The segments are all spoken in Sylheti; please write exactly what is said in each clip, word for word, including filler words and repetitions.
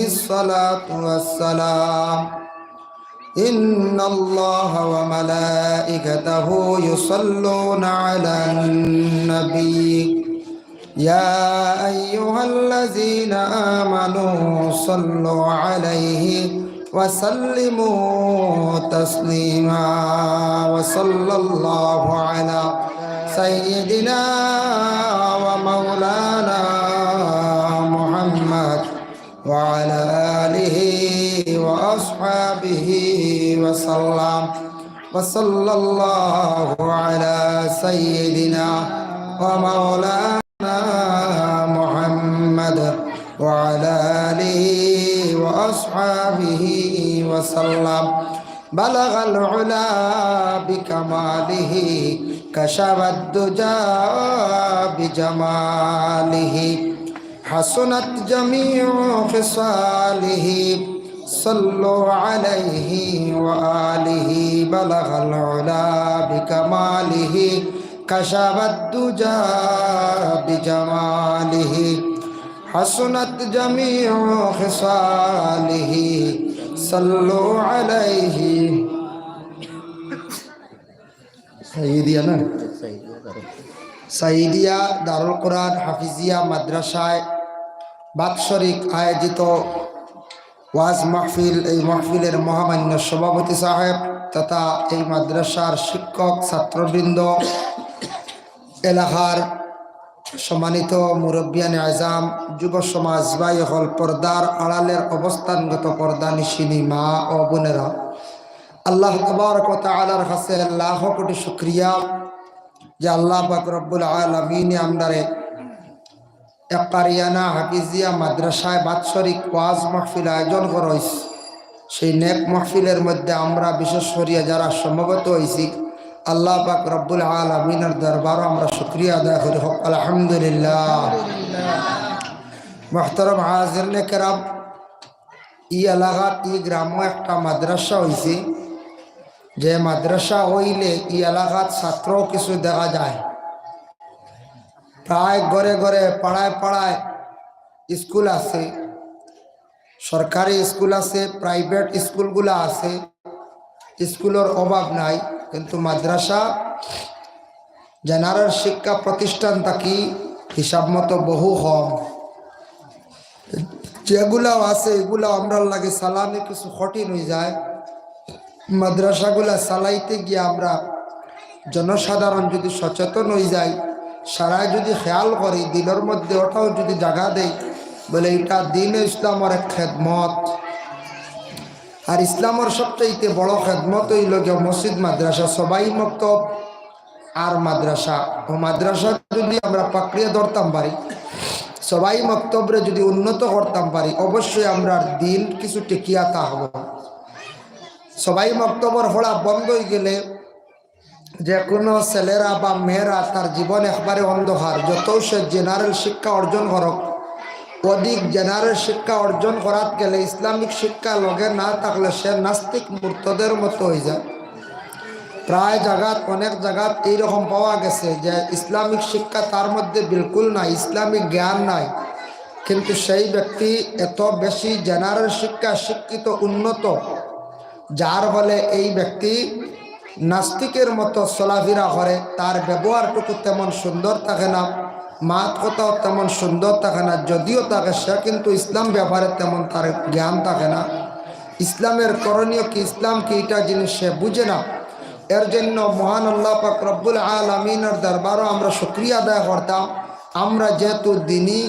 الصلاة والسلام. إن الله وملائكته يصلون على النبي. يا أيها الذين آمنوا صلوا عليه وسلموا تسليما. وصلى الله على سيدنا ومولانا محمد وعلى آله وأصحابه وسلم. وصلى الله على سيدنا ومولانا محمد وعلى آله وأصحابه وسلم. بلغ العلا بكماله، كشف الدجى بجماله، حسنت جميع خصاله، صلوا عليه وآله، بلغ العلا بكماله، كشف الدجى بجماله، حسنت جميع خصاله، صلوا عليه. সাইদিয়া না? সাইদিয়া দারুল কোরআন হাফিজিয়া মাদ্রাসায় বাৎসরিক আয়োজিত ওয়াজ মাহফিল, এই মাহফিলের মহামান্য সভাপতি সাহেব তথা এই মাদ্রাসার শিক্ষক, ছাত্রবৃন্দ, এলাকার সম্মানিত মুরব্বিয়ানে আজাম, যুব সমাজ ভাই অকল, পর্দার আড়ালের অবস্থানগত পর্দানিশিনী মা ও বোনেরা, আল্লাহ তাবারক ওয়া তাআলার কাছে লাখো কোটি শুকরিয়া যে আল্লাহ পাক রব্বুল আলামিনে আমরারে এককারিয়ানা হাফিজিয়া মাদ্রাসায় বাৎসরিক ওয়াজ মাহফিল আয়োজন করা অইছে। সেই নেক মাহফিলের মধ্যে আমরা বিশেষ করিয়া যারা সমবেত অইছি, আল্লাহ পাক রব্বুল আলামিনের দরবারো আমরা শুকরিয়া আদায় করি, হক আলহামদুলিল্লাহ। মুহতারাম হাজিরিনে কেরাম, ই এলাকাত, ই গ্রামো একটা মাদ্রাসা অইছে, যে মাদ্রাসা অইলে ই এলাকাত ছাত্র কিছু দেখা যায়। প্রায় ঘরে ঘরে, পাড়ায় পাড়ায় স্কুল আছে, সরকারি স্কুল আছে, প্রাইভেট স্কুলগুলা আছে, স্কুলর অভাব নাই, কিন্তু মাদ্রাসা জেনারেল শিক্ষা প্রতিষ্ঠান থাকি হিসাব মতো বহু কম। যেগুলাও আছে, এগুলাও আমরার লাগি চালানি কিছু কঠিন অইযায়। মাদ্রাসাগুলা চালাইতে গিয়া আমরা জনসাধারণ যদি সচেতন অইযাই, সারায় যদি খেয়াল করি, দিলর মধ্যে ওটাও যদি জাগা দেই, বলে, ইটা দ্বীনে ইসলামর এক খেদমত। আর ইসলামর সবচাইতে বড় খেদমত অইলো গিয়া মসজিদ, মাদ্রাসা, সবাই মক্তব আর মাদ্রাসা। ও মাদ্রাসা যদি আমরা পাকড়িয়া ধরতাম পারি, সবাই মক্তবরে যদি উন্নত করতাম পারি, অবশ্যই আমরার দ্বীন কিছু টিকিয়া থাকবো। সবাই মক্তবর পড়া বন্ধ অইগেলে যে কোনো ছেলেরা বা মেয়েরা তার জীবন একবারে অন্ধকার। যতও সে জেনারেল শিক্ষা অর্জন করুক, অধিক জেনারেল শিক্ষা অর্জন করাত গেলে ইসলামিক শিক্ষা লগে না থাকলে সে নাস্তিক মুরতাদের মতো অইযায়। প্রায় জাগাত, অনেক জাগাত এইরকম পাওয়া গেছে যে ইসলামিক শিক্ষা তার মধ্যে বিলকুল নাই, ইসলামিক জ্ঞান নাই, কিন্তু সেই ব্যক্তি এত বেশি জেনারেল শিক্ষা শিক্ষিত, উন্নত, যার ফলে এই ব্যক্তি নাস্তিকের মতো চলাফেরা করে, তার ব্যবহারটুকু তেমন সুন্দর থাকে না, মাত কথাও তেমন সুন্দর থাকে না, যদিও থাকে সে কিন্তু ইসলাম ব্যাপারে তেমন তার জ্ঞান থাকে না। ইসলামের করণীয় কি, ইসলাম কি, এটা জিনিস সে বুঝে না। এর জন্য মহান আল্লাহ পাক রব্বুল আলামিনের দরবারও আমরা শুকরিয়া আদায় করতাম, আমরা যেহেতু দ্বীনি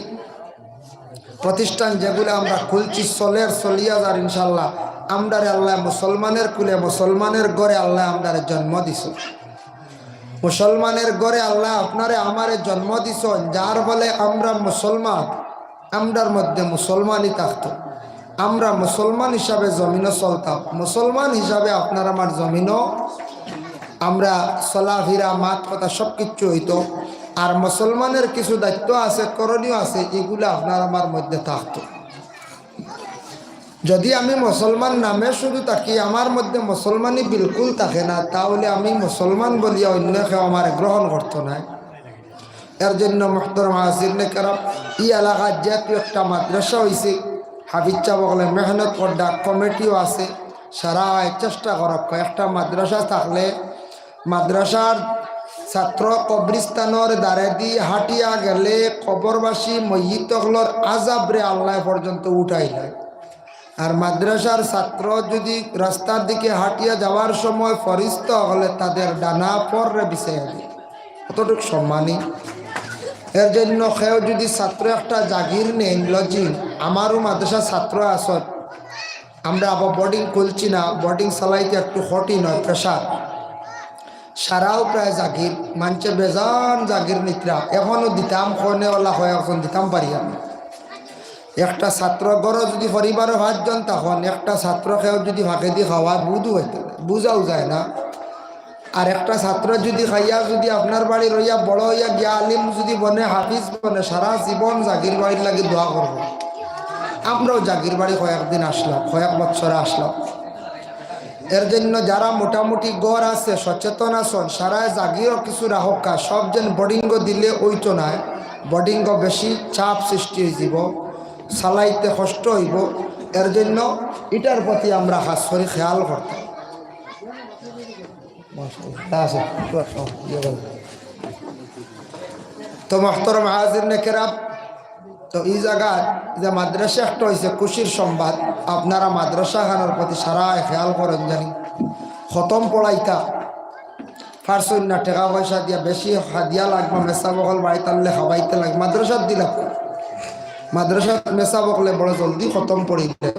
প্রতিষ্ঠান যেগুলা আমরা খুলছি, চলের, চলিয়া যার ইনশাআল্লাহ। আমরারে আল্লায় মুসলমানের কুলে, মুসলমানের ঘরে আল্লায় আমরারে জন্ম দিছইন। মুসলমানের ঘরে আল্লায় আপনারে আমারে জন্ম দিছইন, যার ফলে আমরা মুসলমান, আমরার মধ্যে মুসলমানি থাকতো, আমরা মুসলমান হিসাবে জমিনো চলতাম, মুসলমান হিসাবে আপনার আমার জমিনো আমরা চলাফিরা, মাত কথা সব কিচ্ছু অইতো। আর মুসলমানের কিছু দায়িত্ব আছে, করণীয় আছে, এগুলা আপনার আমার মধ্যে থাকতো। যদি আমি মুসলমান নামে শুধু থাকি, আমার মধ্যে মুসলমানি বিলকুল থাকে না, তাহলে আমি মুসলমান বলিয়া অন্য কেউ আমারে গ্রহণ করতো নায়। এর জন্য মুহতারাম হাজিরিনে কেরাম, ই এলাকাত যেহেতু একটা মাদ্রাসা অইছে, হাফিজ সাব অকলে মেহনত কররা, কমিটিও আছে, সারায় চেষ্টা করউক্কা। একটা মাদ্রাসা থাকলে মাদ্রাসার ছাত্র কবরস্থানর দ্বারেদি হাঁটিয়া গেলে কবরবাসী মইয়িত অকলর আজাবরে আল্লায় পর্যন্ত উঠাইলায়। আর মাদ্রাসার ছাত্র যুদি রাস্তার দিকে হাঁটিয়া যাওয়ার সময় ফিরিস্তা অকলে তাদের ডানা পররে বিছাইয়া দেয়, অতটুক সম্মানী। এর জন্য কেউ যুদি ছাত্র একটা জাগির নেইন, lodging, আমারও মাদ্রাসার ছাত্র আছইন, আমরা আবার বোর্ডিং খুলছি না, বোর্ডিং চালাইতে একটু কঠিন অয়, pressure। সারাও প্রায় জাগির, মানষে বেজান জাগির নিতরা, এখনো দিতাম, কনে অলা কয় একজন দিতাম পারি আমি। একটা ছাত্র ঘরো যুদি পরিবারো পাঁচজন থাকইন, একটা ছাত্র কেউ যুদি ফাঁকেদি খাওয়ায়, বুধ অইতে বুঝাও যায় না। আর একটা ছাত্র যুদি খাইয়া যুদি আপনার বাড়ি রইয়া বড় অইয়া গিয়া আলিম যুদি বনে, হাফিজ বনে, সারা জীবন জাগির বাড়ির লাগি দোয়া করবো। আমরাও জাগির বাড়ি কয়েকদিন আসলাম, কয়েক বছর আসলাম। এর জন্য যারা মোটামুটি ঘর আছে, সচেতন আছইন, সারায় জাগিরও কিছু রাখউক্কা, সব যেন বোর্ডিংও দিলে অইতো নায়, বোর্ডিংও বেশি চাপ সৃষ্টি অইযিবো, চালাইতে কষ্ট অইবো। এর জন্য ইটার প্রতি আমরা খাছ করি খেয়াল করতাম। আছে, তো মহতরম হাজিরিনে কেরাম, তো ই জাগাত যে মাদ্রাসা একটা অইছে খুশির সংবাদ, আপনারা মাদ্রাসা খানর প্রতি সারায় খেয়াল করইন জানি। খতম পড়াইতা পারছইন না, টেকা পয়সা দিয়া বেশি হাদিয়া লাগবা, মেসাব অকল বাড়িত আনলে খাবাইতে লাগে, মাদ্রাসাত দিলা। মাদ্রাসাত মেসাব অকলে বড় জলদি খতম পড়িলে।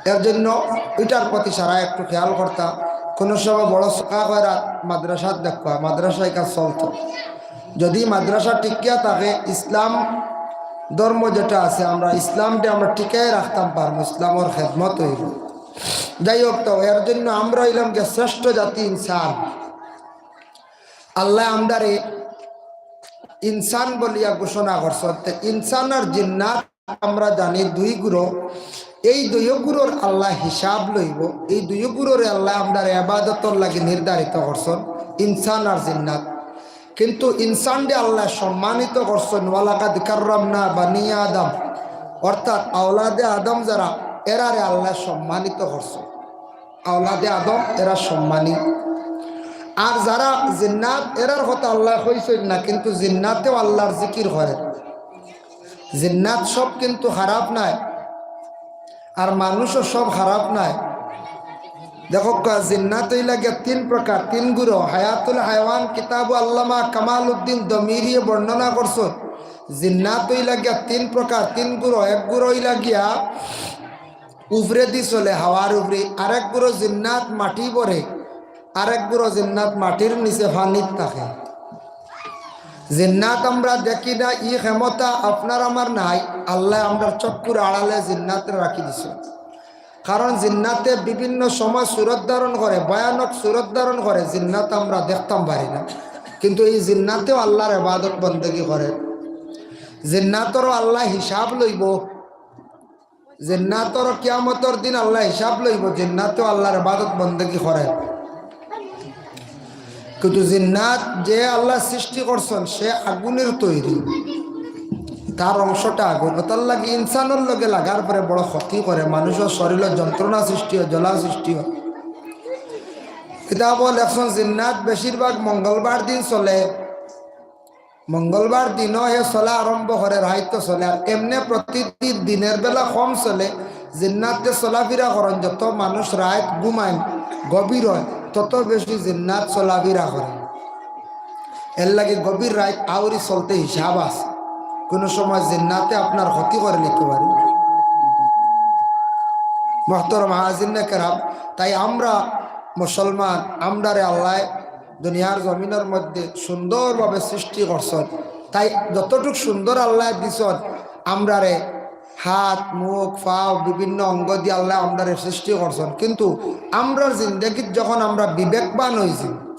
এর জন্য ইটার প্রতি সারায় একটু খেয়াল করতা। কোনো সময় বড় সকা কইরা মাদ্রাসাত দেখবা, মাদ্রাসা ইখান চলতো। যুদি মাদ্রাসা টিকিয়া থাকে, ইসলাম ধর্ম যেটা আছে, আমরা ইসলামটা আমরা টিকাই রাখতাম পারমু, ইসলামর খেদমত অইবো। যাই হোক, তো এর জন্য আমরা অইলাম গিয়া শ্রেষ্ঠ জাতি ইনসান। আল্লায় আমরারে ইনসান বলিয়া ঘোষণা করছইন। তে ইনসান আর জিন্নাত আমরা জানি দুই গুরু, এই দুই গুরুর আল্লায় হিসাব লইবো, এই দুই গুরুরে আল্লায় আমরার ইবাদতর লাগি নির্ধারিত করছইন, ইনসান আর জিন্নাত। কিন্তু ইনসানরে আল্লায় সম্মানিত করছইন, "ওয়ালাকাদ কাররামনা বানি আদম", অর্থাৎ আওলাদে আদম যারা, এরারে আল্লায় সম্মানিত করছইন। আওলাদে আদম এরা সম্মানী। আর যারা জিন্নাত, এরার কথা আল্লায় কইছইন না, কিন্তু জিন্নাতেও আল্লার জিকির করে। জিন্নাত সব কিন্তু খারাপ নায়, আর মানুষও সব খারাপ নায়। দেখউক্কা, জিন্নাত অইলা গিয়া তিন প্রকার, তিন গুরু। হায়াতুল হায়ওয়ান কিতাবো আল্লামা কামাল উদ্দিন দমিরিয়ে বর্ণনা করছইন। জিন্নাত অইলা গিয়া তিন প্রকার, তিন গুরু। এক গুরু অইলা গিয়া উপরেদি চলে, হাওয়ার উপরে। আরেক গুরু জিন্নাত মাটি ভরে, আরেক গুরু জিন্নাত মাটির নিচে পানিত থাকে। জিন্নাত আমরা দেখি না, ই ক্ষমতা আপনার আমার নাই। আল্লায় আমরার চক্ষুর আড়ালে জিন্নাতরে রাখি দিছইন। কারণ জিন্নাতে বিভিন্ন সময় সুরত ধারণ করে, ভয়ানক সুরত ধারণ করে, জিন্নাত আমরা দেখতাম পারি না। কিন্তু ই জিন্নাতেও আল্লার ইবাদত বন্দেগি করে। জিন্নাতরও আল্লায় হিসাব লইবো। জিন্নাতর কিয়ামতর দিন আল্লায় হিসাব লইবো, জিন্নাতেও আল্লার ইবাদত বন্দেগি করে। কিন্তু জিন্নাত যে আল্লায় সৃষ্টি করছইন, সে আগুনের তৈরি, তার অংশটা আগুন। অতার লাগি ইনসানর লগে লাগার পরে বড় ক্ষতি করে, মানুষর শরীরো যন্ত্রণা সৃষ্টি অয়, জ্বালা সৃষ্টি অয়। কিতাবো লেখছইন, জিন্নাত বেশিরভাগ মঙ্গলবার দিন চলে। মঙ্গলবার দিনও হে চলা আরম্ভ করে, রাইতো চলে। আর এমনে প্রতিদিন দিনের বেলা কম চলে। জিন্নাতে চলাফিরা করইন, যত মানুষ রাইত ঘুমাইন, গভীর অয়, তত বেশি জিন্নাত চলাফিরা করে। এর লাগি গভীর রাইত আউরি চলতে হিসাব আছে, কোনো সময় জিন্নাতে আপনার ক্ষতি করিলিতো পারে। মহতরম হাজিরিনে কেরাম, তাই আমরা মুসলমান, আমরারে আল্লায় দুনিয়ার জমিনর মধ্যে সুন্দরভাবে সৃষ্টি করছইন। তাই যতটুক সুন্দর আল্লায় দিছইন, আমরারে হাত, মুখ, পাও, বিভিন্ন অঙ্গ দি আল্লায় আমরারে সৃষ্টি করছইন। কিন্তু আমরার জিন্দেগিত যখন আমরা বিবেকবান অইযিমু,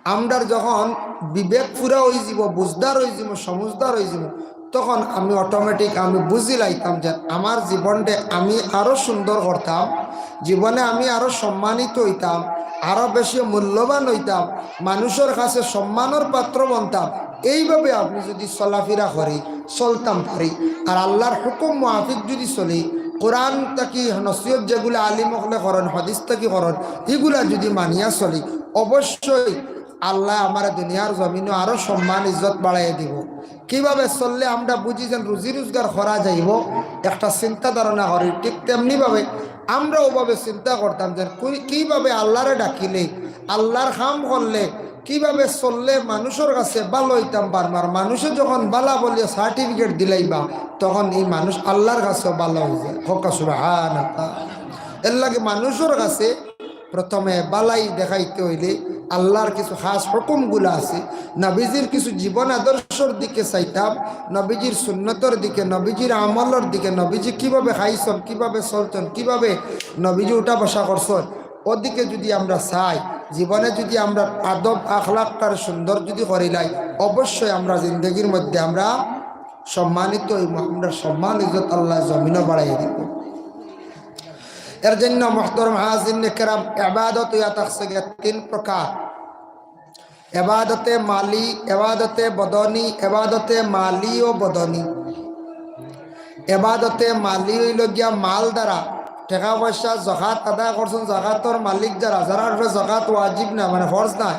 আমরার যখন বিবেক পুরা অইযিবো, বুঝদার অইযিমু, সমুঝদার অইযিমু, তখন আমি automatic আমি বুঝিলাইতাম যে আমার জীবনটা আমি আরো সুন্দর করতাম, জীবনে আমি আরো সম্মানিত অইতাম, আরো বেশি মূল্যবান অইতাম, মানুষর কাছে সম্মানর পাত্র বনতাম। এইভাবে আমি যুদি চলাফিরা করি, চলতাম পারি, আর আল্লার হুকুম মুআফিক যুদি চলি, কোরআন থাকি নসিহত যেগুলা আলিম অকলে করইন, হাদিস থাকি করইন, ইগুলা যুদি মানিয়া চলি, অবশ্যই আল্লায় আমারে দুনিয়ার জমিনো আরো সম্মান ইজ্জত বাড়াইয়া দিবো। কিভাবে চললে আমরা বুঝি যেন রুজি রোজগার করা যাইবো, একটা চিন্তা ধারণা করি। ঠিক তেমনি ভাবে আমরা অউভাবে চিন্তা করতাম যেন কুই-, কিভাবে আল্লারে ডাকিলে, আল্লার কাম করলে, কিভাবে চললে মানুষর কাছে ভালা অইতাম পারমু। আর মানুষে যখন ভালা বলিয়া certificate দিলাইবা, তখন ই মানুষ আল্লার কাছেও ভালা অইযায়। কউক্কা সুবহানাল্লাহ। এরলাগি মানুষর কাছে প্রথমে ভালাই দেখাইতে অইলে আল্লার কিছু খাস হুকুমগুলা আছে, নবীজির কিছু জীবন আদর্শর দিকে চাইতাম, নবীজির সুন্নতর দিকে, নবীজির আমলর দিকে, নবীজি কিভাবে খাইছইন, কিভাবে চলছইন, কিভাবে নবীজি উঠা বসা করছইন, ওদিকে যুদি আমরা চাই, জীবনে যুদি আমরা আদব আখলাকটারে সুন্দর যুদি করিলাই, অবশ্যই আমরা জিন্দেগির মধ্যে আমরা সম্মানিত অইমু, আমরার সম্মান ইজ্জত আল্লায় জমিনো বাড়াইয়া দিবো। এর জন্য মুহতারাম হাজিরিনে কেরাম, ইবাদত অইয়া থাকছে গিয়া তিন প্রকার। ইবাদতে মালি, ইবাদতে বদনি, ইবাদতে মালি ও বদনি। ইবাদতে মালি অইলো গিয়া মাল দ্বারা, টেকা পয়সা, যাকাত আদায় করছইন, যাকাতর মালিক যারা, যারার উপরে যাকাত ওয়াজিব না, মানে ফরজ না,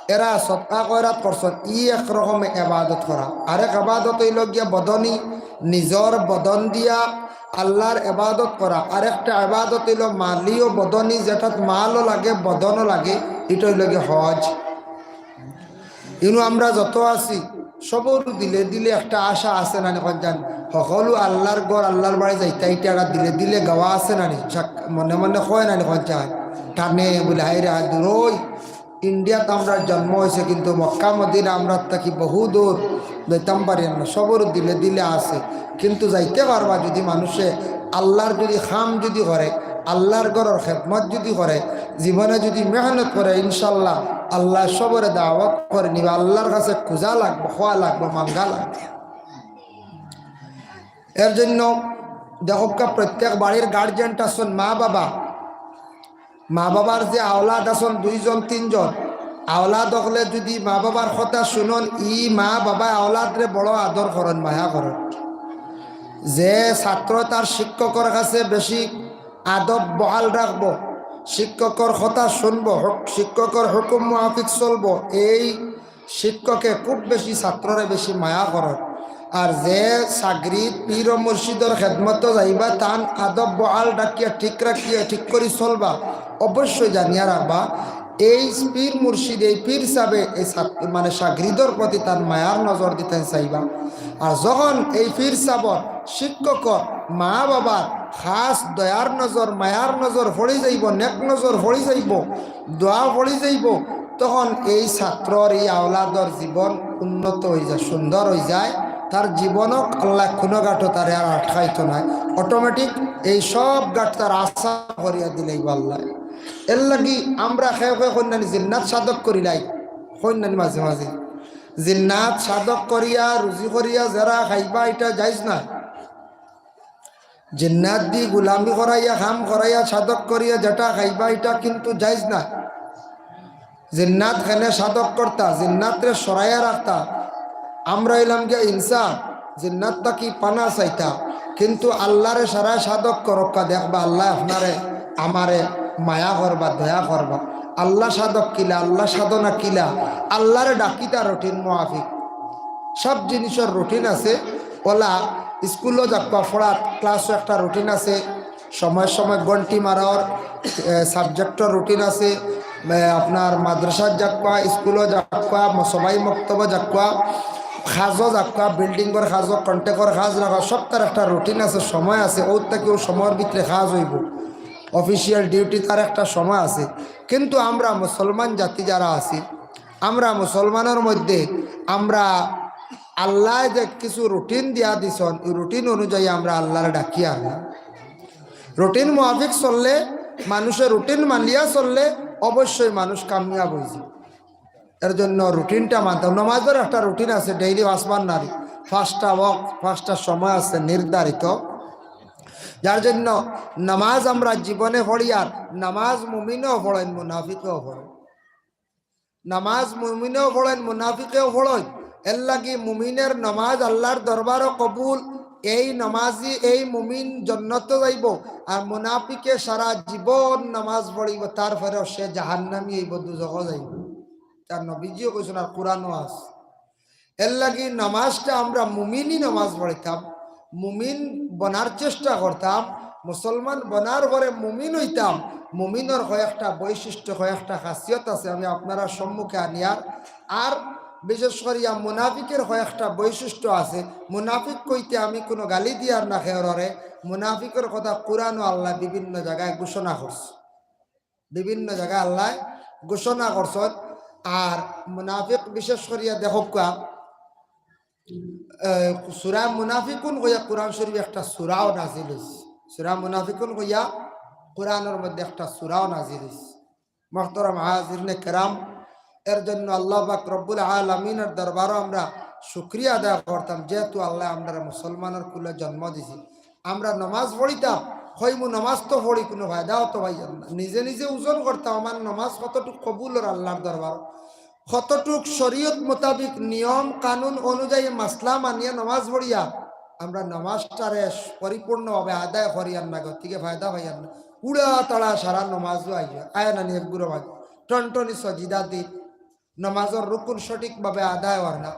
এরা সদকা খয়রাত করছইন, ই এক রকম ইবাদত করা। আরেক ইবাদত অইলো গিয়া বদনি, নিজর বদন দিয়া আল্লার ইবাদত করা। আরেকটা ইবাদত অইলো মালি ও বদনি, যেটাত মালও লাগে, বদনও লাগে, ইটা অইলো গিয়া হজ। ইনো আমরা যত আছি, সবর দিলে দিলে একটা আশা আছে না নি কইন চাইন? হকলউ আল্লার ঘর, আল্লার বাড়ি যাইতা, ইটা একটা দিলে দিলে গাওয়া আছে না নি? সাক-, মনে মনে কয় না নি কইন চাইন? টানে বুলে, "হায়রে, হায় দূর, ওই ইন্ডিয়াত আমরার জন্ম অইছে, কিন্তু মক্কা মদিনা আমরার থাকি বহু দূর, যাইতাম পারি না।" সবর দিলে দিলে আছে, কিন্তু যাইতে পারবা যুদি মানুষে আল্লার যুদি কাম যুদি করে, আল্লার ঘরর খেদমত যুদি করে, জীবনে যুদি মেহনত করে, ইনশাল্লাহ আল্লায় সবরে দাওয়াত করি নিবা। আল্লার কাছে খুজা লাগবো, কওয়া লাগবো, মাঙ্গা লাগবো। এর জন্য দেখউক্কা, প্রত্যেক বাড়ির গার্জিয়ান আছইন, মা বাবা, মা বাবার যে আওলাদ আছইন দুইজন তিনজন, আওলাদ অকলে যুদি মা বাবার কথা হুনইন, ই মা বাবায় আওলাদরে বড় আদর করইন, মায়া করইন। যে ছাত্র তার শিক্ষকর কাছে বেশি আদব বহাল রাখবো, শিক্ষকর কথা হুনবো, হুক-, শিক্ষকর হুকুম মুআফিক চলবো, এই শিক্ষকে খুব বেশি ছাত্ররে বেশি মায়া করইন। আর যে ছাগরিদ পীর ও মুর্শিদর খেদমতো যাইবা, তান আদব বহাল রাখিয়া, ঠিক রাখিয়া, ঠিক করি চলবা, অবশ্যই জানিয়া রাখবা, এই পীর মুর্শিদ, এই পীর সাবে এই ছাত-, মানে ছাগরিদর প্রতি তান মায়ার নজর দিতাইন চাইবা। আর যখন এই পীর সাবর, শিক্ষকর, মা বাবার খাস দয়ার নজর, মায়ার নজর পড়ি যাইবো, নেক নজর পড়ি যাইবো, দোয়া পড়ি যাইবো, তখন এই ছাত্রর, এই আওলাদর জীবন উন্নত অইযায়, সুন্দর অইযায়। তার জীবনও আল্লায় কুনু ঘাটো তারে আর আটকাইতো নায়, অটোমেটিক এই সব ঘাট তার আসান করিয়া দিলাইবো আল্লায়। এরলাগি আমরা কেউ কেউ কইন না নি জিন্নাত সাধক করিলাই, কইন না নি মাঝে মাঝে, জিন্নাত সাধক করিয়া, রুজি করিয়া যেরা খাইবা, ইটা জায়েজ নায়। জিন্নাত দি গুলামি করাইয়া, কাম করাইয়া, সাধক করিয়া যেটা খাইবা, ইটা কিন্তু জায়েজ নায়। জিন্নাত কেনে সাধক করতা, জিন্নাতরে সরাইয়া রাখতা। আমরা অইলাম গিয়া ইনসান, জিন্নাত থাকি পানা চাইতা, কিন্তু আল্লারে সারায় সাধক করউক্কা, দেখবা আল্লায় আপনারে, আমারে মায়া করবা, দয়া করবা। আল্লা সাধক কিলা, আল্লা সাধনা কিলা, আল্লারে ডাকিতা রুটিন মুআফিক। সব জিনিসর রুটিন আছে। অলা স্কুলো যাউক্কা, পড়াত ক্লাসও একটা রুটিন আছে, সময় সময় ঘন্টি মারার, এ, সাবজেক্টর রুটিন আছে, এ, আপনার মাদ্রাসাত যাউক্কা, স্কুলো যাউক্কা, ম-, সবাই মক্তবো যাউক্কা, কাজো যাউক্কা, বিল্ডিংর কাজো, কন্ট্রাক্টর কাজ লাগা, সবতার একটা রুটিন আছে, সময় আছে। অউ থাকি অউ সময়র ভিতরে কাজ অইবো, অফিসিয়াল ডিউটি তার একটা সময় আছে। কিন্তু আমরা মুসলমান জাতি যারা আছি, আমরা মুসলমানর মধ্যে আমরা আল্লায় যে কিছু রুটিন দিয়া দিছইন, অউ রুটিন অনুযায়ী আমরা আল্লারে ডাকিয়ার না। রুটিন মুআফিক চললে, মানুষে রুটিন মানিয়া চললে অবশ্যই মানুষ কামিয়াব অইযায়। এর জন্য রুটিনটা মানতাম। নমাজর একটা রুটিন আছে, ডেইলি পাঁচবার নারি, পাঁচটা ওয়াক্ত, পাঁচটা সময় আছে নির্ধারিত। যার জন্য নামাজ আমরা জীবনে পড়ি, আর নামাজ মুমিনেও পড়েন, মুনাফিকেও পড়েন। নামাজ মুমিনেও পড়েন, মুনাফিকেও পড়েন। এর লাগি মুমিনের নামাজ আল্লাহর দরবারও কবুল। এই নামাজি, এই মুমিন জন্নতো যাইব, আর মুনাফিকে সারা জীবন নামাজ পড়িব, তারপরেও সে জাহান্নামী হইব, দুজখো যাইব। তার নবীজিও কইছেন, আর কোরআনও আছে। এর লাগি নামাজটা আমরা মুমিনই নামাজ পড়িতাম, মুমিন বনার চেষ্টা করতাম, মুসলমান বনার পরে মুমিন হইতাম। মুমিনর কয়েকটা বৈশিষ্ট্য, কয়েকটা খাসিয়ত আছে, আমি আপনারা সম্মুখে আনিয়ার। আর বিশেষ করিয়া মুনাফিকের কয়েকটা বৈশিষ্ট্য আছে। মুনাফিক কইতে আমি কোনো গালি দিয়ার না খেয়ররে, মুনাফিকের কথা কোরআনও আল্লাহ বিভিন্ন জায়গায় ঘোষণা করছে। বিভিন্ন জায়গায় আল্লাহ ঘোষণা করছেন। আর মুনাফিক বিশেষ করিয়া দেখউক্কা, এ, সূরা মুনাফিকুন কইয়া কোরআন শরীফ একটা সূরাও নাজিল হইছে। সূরা মুনাফিকুন কইয়া কোরআনের মধ্যে একটা সূরাও নাজিল হইছে। মুহতারাম হাজিরিনে কেরাম, এর জন্য আল্লাহ পাক রব্বুল আলামিনের দরবারও আমরা শুকরিয়া আদায় করতাম, যেহেতু আল্লাহ আমরারে মুসলমানের কুলে জন্ম দিছে। আমরা নামাজ পড়িতাম, কইমু নামাজ তো পড়ি, কোনো ফায়দাও তো পাইয়ার না। নিজে নিজে ওজন করতাম, আমার নামাজ কতটুক কবুল অর আল্লাহর দরবার, কতটুক শরীয়ত মোতাবিক নিয়ম কানুন অনুযায়ী মাসলা মানিয়া নামাজ পড়িয়া আমরা নামাজটারে পরিপূর্ণভাবে আদায় করিয়ার না, গতিকে ফায়দা পাইয়ার না। উড়া তাড়া সারা নামাজও আইয়া আয় না নি, এক গুরু ভাই টনটনি সজিদা দি নামাজর রুকুন সঠিকভাবে আদায় অর না,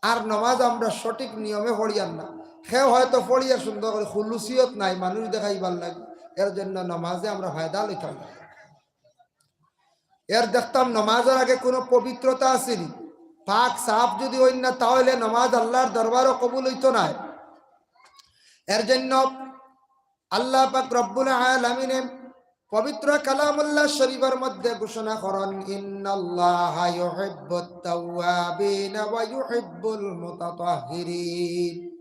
আর নামাজ আমরা সঠিক নিয়মে পড়িয়ার না। কেউ হয়তো পড়িয়া সুন্দর করে খুলুসিয়ত নাই, মানুষ দেখাইবার লাগি, এর জন্য নামাজে আমরা ফায়দা লইতাম না। এর দেখতাম নামাজর আগে কোনো পবিত্রতা আসেনি, পাক সাফ যদি হইন না, তাহলে নামাজ আল্লাহর দরবারও কবুল হইতো না। এর জন্য আল্লাহ পাক রব্বুল আলামিনে পবিত্র কালামুল্লাহ শরীফের মধ্যে ঘোষণা করেন, "ইন্নাল্লাহা ইউহিব্বুত তাওয়াবিন ওয়া ইউহিব্বুল মুতাতাহহিরিন।"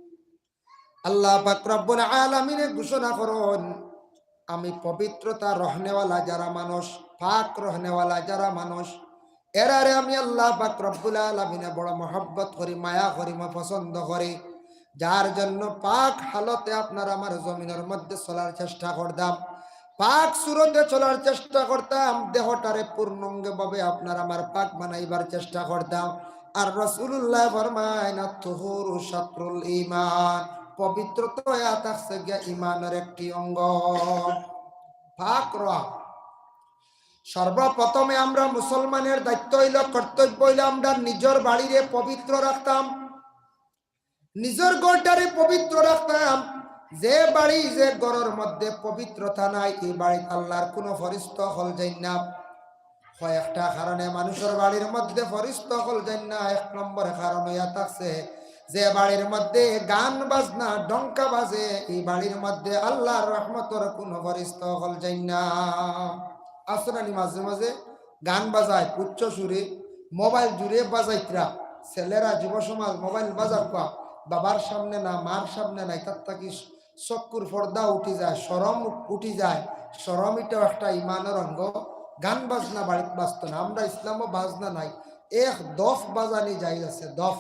আল্লাহ পাক রব্বুল আলামিনে ঘোষণা করেন, "আমি পবিত্রতা রহনেওয়ালা যারা মানুষ, পাক রহনেওয়ালা যারা মানুষ, এরারে আমি আল্লাহ পাক রব্বুল আলামিনে বড় মহব্বত করি, মায়া করি, মই পছন্দ করি, যার জন্য পাক হালতে আপনার আমার জমিনের মধ্যে চলার চেষ্টা করতাম, পাক সুরতে চলার চেষ্টা করতাম, দেহটারে পূর্ণাঙ্গভাবে আপনার আমার পাক বানাইবার চেষ্টা করতাম।" আর রাসূলুল্লাহ ফরমায়, "আত-তুহুরু শাতরুল ঈমান", পবিত্রতা ইয়া থাকছে গিয়া ইমানের একটি অঙ্গ। পাক রওয়া। সর্বপ্রথমে আমরা মুসলমানের দায়িত্ব হইল, কর্তব্য হইল, আমরা নিজের বাড়িরে পবিত্র রাখতাম, নিজের ঘরটারে পবিত্র রাখতাম। যে বাড়ি, যে ঘরের মধ্যে পবিত্রতা নাই, এই বাড়িত আল্লাহর কোনো ফরিস্তা অকল যাইন না। কয়েকটা কারণে মানুষের বাড়ির মধ্যে ফরিস্তা অকল যাইন না। এক নম্বর কারণ হইয়া থাকছে, যে বাড়ির মধ্যে গান বাজনা, ডঙ্কা বাজে, এই বাড়ির মধ্যে আল্লাহর রহমতর কোনো ফরিস্তা অকল যাইন না। আছে না নি মাঝে মাঝে গান বাজায় উচ্চ সুরে, মোবাইল জুড়ে বাজাইতরা, ছেলেরা যুব সমাজ মোবাইল বাজাউক্কা, বাবার সামনে না, মার সামনে না, ইতার থাকি চক্ষুর পর্দা উঠি যায়, শরম উঠি যায়। শরম ইটাও একটা ইমানের অঙ্গ। গান বাজনা বাড়িত বাজতো না, আমরা ইসলামও বাজনা নাই। এক দফ বাজানি জায়েজ আছে, দফ।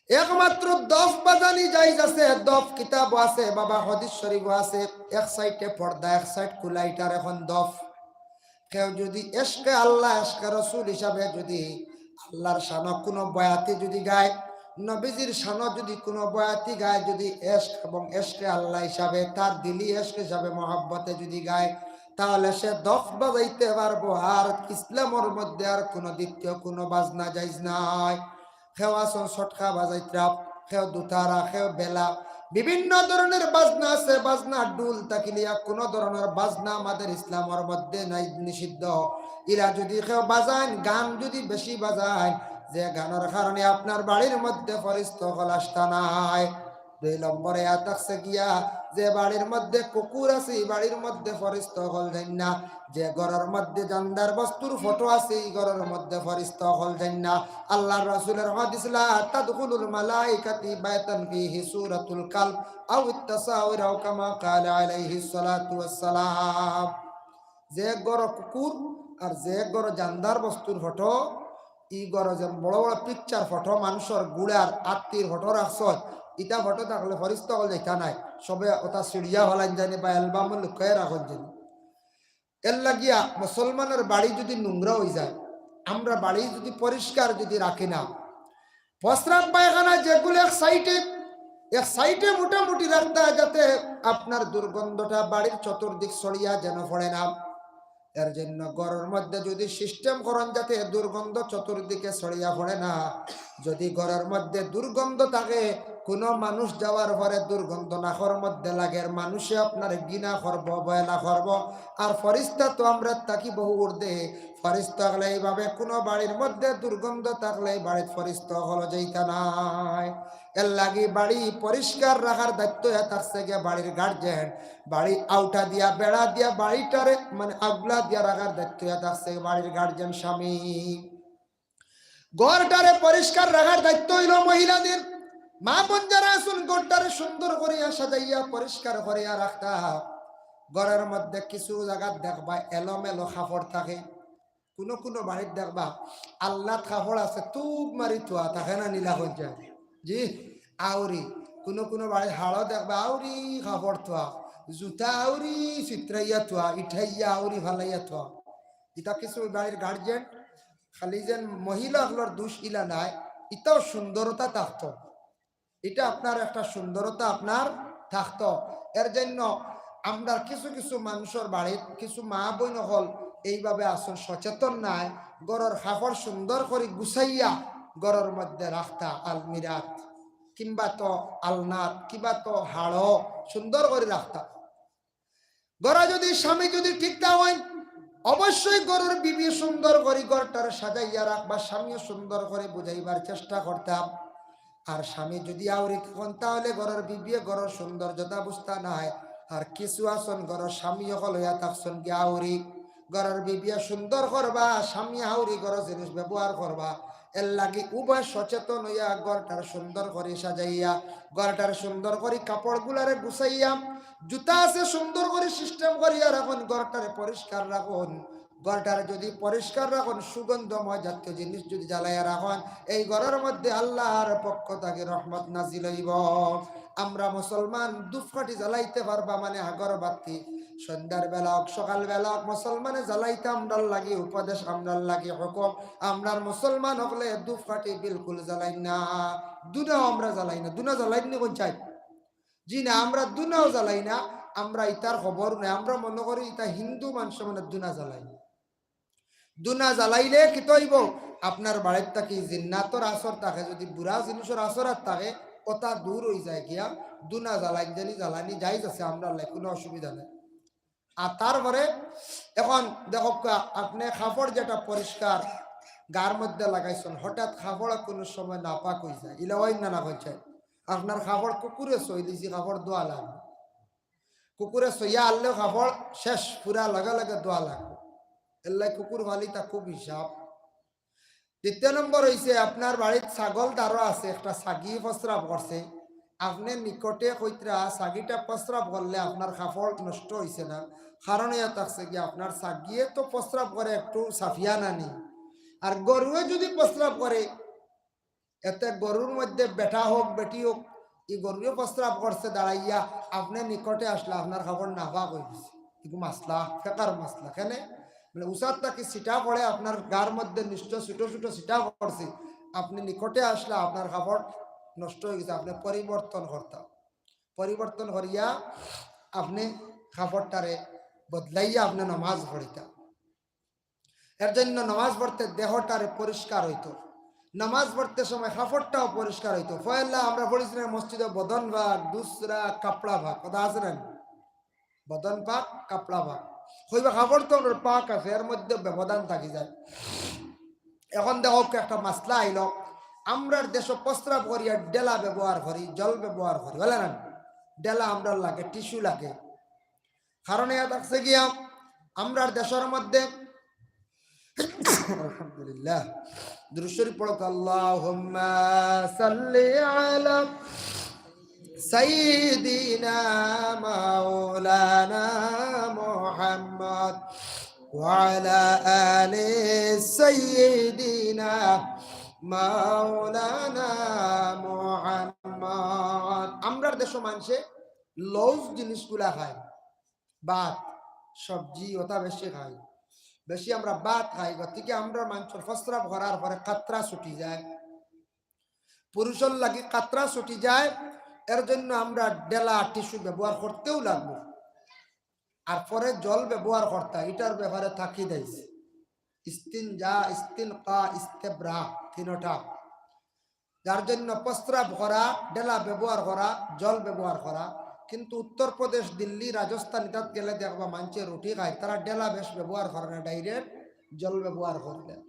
একমাত্র দফ বাজানি জায়েজ আছে, দফ কিতাবও আছে, বাবা হাদিস শরীফও আছে। এক সাইডে পর্দা, এক সাইড খোলা, ইটারে কইন দফ। কেউ যদি এশকে আল্লাহ, এশকে রসুল হিসাবে যদি আল্লাহর শানো কোনো বয়াতি যদি গায়, নবীজির শানো যদি কোনো বয়াতি গায়, যদি এশক এবং এশকে আল্লাহ হিসাবে, তার দিলি এশক হিসাবে মহব্বতে যদি গায়, তাহলে সে দফ বাজাইতে পারবো। আর ইসলামর মধ্যে আর কোনো দ্বিতীয় কোনো বাজনা জায়েজ নাই। কেউ আছইন সটকা বাজাইতরা, কেউ দুতারা, কেউ বেলা, বিভিন্ন ধরনের বাজনা আছে। বাজনা, ঢুল থাকিলিয়া কোনো ধরনের বাজনা আমাদের ইসলামর মধ্যে নাই, নিষিদ্ধ। ইলা যদি কেউ বাজাইন, গান যদি বেশি বাজাইন, যে গানের কারণে আপনার বাড়ির মধ্যে ফরিস্তা অকল আসতা নায়। দুই নম্বরে ইয়া থাকছে গিয়া, যে বাড়ির মধ্যে কুকুর আছে, এই বাড়ির মধ্যে ফরিস্তা অকল যাইন না। যে ঘরর মধ্যে জানদার বস্তুর ফটো আছে, এই ঘরর মধ্যে ফরিস্তা অকল যাইন না। আল্লাহর রাসূলর হাদিস, "লা তাদখুলুল মালাইকাতি বাইতান ফিহি সূরাতুল কালব আও ইত্তাসাউর", আও কামা ক্বালা আলাইহিস সালাতু ওয়াস সালাম। যে ঘরো কুকুর আর যে ঘরো জানদার বস্তুর ফটো, ই ঘরো যে বড় বড় পিকচার ফটো, মানুষর গুড়ার আত্তির ফটো রাখছইন, ইতা ফটো থাকলে ফরিস্তা অকল যাইতা নায়, সবে ওটা ছিড়িয়া ফালাইন জানি বা অ্যালবামো লুকাইয়া রাখইন জানি। এর লাগিয়া মুসলমানর বাড়ি যদি নোংরা অইযায়, আমরা বাড়ি যদি পরিষ্কার যদি রাখি না, প্রস্রাব পায়খানা যেগুলো এক সাইডে, এক সাইডে মোটামুটি রাখতা, যাতে আপনার দুর্গন্ধটা বাড়ির চতুর্দিক ছড়িয়া যেন পড়ে না। এর জন্য ঘরর মধ্যে যদি সিস্টেম করইন যাতে দুর্গন্ধ চতুর্দিকে ছড়িয়া পড়ে না, যদি ঘরর মধ্যে দুর্গন্ধ থাকে, কোনো মানুষ যাওয়ার পরে দুর্গন্ধ নাকর মধ্যে লাগের, মানুষে আপনারে ঘৃণা করবো, অবহেলা করবো। আর ফরিস্তা তো আমরার থাকি বহু ঊর্ধ্বে, ফরিস্তা অকলে এইভাবে কোনো বাড়ির মধ্যে দুর্গন্ধ থাকলে এই বাড়িত ফরিস্তা অকল যাইতা নায়। এর লাগি বাড়ি পরিষ্কার রাখার দায়িত্ব অইয়া থাকছে গিয়া বাড়ির গার্জিয়ান, বাড়ি আউটা দিয়া, বেড়া দিয়া, বাড়িটারে মানে আগলা দিয়া রাখার দায়িত্ব অইয়া থাকছে বাড়ির গার্জিয়ান স্বামী। ঘরটারে পরিষ্কার রাখার দায়িত্ব অইলো মহিলাদের। মা বোন যারা আছইন, ঘরটারে সুন্দর করিয়া সাজাইয়া পরিষ্কার করিয়া রাখতা। ঘরর মধ্যে কিছু জাগাত দেখবা এলোমেলো কাপড় থাকে, কোনো কোনো বাড়িত দেখবা আলনাত কাপড় আছে, তুপ মারি থুয়া থাকে না, নীলা কইন যায়। জি, আউরি। কোনো কোনো বাড়িত হাড়ো দেখবা আউরি কাপড় থুয়া, জুতা আউরি ছিতরাইয়া থুয়া, ইঠাইয়া আউরি ফালাইয়া থুয়া। ইতা কিছু বাড়ির গার্জিয়ান, খালি যেন মহিলা অকলর দোষ ইলা নায়, ইতাও সুন্দরতা থাকতো। ইটা আপনার একটা সুন্দরতা আপনার থাকতো। এর জন্য আমরার কিছু কিছু মানুষর বাড়িত কিছু মা বোন অকল এইভাবে আছইন, সচেতন নায়। ঘরর কাপড় সুন্দর করি গুছাইয়া ঘরর মধ্যে রাখতা, আলমিরাত কিংবা তো আলনাত কিংবা তো হাড়ো সুন্দর করি রাখতা। ঘরো যদি স্বামী যদি ঠিক না অইন, অবশ্যই ঘরর বিবি সুন্দর করি ঘরটারে সাজাইয়া রাখবা, স্বামীও সুন্দর করি বুঝাইবার চেষ্টা করতা। আর স্বামী যদি আউরি থাকইন, তাহলে ঘরর বিবিয়ে ঘরর সৌন্দর্যতা বুঝতা নায়। আর কিছু আছইন ঘরর স্বামী অকল অইয়া থাকছইন গিয়া আউরি, ঘরর বিবিয়ে সুন্দর করবা, স্বামী আউরি ঘরর জিনিস ব্যবহার করবা। এর লাগি উভয় সচেতন অইয়া ঘরটারে সুন্দর করি সাজাইয়া, ঘরটারে সুন্দর করি কাপড়গুলারে গুছাইয়া, জুতা আছে সুন্দর করি সিস্টেম করিয়া রাখইন, ঘরটারে পরিষ্কার রাখইন। ঘরটারে যদি পরিষ্কার রাখইন, সুগন্ধময় জাতীয় জিনিস যদি জ্বালাইয়া রাখইন, এই ঘরর মধ্যে আল্লাহর পক্ষ থাকি রহমত নাজিল অইবো। আমরা মুসলমান ধূপকাঠি জ্বালাইতে পারবা মানে আগরবাতি, সন্ধ্যার বেলা অউক, সকাল বেলা অউক, মুসলমানে জ্বালাইতা আমরার লাগি উপদেশ, আমরার লাগি হুকুম। আমরার মুসলমান অকলে ধূপকাঠি বিলকুল জ্বালাইন না, ধুনাও আমরা জ্বালাই না। ধুনা জ্বালাইন নি কইন চাই? জি না, আমরা ধুনাও জ্বালাই না। আমরা ইতার খবর নাই, আমরা মনো করি ইতা হিন্দু মানষে মানে ধুনা জ্বালাইন। ধুনা জ্বালাইলে কিতা অইবো? আপনার বাড়িত থাকি জিন্নাতর আসর থাকে, যদি বুরা জিনিসর আসর আর থাকে, ওটা দূর অইযায় গিয়া। ধুনা জ্বালাইন জানি, জ্বালানি জায়েজ আছে, আমরার লাগি কোনো অসুবিধা নাই। আর তারপরে অখন দেখউক্কা, আপনে কাপড় যেটা পরিষ্কার, গার মধ্যে লাগাইছইন, হঠাৎ কাপড় কোনো সময় নাপাক অইযায়, ইলা অইন না, না অইন চাই? আপনার কাপড় কুকুরে ছইলিছে, কাপড় ধোয়া লাগবো। কুকুরে ছইয়া আনলেও কাপড় শেষ, পুরা লগে লগে ধোয়া লাগবো। এর লাগি কুকুর পালিতা খুব হিসাব। দ্বিতীয় নম্বর অইছে, আপনার বাড়িত ছাগল দারো আছে, একটা ছাগি প্রস্রাব করছে, আপনে নিকটে কইতরা ছাগিটা প্রস্রাব করলে আপনার কাপড় নষ্ট অইছে না, কারণ ইয়া থাকছে কি আপনার ছাগিয়ে তো প্রস্রাব করে একটু সাফিয়া নানি, আর গরুয়ে যদি প্রস্রাব করে, এতে গরুর মধ্যে বেটা অউক বেটি অউক, ই গরুয়ে প্রস্রাব করছে দাঁড়াইয়া, আপনে নিকটে আসলে আপনার কাপড় নাপাক অইগেছে। ইগু মাসলা, ফেকার মাসলা। কেনে? মানে উসার থাকি ছিটা পড়ে আপনার গার মধ্যে নিশ্চয় ছোট ছোট ছিটা পড়ছে, আপনে নিকটে আসলে আপনার কাপড় নষ্ট অইগেছে, আপনে পরিবর্তন করতা। পরিবর্তন করিয়া আপনে কাপড়টারে বদলাইয়া আপনে নমাজ পড়িতা। এর জন্য নমাজ পড়তে দেহটারে পরিষ্কার অইতো, নমাজ পড়তে সময় কাপড়টাও পরিষ্কার অইতো। পয়লা আমরা পড়ছি না মসজিদে বদন পাক, দুসরা কাপড়া পাক, কথা আছে না? বদন পাক, কাপড়া পাক। কইবা কাপড় তো আমরার পাক আছে, এর মধ্যে ব্যবধান থাকি যায়। অখন দেখউক্কা একটা মাসলা আইলো, আমরার দেশো প্রস্রাব করিয়া ডেলা ব্যবহার করি, জল ব্যবহার করি, বুলে না? ডেলা আমরার লাগে, টিস্যু লাগে। কারণ ইয়া থাকছে গিয়া আমরার দেশর মধ্যে, আলহামদুলিল্লাহ, দুরূদ শরীফ পড়ো, আল্লাহুম্মা সাল্লি আলা সাইয়্যিদিনা মাওলানা মুহাম্মদ ওয়া আলা আলি সাইয়্যিদিনা মাওলানা মুহাম্মদ। আমরার দেশো মানষে লউজ জিনিসগুলা খায়, ভাত, সবজি, ওটা বেশি খাই। বেশি আমরা ভাত খাই, গতিকে আমরার মানষর প্রস্রাব করার পরে কাতরা ছুটি যায়। পুরুষর লাগি কাতরা ছুটি যায়, এর জন্য আমরা ডেলা টিস্যু ব্যবহার করতেউ লাগবো। আর পরে জল ব্যবহার করতা, ইটার ব্যাপারে তাকিদ আইছে। ইস্তিনজা, ইস্তিনকা, ইস্তেবরা, তিনটা। যার জন্য প্রস্রাব করা, ডেলা ব্যবহার করা, জল ব্যবহার করা। কিন্তু উত্তরপ্রদেশ, দিল্লি, রাজস্থান ইতাত গেলে দেখবা মানষে রুটি খায়, তারা ডেলা বেশ ব্যবহার করে না, direct জল ব্যবহার করে।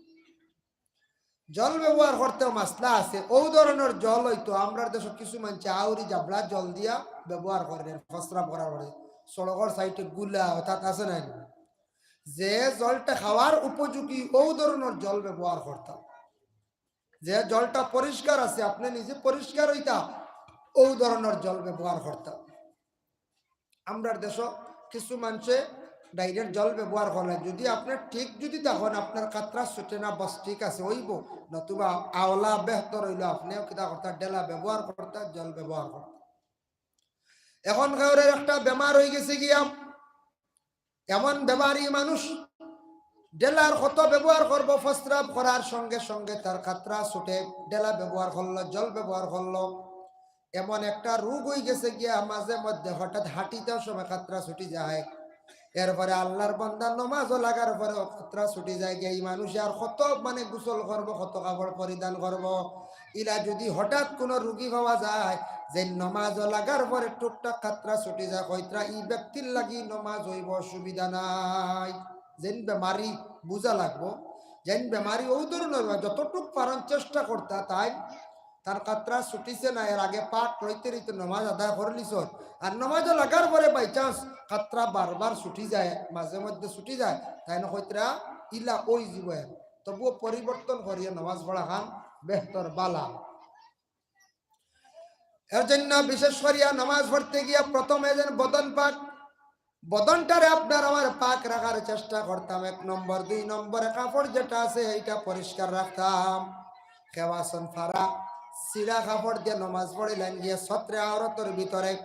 জল ব্যবহার করতেও মাসলা আছে। ও ধরনর জল অইতো, আমরার দেশো কিছু মানষে আউরি জাবড়া জল দিয়া ব্যবহার করে, প্রস্রাব করার পরে সড়কর সাইডে গুলা অর্থাৎ আছে না, যে জলটা খাওয়ার উপযোগী, ও ধরনর জল ব্যবহার করতা। যে জলটা পরিষ্কার আছে, আপনে নিজে পরিষ্কার অইতা, ও ধরনর জল ব্যবহার করতা। আমরার দেশো কিছু মানষে direct জল ব্যবহার করে। যদি আপনে ঠিক যদি তখন আপনার কাতরা ছুটে না, বস ঠিক আছে, অইবো। নতুবা আওলা বেহতর অইলো আপনেও কিতা করতা, ডেলা ব্যবহার করতা, জল ব্যবহার করতা। এখন কেউর একটা বেমার অইগেছে গিয়া, এমন বেমারি মানুষ ডেলার কত ব্যবহার করবো, প্রস্রাব করার সঙ্গে সঙ্গে তার কাতরা ছুটে, ডেলা ব্যবহার করলো, জল ব্যবহার করলো। এমন একটা রোগ অইগেছে গিয়া, মাঝে মধ্যে হঠাৎ হাঁটিতে সময় কাতরা ছুটি যায়। এরপরে আল্লার বান্দা নমাজও লাগার পরেও কাতরা ছুটি যায় গিয়া। এই মানুষে আর কত মানে গোসল করবো, কত কাপড় পরিধান করবো। ইলা যদি হঠাৎ কোনো রুগী পাওয়া যায়, যে নমাজও লাগার পরে টুকটাক কাতরা ছুটি যায়, কইতরা, "ই ব্যক্তির লাগি নমাজ অইবো, অসুবিধা নাই।" যেন বেমারি বুঝা লাগবো, যেন বেমারি ও ধরনর, যতটুক পারন চেষ্টা করতা তাইন। তার কাতরা ছুটিছে না, এর আগে পাক রইতে রইতে নমাজ আদায় করলিছইন। আর নমাজও লাগার পরে by chance কাতরা বারবার ছুটি যায়, মাঝে মধ্যে ছুটি যায়, তাইন কইতরা, "ইলা অইযিবো।" তবুও পরিবর্তন করিয়া নমাজ পড়া খান বেহতর, বালা। এর জন্য বিশেষ করিয়া নমাজ পড়তে গিয়া প্রথমে যেন বদন পাক, বদনটারে আপনার আমার পাক রাখার চেষ্টা করতাম, এক নম্বর। দুই নম্বরে কাপড় যেটা আছে, এইটা পরিষ্কার রাখতাম। কেউ আছইন ফাড়া, ছিঁড়া কাপড় দিয়া নমাজ পড়িলাইন গিয়া সত্রে আওরতর ভিতরে।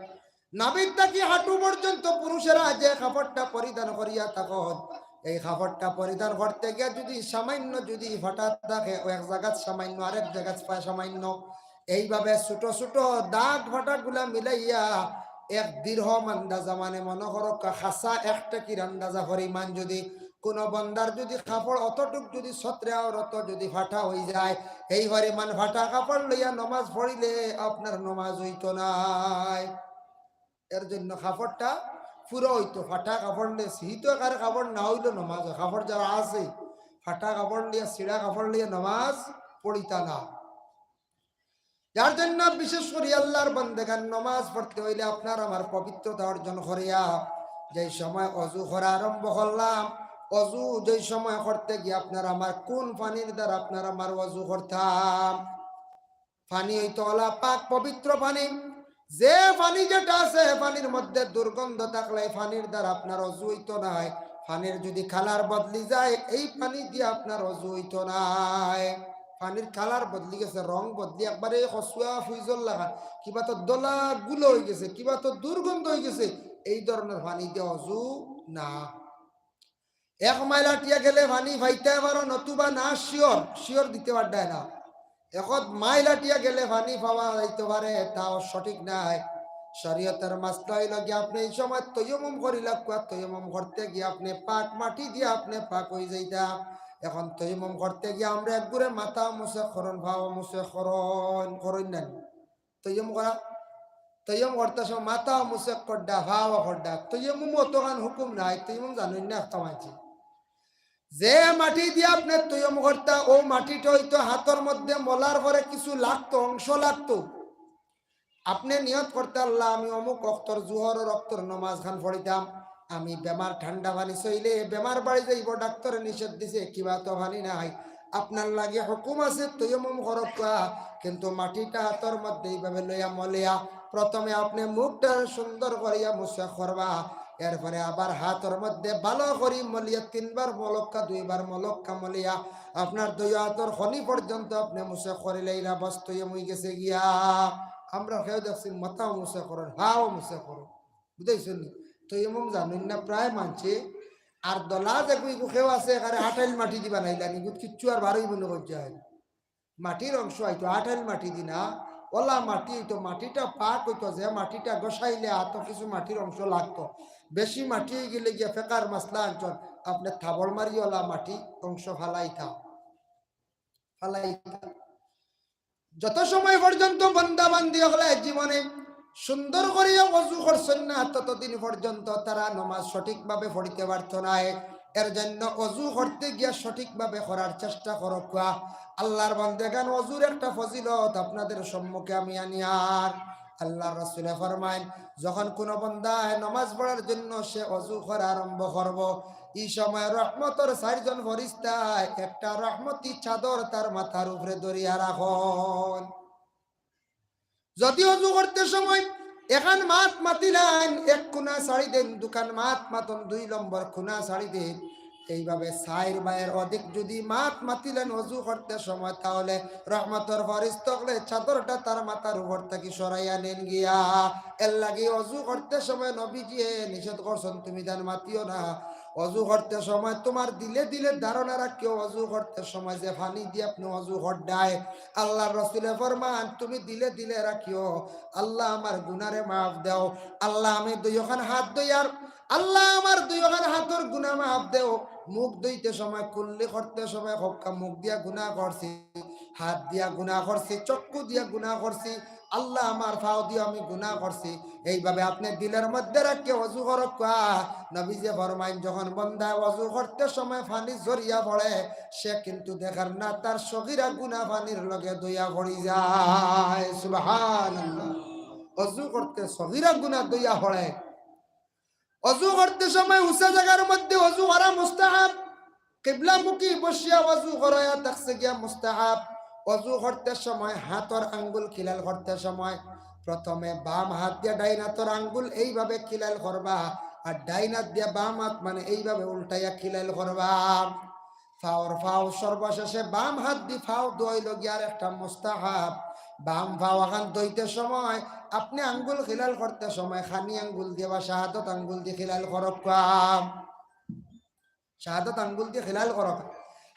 নাভির থাকি হাঁটু পর্যন্ত পুরুষেরা যে কাপড়টা পরিধান করিয়া থাকইন, এই কাপড়টা পরিধান করতে গিয়া যদি সামান্য যদি ফাটা থাকে, ও এক জাগাত সামান্য, আরেক জাগাত পা-, সামান্য, এইভাবে ছোট ছোট দাগ ফাটাগুলা মিলাইয়া এক দিরহম আন্দাজা, মানে মনো করো কা-, খাসা এক টেকির আন্দাজা পরিমাণ যদি কোনো বন্দার যদি কাপড় অতটুক যদি সত্রে আওরত যদি ফাটা অইযায়, এই পরিমাণ ফাটা কাপড় লইয়া নমাজ পড়িলে আপনার নমাজ অইতো নায়। এর জন্য কাপড়টা পুরা অইতো, ফাটা কাপড় লইয়া, সিহিত একার কাপড় না অইলো নমাজ অয়। কাপড় যারা আছে, ফাটা কাপড় লইয়া, ছিঁড়া কাপড় লইয়া নমাজ পড়িতা না। যার জন্য বিশেষ করি আল্লার বান্দেগান নমাজ পড়তে অইলে আপনার আমার পবিত্রতা অর্জন করিয়া যেই সময় অজু করা আরম্ভ করলাম, অজু যেই সময় করতে গিয়া আপনার আমার কোন পানির দ্বারা আপনার আমার অজু করতাম? পানি অইতো অলা পাক পবিত্র পানি। যে পানি যেটা আছে, পানির মধ্যে দুর্গন্ধ থাকলে পানির দ্বারা আপনার অজু অইতো নায়। পানির যদি কালার বদলি যায়, এই পানি দিয়া আপনার অজু অইতো নায়। পানির কালার বদলি গেছে, রং বদলি, একবারে কচুয়া ফুইজর লাখান, কিবা তো দলা গুলো অইগেছে, কিবা তো দুর্গন্ধ অইগেছে, এই ধরনর পানি দিয়া অজু না। এক মাইল আটিয়া গেলে পানি পাইতায় পারো, নতুবা না, sure, sure দিতে পারতায় না। এক মাইল আটিয়া গেলে পানি পাওয়া যাইতো পারে, তাও সঠিক নায়। শরীয়তর মাসলা অইলো গিয়া আপনে এই সময় তৈয়মুম করিলা, কুয়া তৈয়মুম করতে গিয়া আপনে পাক, মাটি দিয়া আপনে পাক অইযাইতা। এখন তৈয়মুম করতে গিয়া আমরা একগুরে মাথা মুছে করইন, পাও মুছে করইন, করইন না নি? তৈয়ম করা, তৈয়ম করতে সময় মাথাও মুছে করডা, পাও করডা। তৈয়মুম অতখান হুকুম নাই, তৈয়মুম জানইন না একটা মানষে। যে মাটি দিয়া আপনে তৈয়ম করতা, ও মাটিটা অইতো হাতর মধ্যে মলার পরে কিছু লাগতো, অংশ লাগতো। আপনে নিয়ত করতা, "আল্লা, আমি অমুক অক্তর জুহরর অক্তর নমাজ খান পড়িতাম, আমি বেমার ঠান্ডা পানি ছইলে বেমার বাড়ি যাইবো, ডাক্তরে নিষেধ দিছে, কিবা তো পানি নাই।" আপনার লাগি হুকুম আছে তৈয়মুম করউক্কা, কিন্তু মাটিটা হাতর মধ্যে এইভাবে লইয়া মলিয়া প্রথমে আপনে মুখটা সুন্দর করিয়া মুছে করবা। এরপরে আবার হাতর মধ্যে ভালো করি মলিয়া তিনবার মলক্কা, দুইবার মলক্কা মলিয়া আপনার দুই হাতর খনি পর্যন্ত আপনে মুছে করিলাইরা, বস তৈয়ম অই গেছে গিয়া। আমরা কেউ দেখছি মাথাও মুছে করইন, হাও মুছে করইন, বুঝাইছইন নি? তৈয়ম জানইন না প্রায় মানষে। আর দলা যেগু ইগু কেউ আছে, এখানে আঠাইল মাটি দি বানাইলা নি, ইগুত কিচ্ছু আর বারই মনে করছে হয়। মাটির অংশ অইতো, আঠাইল মাটি দি না, ওলা মাটি অইতো, মাটিটা পাক অইতো, যে মাটিটা ঘষাইলে আতো কিছু মাটির অংশ লাগতো। বেশি মাটি অই গেলে গিয়া ফেকার মাসলা আনছইন, আপনে থাবড় মারি ওলা মাটি অংশ ফালাইতা, ফালাইতা। যত সময় পর্যন্ত বন্দা বান্দি অকলে জীবনে সুন্দর করিয়া অজু করছইন না, ততদিন পর্যন্ত তারা নমাজ সঠিকভাবে পড়িতে পারতো নায়। এর জন্য অজু করতে গিয়া সঠিকভাবে করার চেষ্টা করউক্কা। আল্লাহর বান্দেগান, অজুর একটা ফজিলত আপনাদের সম্মুখে আমি আনিয়ার। আল্লাহর রাসূলে ফরমাইন, যখন কোনো বন্দায় নমাজ পড়ার জন্য সে অজু করা আরম্ভ করবো, ই সময় রহমতর চাইরজন ফিরিস্তায় একটা রহমতি চাদর তার মাথার উপরে ধরিয়া রাখইন। যদি অজু করতে সময় এখান মাত মাতিলাইন, এক কুনা ছাড়ি দেইন, দুখান মাত মাতইন, দুই নম্বর কুনা ছাড়ি দেইন, এইভাবে চাইর বায়র অধিক যদি মাত মাতিলাইন অজু করতে সময়, তাহলে রহমতর ফিরিস্তা অকলে চাদরটা তার মাথার উপর থাকি সরাইয়া নেইন গিয়া। এর লাগি অজু করতে সময় নবীজিয়ে নিষেধ করছইন, তুমি যেন মাতিও না। অজু করতে সময় তুমার দিলে দিলে ধারণা রাখিও, অজু করতে সময় যে পানি দি আপনে অজু কররায়, আল্লাহর রাসূলে ফরমাইন, তুমি দিলে দিলে রাখিও, আল্লাহ আমার গুনারে মাফ দেও, আল্লাহ আমি দুইওখান হাত ধইয়ার, আল্লাহ আমার দুইওখান হাতর গুনা মাফ দেও। মুখ ধইতে সময়, কুল্লি করতে সময় কউক্কা, মুখ দিয়া গুনা করছি, হাত দিয়া গুনা করছি, চক্ষু দিয়া গুনা করছি, আল্লাহ আমার পাও দিয়া আমি গুনা করছি। এইভাবে আপনে দিলর মধ্যে রাখিয়া অজু করউক্কা। নবীজিয়ে ফরমাইন, যখন বন্দায় অজু করতে সময় পানি ঝরিয়া পড়ে, সে কিন্তু দেখের না, তার সগিরা গুনা পানির লগে ধইয়া পড়ি যায়। সুবহানাল্লাহ। অজু করতে সগিরা গুনা ধইয়া পড়ে। অজু করতে সময় উঁচা জাগার মধ্যে অজু করা মুস্তাহাব। কিবলামুখী বসিয়া অজু করাইয়া থাকছে গিয়া মুস্তাহাব। অজু করতে সময় হাতর আঙ্গুল খিলাল করতে সময় প্রথমে বাম হাত দিয়া ডাইন হাতর আঙ্গুল এইভাবে খিলাল করবা, আর ডাইন হাত দিয়া বাম হাত মানে এইভাবে উল্টাইয়া খিলাল করবা। পাওর পাও সর্বশেষে বাম হাত দি পাও ধইল গিয়া আর একটা মুস্তাহাব। বাম পাও আখান ধইতে সময় আপনে আঙ্গুল খিলাল করতে সময় খানি আঙ্গুল দিয়া বা শাহাদত আঙ্গুল দি খিলাল করউক্কা। শাহাদত আঙ্গুল দি খিলাল করউক্কা।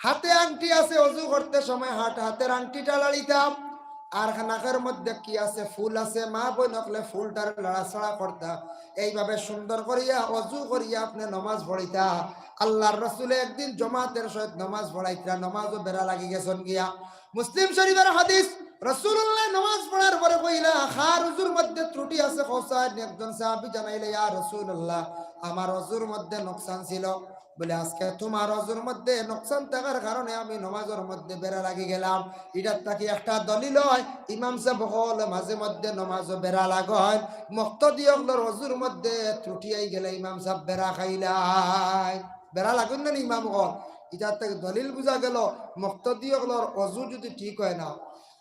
হাতে আংটি আছে, অজু করতে সময় হাত, হাতের আংটিটা লাড়িতাম। আর নাকের মধ্যে কি আছে? ফুল আছে। মা বইন অকলে ফুলটার লাড়াছাড়া করতা। এইভাবে সুন্দর করিয়া অজু করিয়া আপনে নমাজ পড়িতা। আল্লাহর রাসূলে একদিন জমাতের সহিত নমাজ পড়াইতরা, নমাজও বেড়া লাগি গেছইন গিয়া। মুসলিম শরীফের হাদিস, রাসূলুল্লাহ নমাজ পড়ার পরে কইলা, "কার অজুর মধ্যে ত্রুটি আছে কওছাইন?" একজন সাহাবী জানাইলে, "ইয়া রাসূলুল্লাহ, আমার অজুর মধ্যে নোকসান ছিল।" বলে, "আজকে তুমার অজুর মধ্যে নোকসান থাকার কারণে আমি নমাজর মধ্যে বেড়া লাগি গেলাম।" ইটার থাকি একটা দলিল অয়, ইমাম সাব অকল মাঝে মধ্যে নমাজও বেড়া লাগইন। মুক্তাদি অকলর অজুর মধ্যে ত্রুটি আই গেলে ইমাম সাব বেড়া খাইলাইন। বেড়া লাগইন না নি ইমাম অকল? ইটার থাকি দলিল বুঝা গেল, মুক্তাদি অকলর অজু যদি ঠিক অয় না,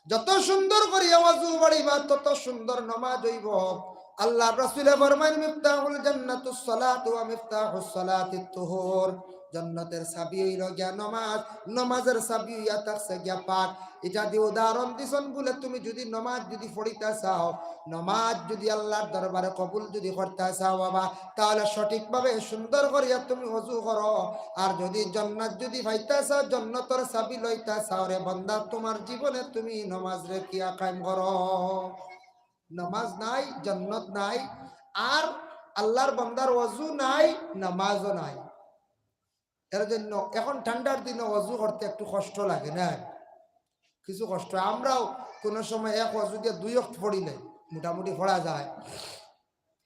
যত সুন্দর করিয়া অজু পড়িবা, তত সুন্দর নমাজ অইবো। আল্লাহর রাসূলে ফরমাইন, "মিফতাহুল জান্নাতুস সালাতু ওয়া মিফতাহুস সালাতিত তুহুর।" জান্নাতের চাবি অইল গিয়া নমাজ, নমাজের চাবি অইয়া থাকছে গিয়া পাক। ইটা দি উদাহরণ দিছইন বলে, তুমি যদি নমাজ যদি পড়িতা চাও, নমাজ যদি আল্লাহর দরবারে কবুল যদি করতা চাও বাবা, তাহলে সঠিকভাবে সুন্দর করিয়া তুমি অজু করো। আর যদি জান্নাত যদি পাইতা চাও, জান্নাতর চাবি লইতা চাও রে বান্দা, তুমার জীবনে তুমি নমাজরে কিয়া কায়েম করো। নমাজ নাই, জান্নাত নাই, আর আল্লাহর বান্দার অজু নাই, নমাজও নাই। এর জন্য এখন ঠান্ডার দিনে অজু করতে একটু কষ্ট লাগে না? কিছু কষ্ট। আমরাও কোনো সময় এক অজু দিয়া দুই ওয়াক্ত পড়িলে মোটামুটি পড়া যায়।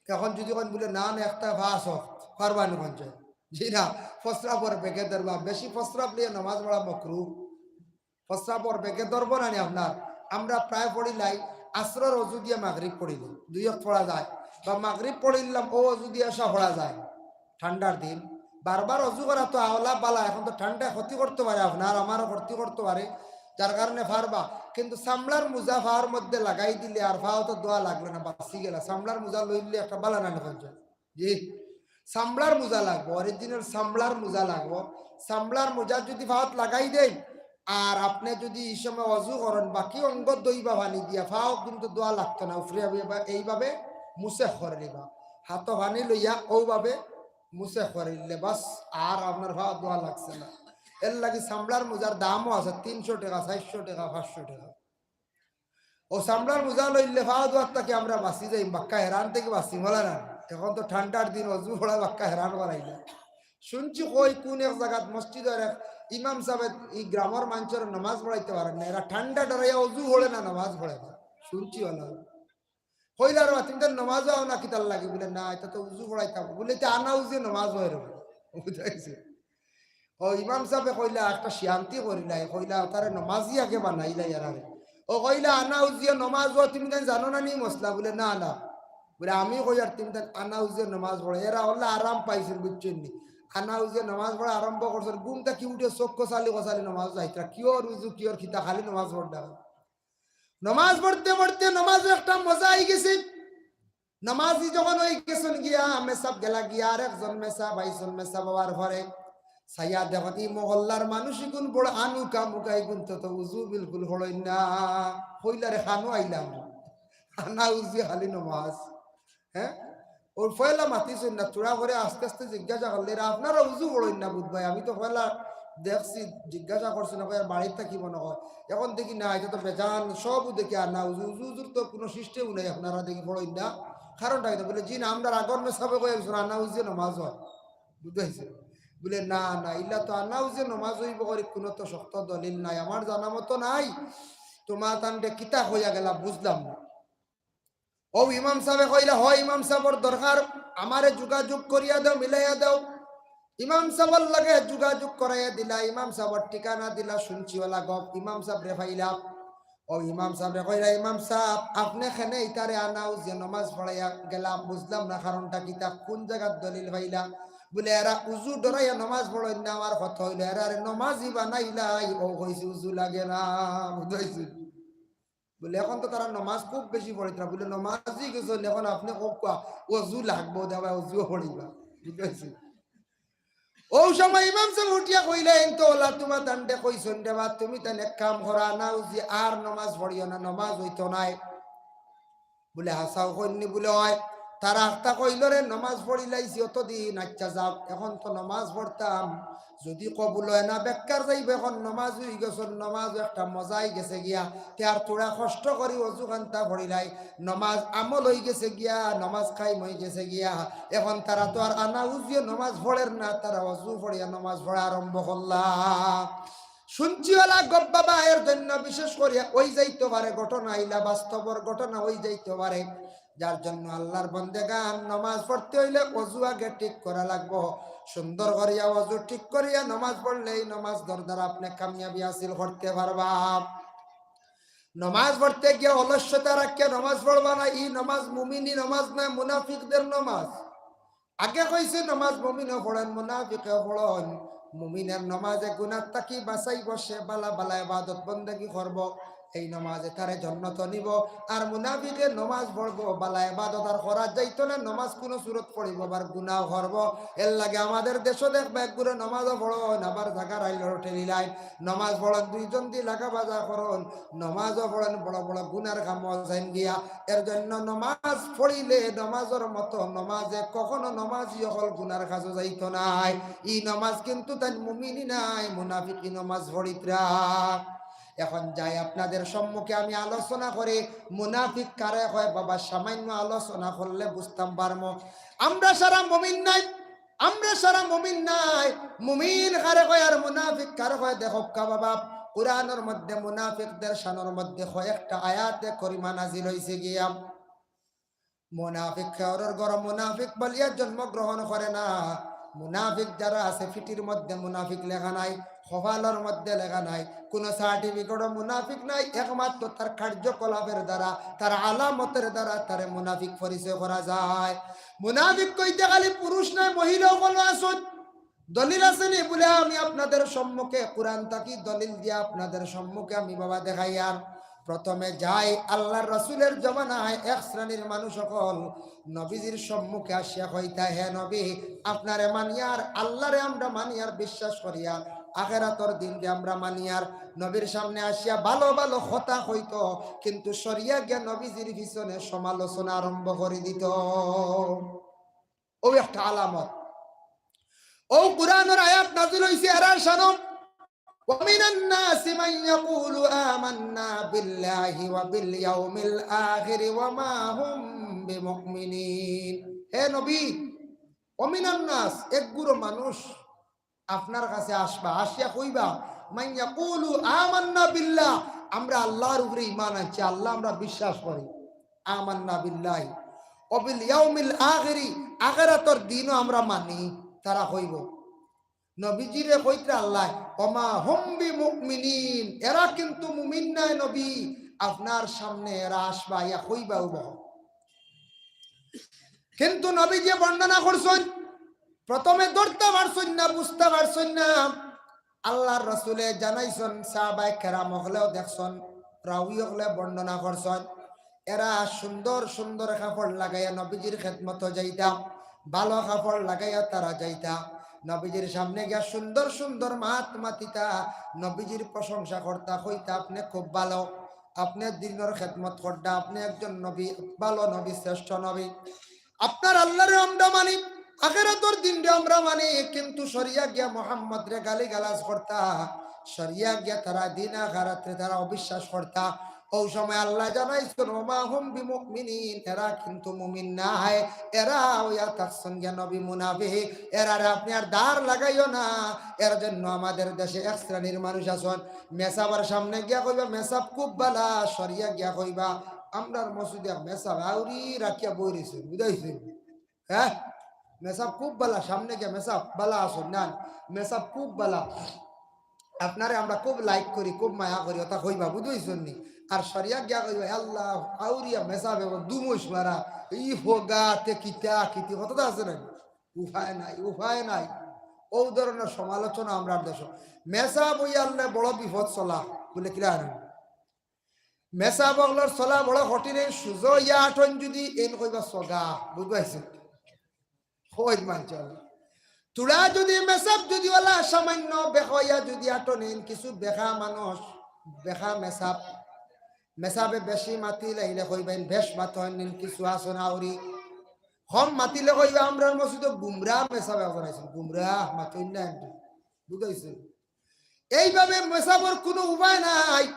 এখন যদি কইন বলে, "না, না, একটা পাঁচ ওয়াক্ত পারবা না কইন যে?" জি না, প্রস্রাবর বেগে ধরবা, বেশি প্রস্রাব নিয়ে নামাজ পড়া মকরু। প্রস্রাবর বেগে ধরবো না নি আপনার? আমরা প্রায় পড়িলাই আসরর অজু দিয়া মাগরিব পড়িলে দুই ওয়াক্ত পড়া যায়, বা মাগরিব পড়িলাম ও অজু দিয়া এশা পড়া যায়। ঠান্ডার দিন বারবার অজু করা তো আওলা বালা, এখন তো ঠান্ডায় ক্ষতি করতে পারে আপনার, আমারও ক্ষতি করতে পারে, যার কারণে পারবা। কিন্তু চামড়ার মোজা পাওর মধ্যে লাগাই দিলে আর পাও তো ধোয়া লাগলো না, বাঁচি গেলা। চামড়ার মোজা লইলে একটা বালা না নি কইন যে? জি, চামড়ার মোজা লাগবো, অরিজিনাল চামড়ার মোজা লাগবো। চামড়ার মোজা যদি পাওত লাগাই দেন, আর আপনে যদি ই সময় অজু করেন, বাকি অঙ্গ ধইবা পানি দিয়া, পাও কিন্তু ধোয়া লাগতো না, উপরে এইভাবে মুছে করে নিবা, হাতো পানি লইয়া ওভাবে মুছে করিলে বাস, আর আপনার পাও ধোয়া লাগছে না। এর লাগি চামড়ার মোজার দামও আছে, তিনশো টেকা, চাইরশো টেকা, পাঁচশো টেকা। ও চামড়ার মোজা লইলে পাও ধোয়ার থাকি আমরা বাঁচি যাই, বাক্কা হেরান থাকি বাঁচি বলা না। এখন তো ঠান্ডার দিন, অজু পড়া বাক্কা হেরান বানাইলে। শুনছি কই কোন এক জাগাত মসজিদর এক ইমাম সাবে ই গ্রামর মানষরে নমাজ পড়াইতে পারেন না, এরা ঠান্ডা ডরাইয়া অজু পড়ে না, নমাজ পড়ে না। শুনছি অলা। কইলা, "রে বা, তুমি তো নমাজও আও না, কিতার লাগি?" বুলে, "না, ইটা তো উজু পড়াইতাম।" বুলে, "ইটা আনা উজুয়ে নমাজ অয় রে বা।" বুঝাইছে? ও ইমাম সাবে কইলা, "একটা শান্তি করিলাই।" কইলা, "তারে নমাজি আগে বানাইলাই এরারে।" ও কইলা, "আনা উজুয়ে নমাজ অয়, তুমি তাই জানো না নি মসলা?" বুলে, "না, না।" বুলে, "আমি কই আর তুমি তাই আনা উজুয়ে নমাজ পড়ো।" এরা অলা আরাম পাইছইন, বুঝছইন নি? আনা উজুয়ে নমাজ পড়া আরম্ভ করছইন, ঘুম থাকি উঠে চোখ কচালি কচালি নমাজ যাইতরা। কিওর উজু, কিওর কিতা, খালি নমাজ পড়রা। নমাজ পড়তে পড়তে নমাজও একটা মজা অই গেছে। নমাজি যখন অই গেছইন গিয়া, মেসাব গেলা গিয়া, আর একজন মেসাব আইছইন, মেসাব অওয়ার পরে চাইয়া দেখইন ই মহল্লার মানুষ ইগুন বড় আনুকা মুকা, ইগুন তো, তো উজু বিলকুল পড়ইন না। কইলা, "রে, কানো আইলাম, আনা উজু খালি নমাজ।" হ্যাঁ, ওর পয়লা মাতিছইন না, থুড়া করে আস্তে আস্তে জিজ্ঞাসা করলে, "এরা আপনারা উজু পড়ইন না বুধ ভাই, আমি তো পয়লা দেখছি, জিজ্ঞাসা করছি না, কই আর বাড়ির থাকি মনে হয়।" এখন দেখি না, ইটা তো বেজান, সব দেখি আনা উজু, উজু উজুর তো কোনো system নাই, আপনারা দেখি পড়ইন না, কারণটা কিতা? বুলে, "জি না, আমরার আগর মেসাবে কই একজন আনা উজুয়ে নমাজ অয়।" বুঝাইছে? বুলে, "না, না, ইলা তো আনা উজুয়ে নমাজ অইবো করি, কোনো তো শক্ত দলিল নাই, আমার জানা মতো নাই, তোমার তানরে কিতা কইয়া গেলা, বুঝলাম না।" ও ইমাম সাবে কইলা, "হ ইমাম সাবর দরকার, আমারে যোগাযোগ করিয়া দেও, মিলাইয়া দেও।" ইমাম সাবর লগে যোগাযোগ করাইয়া দিলা, ইমাম সাবর ঠিকানা দিলা, শুনছি অলা গপ, ইমাম সাবরে পাইলা। ও ইমাম সাবরে কইলা, "ইমাম সাব, আপনে কেনে ইতারে আনা উজুয়ে নমাজ পড়াইয়া গেলা, বুঝলাম না কারণটা কিতা, কোন জাগাত দলিল পাইলা?" বুলে, "এরা উজু ডরাইয়া নমাজ পড়ইন না, আমার কথা অইলো, এরারে নমাজি বানাইলাই, ও কইছে উজু লাগে না।" বুঝাইছে? বুলে, "এখন তো তারা নমাজ খুব বেশি পড়িতরা।" বুলে, "নমাজি গেছইন, এখন আপনে কউক্কা, অজু লাগবো, দেবা অজুও পড়িবা।" বুঝাইছে? ও সময় ইমাম সাব উঠিয়া কইলা, "এইন তো অলা তোমার তানরে কইছইন রে বা, তুমি তান এক কাম করো, আনা উজুয়ে আর নমাজ পড়িও না, নমাজ অইতো নায়।" বুলে, "হাছাউ কইন নি?" বুলে, "অয়, তারা আখতা কইলো রে, নমাজ পড়িলাইছি অতদিন, আচ্ছা যাও, এখন তো নমাজ পড়তাম, যদি কবুল অয় না, বেকার যাইবো, এখন নমাজ অই গেছে, নমাজ একটা মজা অই গেছে গিয়া, তে আর থুড়া কষ্ট করি অজু খান্তা পড়িলাই, নমাজ আমল অই গেছে গিয়া, নমাজ কায়েম অই গেছে গিয়া, এখন তারা তো আর আনা উজুয়ে নমাজ পড়ের না, তারা অজু পড়িয়া নমাজ পড়া আরম্ভ করলা।" শুনছি অলা গপ বাবা, এর জন্য বিশেষ করিয়া অই যাইতো পারে ঘটনা, ইলা বাস্তবর ঘটনা অই যাইতো পারে, যার জন্য আল্লার বন্দেগান নমাজ পড়তে অইলে অজু আগে ঠিক করা লাগবো। সুন্দর করিয়া অজু ঠিক করিয়া নমাজ পড়লে ই নমাজর দ্বারা আপনে কামিয়াবি হাসিল করতে পারবা। নমাজ পড়তে গিয়া অলস্যতা রাখিয়া নমাজ পড়বা না, ই নমাজ মুমিনি নমাজ নায়, মুনাফিকদের নমাজ। আগে কইছে নমাজ মুমিনেও পড়ইন, মুনাফিকেও পড়ইন। মুমিনের নমাজে গুনার থাকি বাঁচাইবো, সে বালা বালা ইবাদত বন্দেগি করবো, এই নমাজে তারে জন্নতো নিবো। আর মুনাফিকে নমাজ পড়বো, বালা ইবাদত আর করা যাইতো না, নমাজ কুনু সুরত পড়িবো, আবার গুনাও করবো। এর লাগি আমাদের দেশো দেখবা একগুরে নমাজও পড়ইন, আবার জাগার আইল ঠেলিলাইন, নমাজ পড়ইন দুইজন দি লাগা বাজা করইন, নমাজও পড়ইন, বড় বড় গুনার কামও যাইন গিয়া। এর জন্য নমাজ পড়িলে নমাজর মতো নমাজে কখনো নমাজি অকল গুনার কাজো যাইতো নায়। ই নমাজ কিন্তু তাইন মুমিনি নায়, মুনাফিকি নমাজ পড়িতরা। এখন যাই আপনাদের সম্মুখে আমি আলোচনা করি, মুনাফিক কারে কয় বাবা, সামান্য আলোচনা করলে বুঝতাম পারমু। আমরা সারা মুমিন নায়, আমরা সারা মুমিন নায়। মুমিন কারে কয় আর মুনাফিক কারে কয় দেখউক্কা বাবা, কুরআনর মধ্যে মুনাফিকদের শানর মধ্যে কয়েকটা আয়াতে করিমা নাজিল অইছে গিয়া। মুনাফিক কেউরর ঘরো মুনাফিক বলিয়া জন্মগ্রহণ করে না। মুনাফিক যারা আছে, ফিটির মধ্যে মুনাফিক লেখা নাই, কপালর মধ্যে লেখা নাই, কুনু সার্টিফিকেটও মুনাফিক নাই, একমাত্র তার কার্যকলাপের দ্বারা, তার আলামতের দ্বারা তারে মুনাফিক পরিচয় করা যায়। মুনাফিক কইতে খালি পুরুষ নায়, মহিলা অকলও আছইন। দলিল আছে নি? বুলে, আমি আপনাদের সম্মুখে কুরআন থাকি দলিল দিয়া আপনাদের সম্মুখে আমি বাবা দেখাইয়ার। প্রথমে যাই আল্লাহর রসুলের জমানায় এক শ্রেণীর মানুষ অকল নবীজির সম্মুখে আসিয়া কইতা, "হে নবী, আপনারে মানিয়ার, আল্লাহরে আমরা মানিয়ার, বিশ্বাস করিয়ার, আখেরাতর দিনরে আমরা মানিয়ার।" নবীর সামনে আসিয়া ভালো ভালো কথা কইতো, কিন্তু সরিয়া গিয়া নবীজির পিছনে সমালোচনা আরম্ভ করি দিত। অউ একটা আলামত। অউ কুরআনর আয়াত নাজিল অইছে এরার শানো, "ওয়া মিনান নাসি মান ইয়াকুলু আমান্না বিল্লাহি ওয়া বিল ইয়াউমিল আখিরি ওয়া মা হুম বিমুমিনিন।" হে নবী, "ওয়া মিনান নাস", এক গুরু মানুষ আপনার কাছে আসবা, আসিয়া কইবা, "মান ইয়াকুলু আমান্না বিল্লাহ", আমরা আল্লাহর উপরে ঈমান আনছি, আল্লাহ আমরা বিশ্বাস করি, "আমান্না বিল্লাহি ওয়া বিল ইয়াউমিল আখিরি", আখেরাতর দিনও আমরা মানি, তারা কইবো। নবীজিরে কইতরা আল্লাহ, "ওয়া মা হুম বিমুমিনিন", এরা কিন্তু মুমিন নায় নবী, আপনার সামনে এরা আসবা, ইয়া কইবা উবাহ। কিন্তু নবীজি বর্ণনা করছইন, প্রথমে ধরতা পারছইন না, বুঝতা পারছইন না। আল্লাহর রসুলে জানাইছইন, সাহাবায়ে কেরাম অকলেও দেখছইন, রাউই অকলে বর্ণনা করছইন। এরা সুন্দর সুন্দর কাপড় লাগাইয়া নবীজির খেদমতো যাইতা, ভালো কাপড় লাগাইয়া তারা যাইতা, নবীজির সামনে গিয়া সুন্দর সুন্দর মাত মাতিতা, নবীজির প্রশংসা করতা, কইতা, "আপনে খুব ভালো, আপনে দিনর খেদমত কররা, আপনে একজন নবী, ভালো নবী, শ্রেষ্ঠ নবী।" আপনার আল্লাহরে আমরা মানি, আখেরাতর দিনরে আমরা মানি, কিন্তু সরিয়া গিয়া মোহাম্মদরে গালিগালাজ করতা, সরিয়া গিয়া তারা দিন আখেরাতরে তারা অবিশ্বাস করতা। অউ সময় আল্লাহ জানাইছইন, "ওয়া মা হুম বিমুমিনিন", এরা কিন্তু মুমিন নায়, এরা অইয়া থাকছইন গিয়া নবী মুনাফিক। এরারে আপনে আর দার লাগাইও না। এর জন্য আমাদের দেশে এক শ্রেণীর মানুষ আছইন, মেসাবর সামনে গিয়া কইবা, "মেসাব খুব ভালা", সরিয়া গিয়া কইবা, "আমরার মসজিদে এক মেসাব আউরি রাখিয়া বই রইছইন, বুঝাইছইন?" হ্যাঁ, মেসাব খুব ভালা, সামনে গিয়া, "মেসাব ভালা আছইন না?" "মেসাব খুব ভালা, আপনারে আমরা খুব like করি, খুব মায়া করি", অতা কইবা, বুঝাইছইন নি? আর সরিয়া গিয়া কইবা, "আল্লাহ, আউরিয়া মেসাব এবং দুমুশ মারা, ই ফোগাতে কিতা কিতি", কততা আছে না? উপায় নাই, উপায় নাই। অউ ধরনর সমালোচনা আমরার দেশো। মেসাব অইয়া আল্লাহ বড় বিপদ চলা, বুলে কিলা আনইন? মেসাব অকলর চলা বড় কঠিন, এইন সুজা অইয়া আটইন যুদি, এইন কইবা সগা, বুঝবাইছে? কইত মানছে না। তুরা যুদি মেসাব যুদি অলা সামান্য বেকা অইয়া যুদি আটইন, এইন কিছু বেকা মানুষ, বেকা মেসাব, মেসাবে বেশি মাতিলাইলে কইবা, "এইন বেশ মাতইন, এইন কিছু আছইন আউরি।" কম মাতিলে কইবা, "আমরার মসজিদো গুমরা মেসাব একজন আইছইন, গুমরা মাতইন না এমনি।" বুঝাইছে? এইভাবে মেসাবর কুনু উপায় নাই।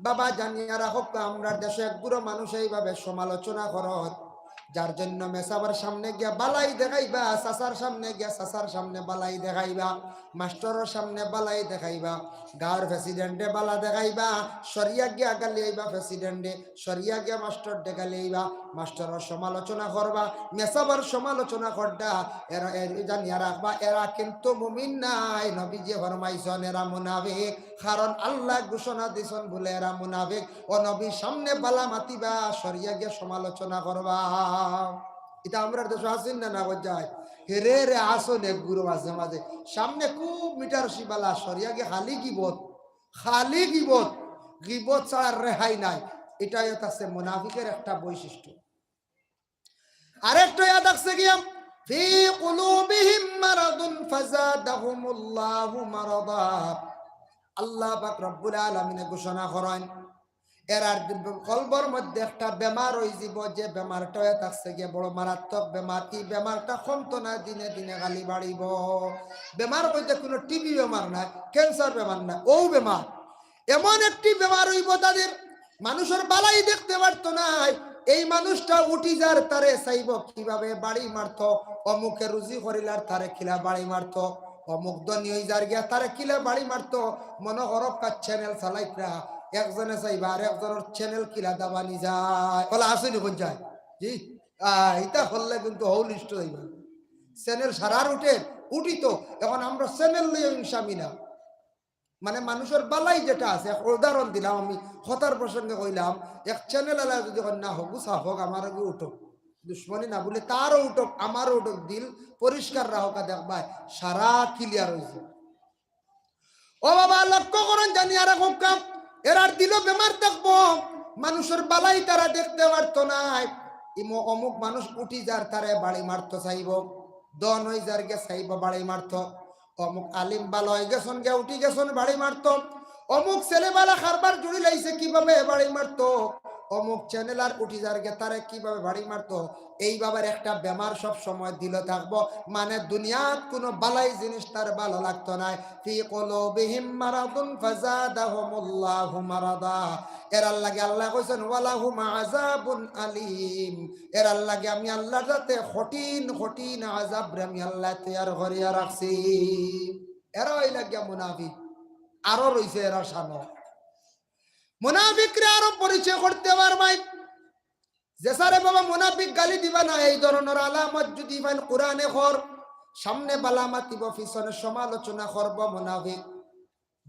বাবা, জানিয়া রাখউক্কা, আমরার দেশো এক গুরু মানুষ এইভাবে সমালোচনা করইন, যার জন্য মেসাবর সামনে গিয়া বালাই দেখাইবা, চাচার সামনে গিয়া চাচার সামনে বালাই দেখাইবা, মাস্টরর সামনে বালাই দেখাইবা, গাঁওর প্রেসিডেন্টরে বালা দেখাইবা, সরিয়া গিয়া গালি আইবা প্রেসিডেন্টরে, সরিয়া গিয়া মাস্টররে গালি আইবা, মাস্টরর সমালোচনা করবা, মেসাবর সমালোচনা কররা। এরা, এরা জানিয়া রাখবা, এরা কিন্তু মুমিন নায়। নবীজি ফরমাইছইন, এরা মুনাফিক। কারণ আল্লায় ঘোষণা দিছইন বুলে এরা মুনাফিক। অউ নবীর সামনে বালা মাতিবা, সরিয়া গিয়া সমালোচনা করবা। ইতা আমরার দেশো আছইন না, না গো যায়? হেরে রে আছইন এক গুরু মাঝে মাঝে। সামনে খুব মিটার শিবালা, সরিয়া গিয়া খালি গিবত, খালি গিবত, গিবত ছাড়া রেহাই নাই। ইটা অইয়া থাকছে মুনাফিকর একটা বৈশিষ্ট্য। আরেকটা অইয়া থাকছে গিয়া, "ফি কুলুবিহিম মারাদুন ফাজাদাহুমুল্লাহু মারাদা।" আল্লাহ পাক রব্বুল আলামিনে ঘোষণা করইন, এরার কলবর মধ্যে একটা বেমার অইযিবো, যে বেমারটা অইয়া থাকছে গিয়া বড় মারাত্মক বেমার। ই বেমারটা কমতো না, দিনে দিনে খালি বাড়িবো। বেমার কইতে কুনু টিবি বেমার নায়, ক্যান্সার বেমার নায়, অউ বেমার। এমন একটি বেমার অইবো তাদের, মানুষর বালাই দেখতে পারতো নায়। এই মানুষটা উঠি যার তারে চাইবো কিভাবে বাড়ি মারতো, অমুকে রুজি করিলার তারে কিলা বাড়ি মারতো, অমুক ধনী অইযার গিয়া তারে কিলা বাড়ি মারতো। মনো করউক্কা চ্যানেল চালাইতরা, একজনে চাইবা আর একজনর চ্যানেল কিলা দাবানি যায়। কলা আছইন নি কুন যায়? জি, আহ, ইতা করলে কিন্তু হউ লিস্ট অইবা। চ্যানেল সারার উঠে, উঠিতো। এখন আমরা চ্যানেল লইয়া হিংসামি না। মানে, মানুষর বালাই যেটা আছে, এক উদাহরণ দিলাম আমি, কথার প্রসঙ্গে কইলাম, এক চ্যানেল আলা যুদি কয়, "না, হগু সাফ অউক, আমার আগে উঠউক, দুশমনি না বুলে তারও উঠউক, আমারও উঠউক, দিল পরিষ্কার রাখউক্কা, দেখবায় সারা ক্লিয়ার অইছে।" ও বাবা, লক্ষ্য করইন, জানিয়া রাখউক্কা, এরার দিলো বেমার থাকবো, মানুষর বালাই তারা দেখতে পারতো নায়। ইমো অমুক মানুষ উঠি যার, তারে বাড়ি মারতো চাইবো, ধন অই যার গিয়া চাইবো বাড়ি মারতো। অমুক আলিম ভালা অই গেছইন গিয়া, উঠি গেছইন, বাড়ি মারতো। অমুক ছেলে ভালা কারবার জুড়ি লাইছে, কিভাবে বাড়ি মারতো। অমুক চ্যানেলার উঠি যার গিয়া, তারে কিভাবে বাড়ি মারতো। এইভাবে একটা বেমার সব সময় দিলো থাকবো, মানে দুনিয়াত কুনু বালাই জিনিস তার ভালা লাগতো নায়। ফি কুলুবিহিম মারাদুন ফাজাদাহুমুল্লাহু মারাদা। এরার লাগি আল্লায় কইছইন, "ওয়ালাহুম আযাবুন আলিম।" এরার লাগি আমি আল্লাহর যাতে কঠিন কঠিন আযাবরে আমি আল্লায় তৈয়ার করিয়া রাখছি। এরা অইলা গিয়া মুনাফিক। আরো রইছে এরার শানো। মুনাফিকরে আরো পরিচয় করতে পারবায়। যে সারে বাবা মুনাফিক গালি দিবা না, এই ধরনর আলামত যুদি পাইন, কোরআনে কর, সামনে ভালা মাতিবো, পিছনে সমালোচনা করবো মুনাফিক।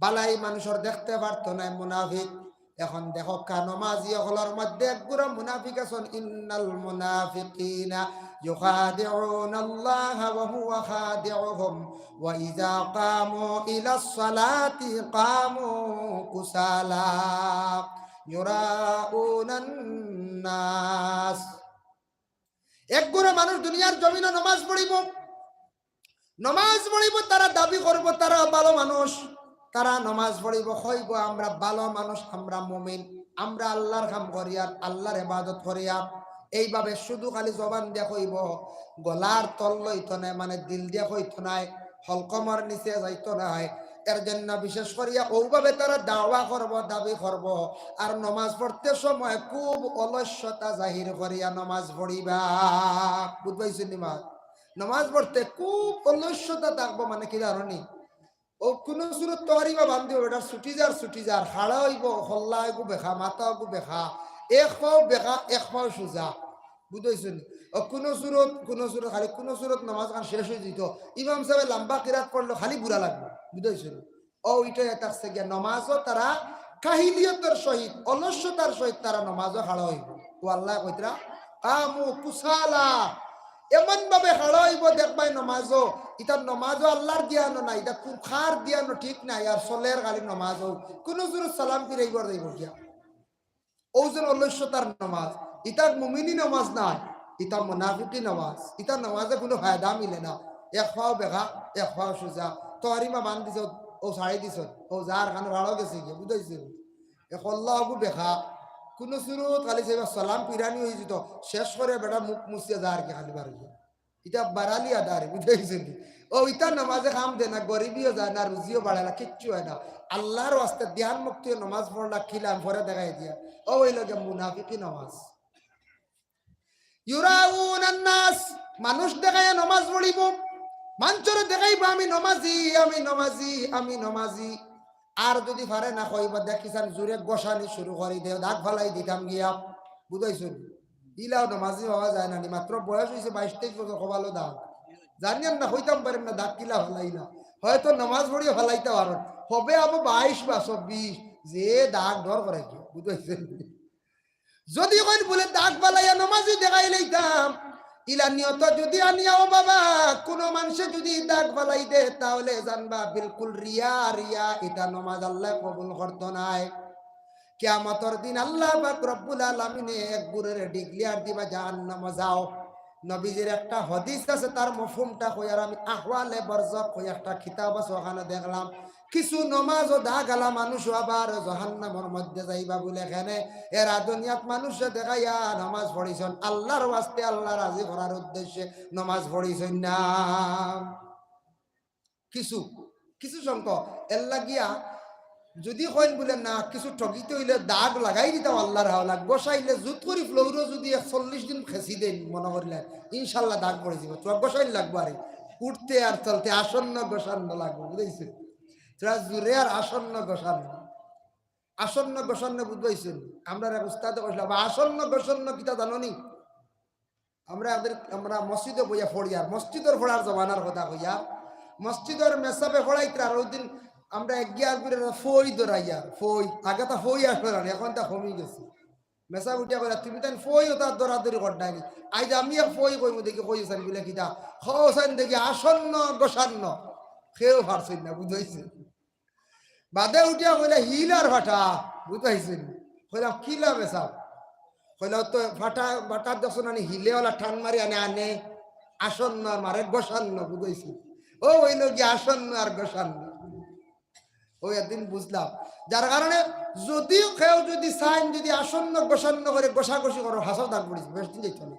ভালাই মানুষর দেখতে পারতো নায় মুনাফিক। এখন দেখো কা নমাজি অকলর মধ্যে এক গুরা মুনাফিক আছইন, ইন্নাল মুনাফিকিনা ইউখাদিউনাল্লাহা ওয়া হুয়া খাদিউহুম ওয়া ইযা কামু ইলাস সালাতি কামু কুসালা ইউরাউনান নাস। এক গুরা মানুষ দুনিয়ার জমিনো নমাজ পড়িবো, নমাজ পড়িবো, তারা দাবি করবো তারা ভালা মানুষ, তারা নমাজ পড়িবো, কইবো, "আমরা ভালা মানুষ, আমরা মুমিন, আমরা আল্লাহর কাম করিয়ার, আল্লাহর ইবাদত করিয়ার।" এইভাবে শুধু খালি জবান দিয়া কইবো, গলার তল লইতো নায়, মানে দিল দিয়া কইতো নায়, হলকমর নিচে যাইতো নায়। এর জন্য বিশেষ করিয়া অউভাবে তারা দাওয়া করবো, দাবি করবো, আর নমাজ পড়তে সময় খুব অলস্যতা জাহির করিয়া নমাজ পড়িবা। বুঝবাইছইন নি মাত? নমাজ পড়তে খুব অলস্যতা থাকবো, মানে কি জানো নি? অউ কুনু সুরত তহরিমা বান্ধিবো, বেটার ছুটি যার, ছুটি যার, খাড়া অইবো, কল্লা অগু বেকা, মাথা অগু বেকা, এক পাও বেকা, এক পাও সুজা। বুঝাইছো নি? অউ কুনু সুরত, কুনু সুরত, খালি কুনু সুরত নমাজ খান শেষ অই যিতো। ইমাম সাবে লাম্বা কিরাত পড়লো, খালি বুরা লাগবো। বুঝাইছো নি? অউ ইটা থাকছে গিয়া নমাজও তারা কাহিলিয়তর সহিত, অলস্যতার সহিত তারা নমাজও খাড়া অইবো। অউ আল্লায় কইতরা, "কামু কুসালা।" এমন ভাবে খাড়া অইবো দেখবায় নমাজও, ইতার নমাজও আল্লাহর জ্ঞানও নাই, ইতা কুরকার জ্ঞানও ঠিক নাই, আর চলের খালি নমাজও। কুনু সুরত সালাম ফিরাইবার যাইবো গিয়া। অউ যেন অলস্যতার নমাজ, ইতা মুমিনি নমাজ নায়, ইতা মুনাফিকি নমাজ, ইতা নমাজে কুনু ফায়দা মিলে না। এক পাও বেকা, এক পাও সুজা, তহরিমা বান্ধিছো, অউ ছাড়ি দিছো, অউ যার খানো ভালো গেছে গিয়া, বুঝাইছো? এ কল্লা অগু বেকা, কুনু সুরত খালি সেবা সালাম ফিরানি অই যিতো, শেষ করি বেটা মুখ মুছিয়া যার গি খালি বার অইয়া। ইতা বারালি আদারে, বুঝাইছো নি? অউ ইতা নমাজে কাম দেয় না, গরিবিও যায় না, রুজিও বাড়ে না, কিচ্ছু অয় না। আল্লাহর ওয়াস্তে ধ্যান মুক্তি নমাজ পড়লা, কিলাম পরে দেখাই দিয়া। অউ অইলো গিয়া মুনাফিকি নমাজ। ইউরাউনান নাস, মানুষ দেখাইয়া নমাজ পড়িবো, মানষরে দেখাইবো, "আমি নমাজি, আমি নমাজি, আমি নমাজি।" আর যুদি পারে না, কইবো, "দেখিছান, জুরে গোসানি শুরু করি দেও, দাগ ফালাই দিতাম গিয়া।" বুঝাইছো নি? ইলাও নমাজি পাওয়া যায় না নি, মাত্র বয়স অইছে বাইশ তেইশ বছর, কপালো দাগ। জানিয়ার না, কইতাম পারিম না, দাগ কিলা ফালাইলা। হয়তো নমাজ পড়িয়া ফালাইতা পারইন, হবে আবো বাইশ বা চব্বিশ, যে দাগ ডর করে কি, বুঝাইছো নি? যুদি কইন বুলে দাগ ফালাইয়া নমাজি দেখাই লইতাম, ইলা নিয়ত যুদি আনিয়া, ও বাবা, কুনু মানষে যুদি দাগ ফালাই দে, তাইলে জানবা বিলকুল রিয়া, রিয়া, ইতা নমাজ আল্লায় কবুল করতো নায়। কিয়ামতর দিন আল্লাহ পাক রব্বুল আলামিনে এক গুরেরে declare দিবা, "জাহান্নামো যাও।" নবীজির একটা হাদিস আছে, তার মফহুমটা কই, আর আমি আহওয়ালে বারজাখ কই একটা কিতাব আছে, অখানো দেখলাম, কিছু নমাজও দাগ আলা মানুষও আবার জাহান্নামর মধ্যে যাইবা বুলে। কেনে? এরা দুনিয়াত মানুষরে দেখাইয়া নমাজ পড়িছইন, আল্লাহর ওয়াস্তে, আল্লাহ রাজি করার উদ্দেশ্যে নমাজ পড়িছইন না। কিছু, কিছু সংখ্যক। এর লাগিয়া যুদি কইন বুলে, "না, কিছু ঠগিতে অইলে দাগ লাগাই দিতাম আল্লাহর হাওলা, গোসাইলে জুত করি ফ্লোরও যুদি এক চল্লিশ দিন খেছি দেইন মনো করিলে, ইনশাল্লাহ দাগ পড়ি যিবো।" তোরা গোসাইন লাগবো আরে, উঠতে আর চলতে আসন্ন গোসান্ন লাগবো, বুঝাইছো? তোরা জুরে আর আসন্ন গোসান্ন, আসন্ন গোসান্ন বুঝাইছো নি? আমরার এক উস্তাদে কইছলা, "বা আসন্ন গোসান্ন কিতা জানো নি?" আমরা এদের, আমরা মসজিদো বইয়া পড়িয়ার, মসজিদর পড়ার জমানার কথা কইয়ার, মসজিদর মেসাবে পড়াইতরা, আর অউদিন আমরা এগিয়া আগুরে ফই ধরাইয়ার, ফই, আগে তা ফই আসলো না, এখন তা কমি গেছে। মেসাব উঠিয়া কইলা, "তুমি তাইন ফই অতা ধরাধরি কররায় নি?" আইজ আমি এক ফই কইমু, দেখি কই হোসেন বুলে কিতা, খ হোসেন দেখি আসন্ন গোসান্ন, কেউ পারছইন না, বুঝাইছে। বাদে উঠিয়া কইলা, "হিল আর ফাটা", বুঝাইছে নি? কইলাম, "কিলা বেসাও?" কইলা, "তো ফাটা, ফাটার দেখছো না নি, হিলে ওলা টান মারি আনে, আনে আসন্ন আর মারে গোসান্ন।" বুঝাইছি, ও অইলো গিয়া আসন্ন আর গোসান্ন। ওই একদিন বুঝলাম, যার কারণে যদিও কেউ যদি চাইন, যদি আসন্ন গোসান্ন করে গোসাগোসি করো, হাছাউ দাগ পড়িছে, বেশ দিন যাইতো না।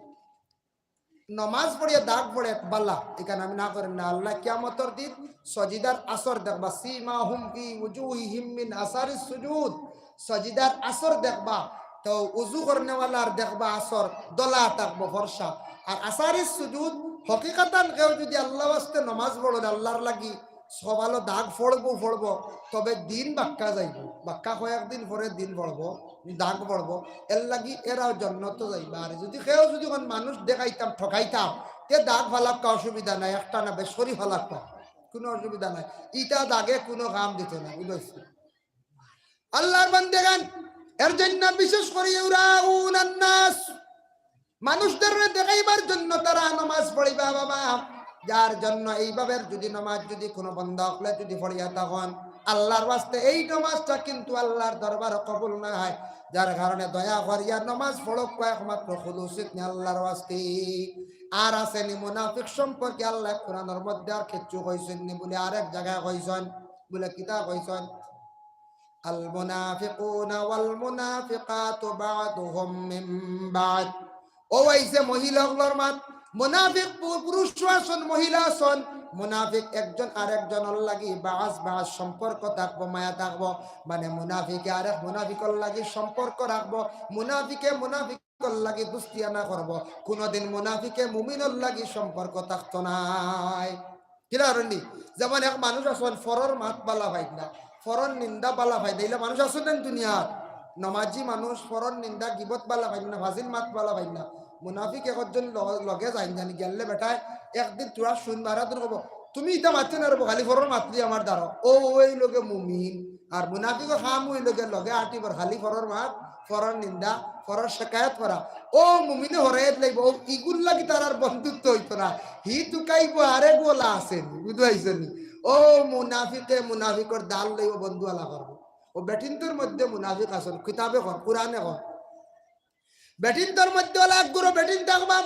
নমাজ পড়িয়া দাগ পড়ে বালা, এখানে আমি না করেন না। আল্লাহ কিয়ামতর দিন সজিদার আসর দেখবা, "সীমাহুম ফি উজুহিহিম মিন আসারিস সুজুদ।" সজিদার আসর দেখবা, তো উজু করনেওয়ালার দেখবা আসর দলা থাকবো ফর্সা। আর আসারিস সুজুদ, হকিকাতান কেউ যদি আল্লাহ ওয়াস্তে নমাজ পড়ে আল্লাহর লাগি, সকালো দাগ পড়বো, পড়বো, তবে দিন বাক্কা যাইবো, বাক্কা কয়েকদিন পরে দিন পড়বো, দাগ পড়বো, এর লাগি এরাও জন্নত যাইবা। আর যদি কেউ যদি কোন মানুষ দেখাইতাম, ঠকাইতাম, তে দাগ ফালাক্কা অসুবিধা নাই, একটা না বেশ করি ফালাক্কা, কোনো অসুবিধা নাই, ইটা দাগে কোনো কাম দিত না, বুঝাইছি? আল্লাহর বান্দেগান, এর জন্য বিশেষ করি ইউরাউনান নাস, মানুষদের দেখাইবার জন্য তারা নমাজ পড়িবা বাবা। যার জন্য এইভাবে যদি নমাজ যদি কোনো বন্দা হকলে যদি পড়িয়া তখন আল্লাহর ওয়াস্তে এই নমাজটা কিন্তু আল্লাহর দরবারে কবুল না হয়। যার কারণে দয়া করিয়া নমাজ পড়ো একমাত্র খুলুসিত নি আল্লাহর ওয়াস্তে। আর আছেনি মুনাফিক সম্পর্কে আল্লাহ কোরআনের মধ্যে আর কিচ্ছু কইছেন নি বলে আরেক জায়গায় কইছেন, বলে কিতা কইছেন? المنافقون والمنافقات بعضهم من بعض। ও আইছে মহিলা অকলর মাত, মুনাফিক পু-, পুরুষও আছইন, মহিলা আছইন। মুনাফিক একজন আরেকজনর লাগি বাজ বাজ সম্পর্ক থাকবো, মায়া থাকবো। মানে মুনাফিকে আরেক মুনাফিকর লাগি সম্পর্ক রাখবো, মুনাফিকে মুনাফিকর লাগি দুস্তিয়ানা করবো। কোনোদিন মুনাফিকে মুমিনর লাগি সম্পর্ক থাকতো নায়। কিলা হারণি? যেমন এক মানুষ আছইন, ফরর মাত বালা পাইন না, ফরর নিন্দা বালা পাইন না, ইলা মানুষ আছইন না দুনিয়াত? নমাজি মানুষ ফরর নিন্দা গিবত বালা পাইন না, ফাজিল মাত বালা পাইন না। মুনাফিক একজন ল-, লগে যাইন জানি গেলে বেটায় একদিন তোরা শুন মারা দূর হবো, "তুমি ইতা মাততে না রে, খালি ফরর মাতলি আমার দ্বারা।" ও ওই লগে মুমিন। আর মুনাফিকর কাম ওই লগে লগে আটিবার খালি ফরর মাত, ফরর নিন্দা, ফরর শিকায়ত করা। ও মুমিনে হরাইত লাগবো, ও ইগুর লাগি তার আর বন্ধুত্ব হইতো না। হি তুকাইবো আরে গোলা আছে নি, বুঝতে পারছো নি? ও মুনাফিকে মুনাফিকর দাল লইব বন্ধু আলা করবো। ও বেটিন্তর মধ্যে মুনাফিক আছইন, কিতাবে কর, কোরআনে কর। বেটিন্তর মধ্যে ওলা এক গুরু বেটিন থাকবা,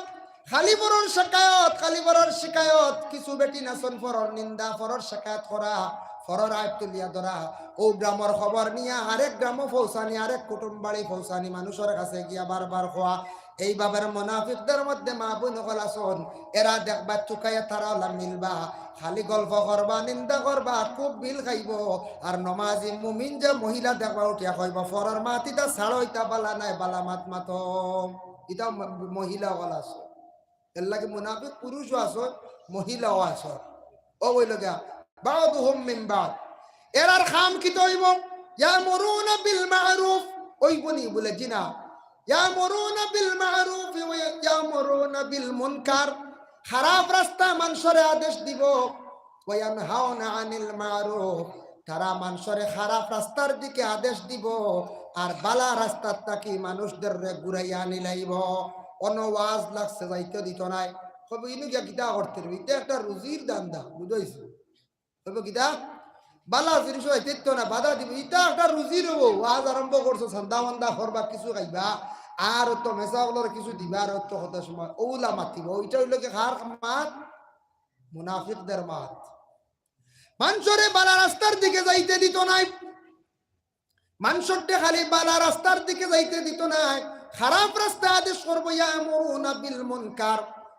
খালি ফরর শিকায়ত, খালি ফরর শিকায়ত। কিছু বেটিন আছইন ফরর নিন্দা, ফরর শিকায়ত করা, ফরর আইব তুলিয়া ধরা। ও গ্রামর খবর নিয়া আরেক গ্রামো পৌঁছানি, আরেক কুটুম বাড়ি পৌঁছানি, মানুষর কাছে গিয়া বারবার কওয়া। এইভাবে মুনাফিকদের মধ্যে মা বোন অকল আছইন, এরা দেখবা তুকাইয়া তারা ওলা মিলবা, খালি গল্প করবা, নিন্দা করবা, খুব বিল খাইবো। আর নমাজি মুমিন যে মহিলা দেখবা উঠিয়া কইবা, "ফরর মাত ইতা ছাড়ো, ইতা বালা নায়, বালা মাত মাতো।" ইতা ম-, মহিলা অকল আছইন। এর লাগি মুনাফিক পুরুষও আছইন, মহিলাও আছইন। ও ওই লগে বাদুহুম মিন বাদ। এরার কাম কিতা অইবো? ইয়ামুরুনা বিল মারুফ। অইবো নি? বলে, "জি না।" ইয়ামুরুনা বিল মারুফ ওয়া ইয়ামুরুনা বিল মুনকার। খারাপ রাস্তা মানষরে আদেশ দিবো। ওয়া ইয়ানহাউনা আনিল মারুফ। তারা মানষরে খারাপ রাস্তার দিকে আদেশ দিবো, আর বালা রাস্তার থাকি মানুষদেররে ঘুরাইয়া আনিলাইবো। অনো ওয়াজ লাগছে, যাইতে দিতো নায়। কইবো, "ইনো গিয়া কিতা করতে রে? ইটা একটা রুজির ধান্দা, বুঝাইছো?" কইবো কিতা? বালা জিনিস অইতে দিতো না, বাধা দিবো। ইটা একটা রুজির অইবো, ওয়াজ আরম্ভ করছো, চান্দা মান্দা করবা, কিছু খাইবা, আর তো মেসা অকলরে কিছু দিবা, আর তো কথা সময় ওলা মাতিবো। ওইটা অইলো কি কার মাত? মুনাফিকদের মাত। মানষরে বালা রাস্তার দিকে যাইতে দিতো নায়। মানষরে খালি বালা রাস্তার দিকে যাইতে দিতো নায়, খারাপ রাস্তা আদেশ করবো, ইয়ামুরুনা বিল মুনকার।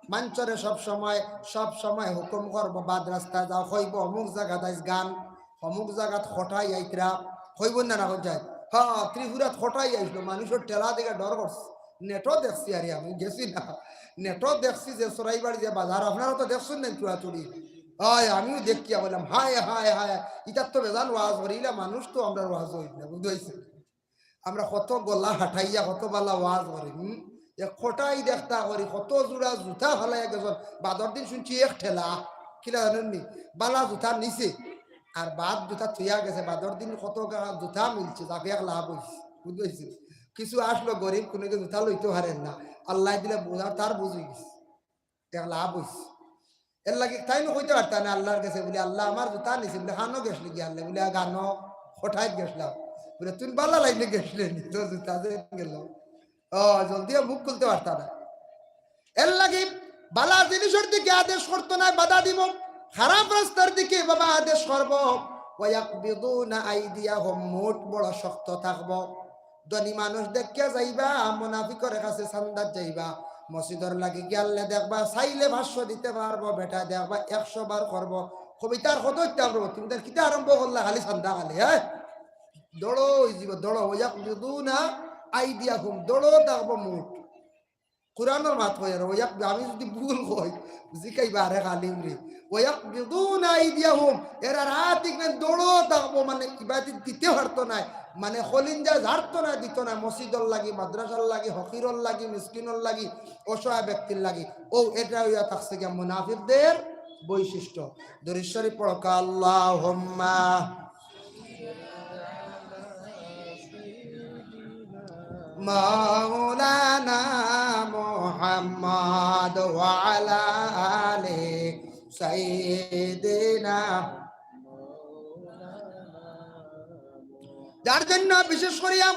মানষরে সব সময়, সব সময় হুকুম করবো, "বাদ রাস্তায় যাও", কইবো, "অমুক জাগাত আইজ গান, অমুক জাগাত কটাই আইতরা", কইবো না, না কই যায়? হ্যাঁ, ত্রিপুরাত কটাই আইছিল, মানুষর ঠেলা দেখে ডর করছে। নেটো দেখছি, আরে আমি গেছি না, নেটো দেখছি যে চোরাইবাড়ি যে বাজার, আপনারা তো দেখছেন না চুরাচুরি। হয়, আমিও দেখিয়া বললাম, "হায়, হায়, হায়, ইতার তো বেজান ওয়াজ করি, ইলা মানুষ তো আমরা ওয়াজ হইত না", বুঝতে পারছেন? আমরা কত গলা হাঁটাইয়া কত বালা ওয়াজ করি, হুম? এক কটাই দেখতা করি, কত জোড়া জুতা ফালাইয়া গেছন। বাদর দিন শুনছি এক ঠেলা, কিলা জানেন নি? বালা জুতা নিছে, আর বাদ জুতা থইয়া গেছে। বাদর দিন কত গা-, জুতা মিলছে, যাকে এক লাভ হইছে, বুঝতে পারছেন? কিছু আসলো গরিব, কোনো জুতা লইতে পারেন না, আল্লাহ দিলে বোঝা তার বুঝে গেছে। এক লাভ হইছে। এর লাগি তাইন কইতে পারতা না আল্লাহর কাছে, বলে, "আল্লাহ, আমার জুতা নিছে", বলে, "কানো গেছলে গিয়া?" আল্লাহ বলে, "গানো, কটাইত গেছলাম।" বুলে, "তুই বালা লাইনে গেছলে নি, তোর জুতা যে গেল।" ও, জলদি মুখ খুলতে পারতা না। এর লাগি বালা জিনিসর দিকে আদেশ করতো নায়, বাধা দিবো। খারাপ রাস্তার দিকে বাবা আদেশ করবো। "ওয়াকবিদুনা আইদিয়াহুম", মুঠ বড় শক্ত থাকবো। ধনী মানুষ দেখিয়া যাইবা, মুনাফিকর কাছে চান্দাত যাইবা। মসজিদর লাগি গিয়ালে দেখবা, চাইলে পাঁচশো দিতে পারবো, বেটা দেখবা একশো বার করবো। কবিতার কত ইত্যা করবো, তুমি তার কিতা আরম্ভ করলা খালি চান্দা খালি, হ্যাঁ? দৌড়ো অই যিবো, দৌড়ো। "ওয়াকবিদুনা আইদিয়াহুম", দৌড়ো থাকবো মুঠ। কোরআনর মাত কই আর, ওয়াক-, আমি যদি ভুল কই, জিকাইবা আরে খালি উমরি। "ওয়াকবিদুনা আইদিয়াহুম", এরার আত ইখান দৌড়ো থাকবো, মানে ইবাদত দিতে পারতো নায়, মানে খলিঞ্জা ঝাড়তো নায়, দিতো নায়, মসজিদর লাগি, মাদ্রাসার লাগি, ফকিরর লাগি, মিসকিনর লাগি, অসহায় ব্যক্তির লাগি। ও, এটা অইয়া থাকছে গিয়া মুনাফিকদের বৈশিষ্ট্য। দরুদ শরীফ পড়ো, আল্লাহুম্মা মাওলানা মুহাম্মদ ওয়া আলা আলি সাইয়্যিদিনা। যার জন্য বিশেষ করিয়া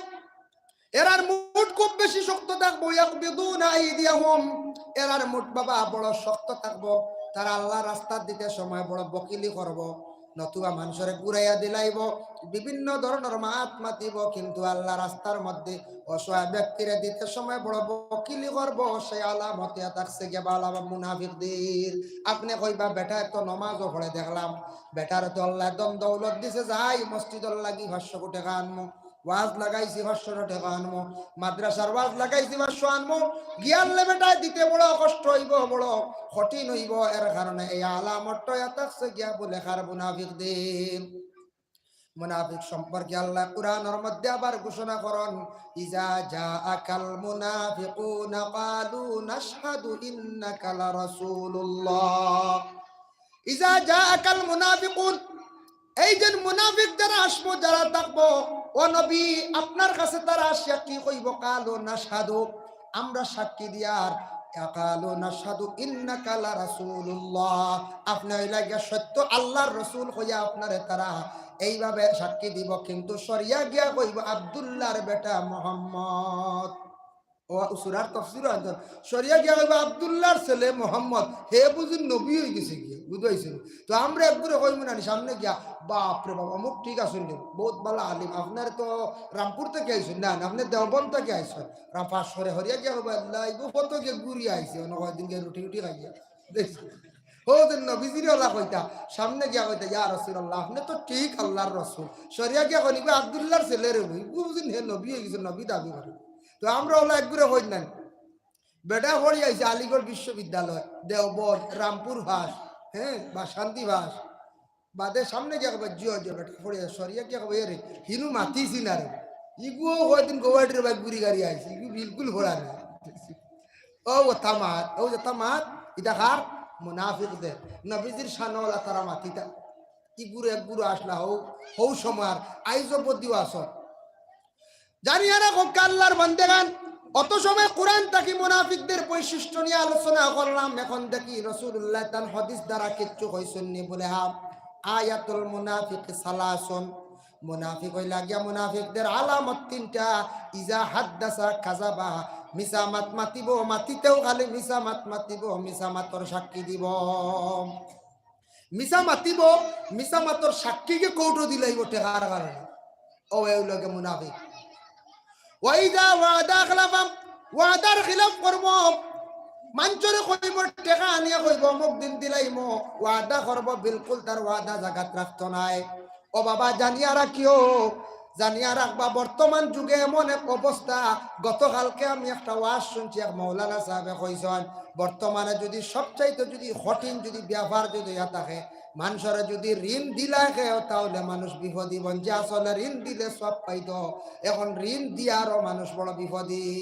এরার মুঠ খুব বেশি শক্ত থাকবো, ইয়াকবিদুনা আইদিয়াহুম, এরার মুঠ বাবা বড় শক্ত থাকবো। তারা আল্লাহর রাস্তাত দিতে সময় বড় বকিলি করবো, নতুবা মানুষরে ঘুরাইয়া দিলাইবো, বিভিন্ন ধরনর মাত মাতিবো, কিন্তু আল্লাহর রাস্তার মধ্যে অসহায় ব্যক্তিরে দিতে সময় বড় বকিলি করবো। সেই আলামত ইয়া থাকছে গিয়া বালা মুনাফিকদের। আপনে কইবা, "বেটায় তো নমাজও পড়ে দেখলাম, বেটারে তো আল্লায় ধন দৌলত দিছে, যাই মসজিদর লাগি পাঁচশো টেকা আনমু।" ওয়াজ লাগাইছি পাঁচশো টেকা আনমু, মাদ্রাসার ওয়াজ লাগাইছি পাঁচশো আনমু, গিয়ালে বেটায় দিতে বড় কষ্ট অইবো, বড় কঠিন অইবো। এর কারণে এই আলামতটা ইয়া থাকছে গিয়া বুলে কার? মুনাফিকদের। মুনাফিক সম্পর্কে আল্লায় কোরআনর মধ্যে আবার ঘোষণা করইন, "ইজা জাআকাল মুনাফিকুনা ক্বালু নাশহাদু ইন্নাকা লারাসূলুল্লাহ।" ইজা জাআকাল মুনাফিকুন, এই যে মুনাফিক যারা আসবো, যারা থাকবো, ও নবী, আপনার কাছে তারা আসিয়া কি কইবো? "ক্বালু নাশহাদু", আমরা সাক্ষী দিয়ার, "ক্বালু নাশহাদু ইন্নাকা লারাসূলুল্লাহ", আপনে অইলা গিয়া সত্য আল্লাহর রসুল কইয়া আপনারে তারা এইভাবে সাক্ষী দিবো, কিন্তু সরিয়া গিয়া কইবো, "আব্দুল্লাহর বেটা মোহাম্মদ।" ও, সূরার তফসিরও আনছইন। সরিয়া গিয়া কইবো, "আব্দুল্লাহর ছেলে মোহাম্মদ, হে বুঝি নবী অইগেছে গিয়া।" বুঝাইছে? তো আমরা একবারে কইমু না নি সামনে গিয়া, "বাপ রে বাপ, অমুক ঠিক আছইন রে, বউত বালা আলিম, আপনারে তো রামপুর থাকি আইছইন না, আপনে দেওবন্দ থাকি আইছইন।" রাম পাশ করে হরিয়া গিয়া কইবো, "আল্লাহ, ইগু কত গিয়া ঘুরিয়া আইছে, অনো কয়দিন গিয়া রুটি রুটি খাইয়া।" দেখছো? ও যে নবীজিরে ওলা কইতা, সামনে গিয়া কইতা, "ইয়া রাসূলুল্লাহ, আপনে তো ঠিক আল্লাহর রসুল।" সরিয়া গিয়া কইবো, "আব্দুল্লাহর ছেলে রে, ইগু বুঝি হে নবী অইগেছে, নবী দাবি করে।" তো আমরা ওলা একবারে কই না নি। বেটা পড়ি আইছে আলিগড় বিশ্ববিদ্যালয়, দেওবন্দ, রামপুর পাশ, হ্যাঁ, বাসন্তী পাশ। বাদে সামনে গিয়া কইবো, "জিও, জিও, বেটা পড়ি আইছে।" সরিয়া গিয়া কইবো, "এরে, হিনু মাতিছি না রে। ইগুও কয়দিন গৌহাটির বাইক ঘুরি গাড়ি আইছে, ইগু বিলকুল পড়া না।" ও, ও তামাত, ও যে তামাত, ইটা কার? মুনাফিকদের। নবীজির শানওয়ালা তারা মাতিতা। ইগুরে একগুরে আসলা হউ, হউ সময় আর আইজ অবধিও আছইন। জানিয়া রাখো, আল্লাহর বান্দেগান, অত সময় কোরআন থাকি মুনাফিকদের বৈশিষ্ট্য নিয়া আলোচনা করলাম। এখন দেখি রাসূলুল্লাহ তান হাদিস দ্বারা কিচ্ছু কইছইন নি? বুলে, হ্যাঁ, আয়াতুল মুনাফিক সালাসুন। মুনাফিক অইলা গিয়া মুনাফিকদের আলামত তিনটা। ইজা হাদ্দাসা কাযাবা, মিছা মাত মাতিবো, মাতিতেও খালি মিছা মাত মাতিবো, মিছা মাতর সাক্ষী দিবো। মিছা মাতিবো, মিছা মাতর সাক্ষীকে কোর্টো দিলাইবো টেকার কারণে। ও এউ লগে মুনাফিক। ওয়াইদা ওয়াদা আখলাফা, ওয়াদার খিলাফ করবো। মানষরে কইবো, টেকা আনিয়া কইবো, "অমুক দিন দিলাইমু", ওয়াদা করবো, বিলকুল তার ওয়াদা জাগাত রাখতো নায়। ও বাবা, জানিয়া রাখিও, জানিয়া রাখবা, বর্তমান যুগে এমন এক অবস্থা, গতকালকে আমি একটা ওয়াজ শুনছি, এক মৌলানা সাহেবে কইছইন, বর্তমানে যদি সবচাইতে যদি কঠিন যদি ব্যাপার যদি ইয়া থাকে, মানষরে যদি ঋণ দিলায় কেউ, তাহলে মানুষ বিপদি বন যে আসলে ঋণ দিলে সব পাইতো। এখন ঋণ দিয়ারও মানুষ বড় বিপদি,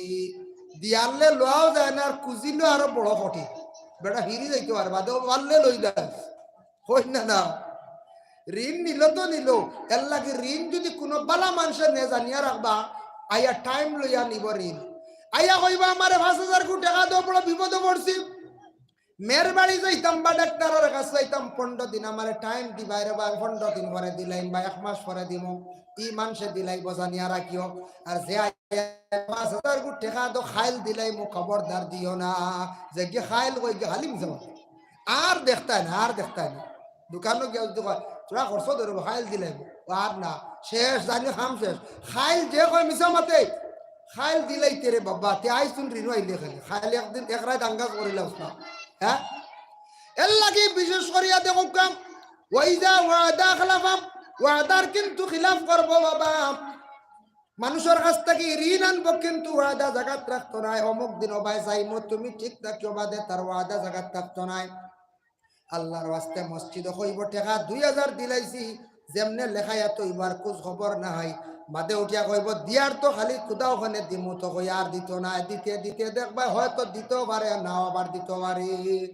দিয়ারলে লওয়াও যায় না, আর খুজিলেও আরো বড় কঠিন। বেটা ফিরি যাইতে পারে, বাদে পারলে লইলা। কই না, না। ঋণ নিল তো নিল, এর লাগি ঋণ যদি কোনো বালা মানষে নে জানিয়া রাখবা, আইয়া টাইম লইয়া নিবো ঋণ। আইয়া কইবা, "আমারে পাঁচ হাজার কু টেকা দেও, বড় বিপদো পড়ছি।" মেয়ের বাড়ি যাইতাম বা ডাক্তারর কাছে যাইতাম, পনেরো দিন আমারে টাইম দিবায় রে বা, পনেরো দিন পরে দিলাইম বা এক মাস পরে দিমু, ই মানষে দিলাইবো জানিয়া রাখিও। আর যে আইয়া পাঁচ হাজার গু টেকা দো খাইল দিলাইমু, খবরদার দিও না। যেগি খাইল কইগি হালিম যাও, আর দেখতায় না, আর দেখতায় না। দোকানো গিয়া যদি কয়, "তোরা খরচ ধরবো, খাইল দিলাইমু", ও আর না, শেষ, জানি কাম শেষ। খাইল যে কয় মিছা মাতে, খাইল দিলাইতে রে বাবা, তে আইসুন ঋণ আইলে খালি। খাইল একদিন এক রাইত আঙ্গাজ করিলাম না। হ্যাঁ? এর লাগি বিশেষ করিয়া দেখো কাম, ওয়াইজা ওয়াদা খালাফা, ওয়াদার কিন্তু খিলাফ করবো বাবা। মানুষর কাছ থাকি ঋণ আনবো, কিন্তু ওয়াদা জাগাত রাখতো নায়। অমুক দিন ও ভাই যাইমু, তুমি ঠিক থাকিও বাদে তার ওয়াদা জাগাত রাখতো নায়। আল্লাহর ওয়াস্তে মসজিদো কইবো, "টেকা দুই হাজার দিলাইছি, যেমনে লেখাইয়া তো ইবার খোঁজ খবর নাই।" বাদে উঠিয়া কইবো, "দিয়ার তো খালি খুদা ওখানে দিমু তো কই আর দিত নায়।" দিতে দিতে দেখবা হয়তো দিতেও পারে, নাও আবার দিত পারে।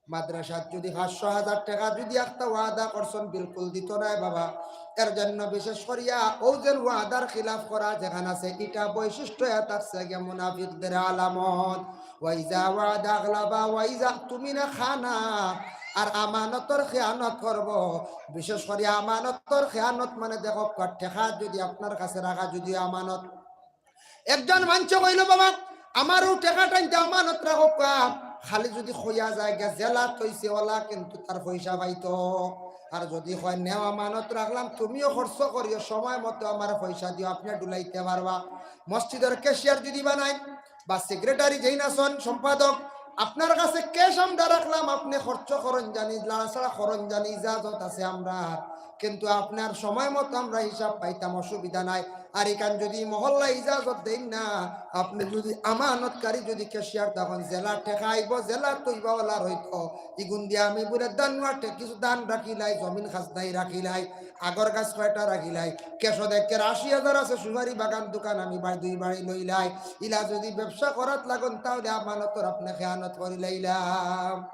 মাদ্রাসাত যদি পাঁচশো হাজার টেকা যদি একটা ওয়াদা করছন, বিলকুল দিত নায় বাবা। এর জন্য বিশেষ করিয়া ও যেন ওয়াদার খিলাফ করা যেখান আছে, ইটা বৈশিষ্ট্য ইয়া থাকছে গিয়া মুনাফিকদের আলামত। ওয়াইজা ওয়াদা আখলাফা ওয়াইজা তুমিনা খানা, আর আমানতর খেয়ানত করবো। বিশেষ করি আমানতর খেয়ানত মানে দেখো, টেকা যদি আপনার কাছে রাখা যদি আমানত, একজন মানষে কইলো, "বাবা, আমার ও টেকা টাইনতে আমানত রাখো কা।" খালি যদি কইয়া যায় গিয়া জেলা তৈছে ওলা কিন্তু তার পয়সা পাইতো। আর যদি কয়, "নেও আমানত রাখলাম, তুমিও খরচ করিও, সময় মতো আমার পয়সা দিও, আপনি ডুলাইতে পারবা।" মসজিদর ক্যাশিয়ার যদি বানাই, বা সেক্রেটারি যেইন আছন, সম্পাদক, আপনার কাছে ক্যাশ আমরা রাখলাম, আপনি খরচ করইন জানি, লাড়াছাড়া করইন জানি, ইজাজত আছে আমরার, কিন্তু আপনার সময় মতো আমরা হিসাব পাইতাম, অসুবিধা নাই। আর ইখান যদি মহল্লা ইজাজত দেইন না, আপনি যদি আমানতকারী যদি ক্যাশিয়ার, তখন জেলা টেকা আইবো, জেলা তৈবাওয়ালা রইতো। ইগুন দিয়া আমি বুলে ধান মাঠে কিছু ধান রাখিলাই, জমিন খাজনাই রাখিলাই, আগর গাছ কয়টা রাখিলাই, ক্যাশো দেখের আশি হাজার আছে, সুপারি বাগান দোকান আমি বাড়ি দুই বাড়ি লইলাই। ইলা যদি ব্যবসা করাত লাগইন, তাহলে আমানতর আপনি খেয়ানত করিলাইলাম।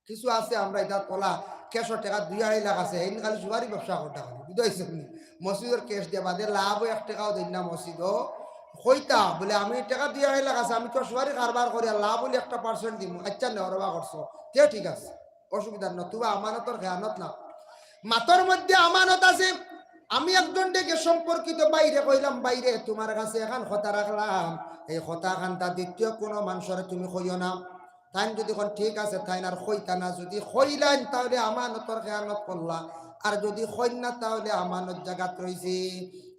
কিছু আছে আমরা ইটা তোলা, ক্যাশো টেকা দুই আড়াই লাখ আছে, এইন খালি সুপারি ব্যবসা করতা খালি, বুঝাইছেন নি? মসজিদর ক্যাশ দিয়া বাদে লাভও এক টেকাও দেইন না মসজিদও। কইতা বুলে, "আমি টেকা দুই আড়াই লাখ আছে, আমি তো সুপারি কারবার করি, আর লাভ অইলে একটা পার্সেন্ট দিমু।" আচ্ছা, নেও রে বা খরচ, তে ঠিক আছে, অসুবিধা না, তুবা আমানতর খেয়ানত না। মাতর মধ্যে আমানত আছে। আমি একজন ডেকে সম্পর্কিত বাইরে কইলাম, "বাইরে, তোমার কাছে এখান কথা রাখলাম, এই কথা খানতা দ্বিতীয় কোনো মানুষরে তুমি কইও না।" তাইন যদি কইন, "ঠিক আছে," তাইন আর কইতা না। যদি কইলাইন, তাহলে আমানতর খেয়ানত করলা, আর যদি কইন না, তাহলে আমানত জাগাত রইছে।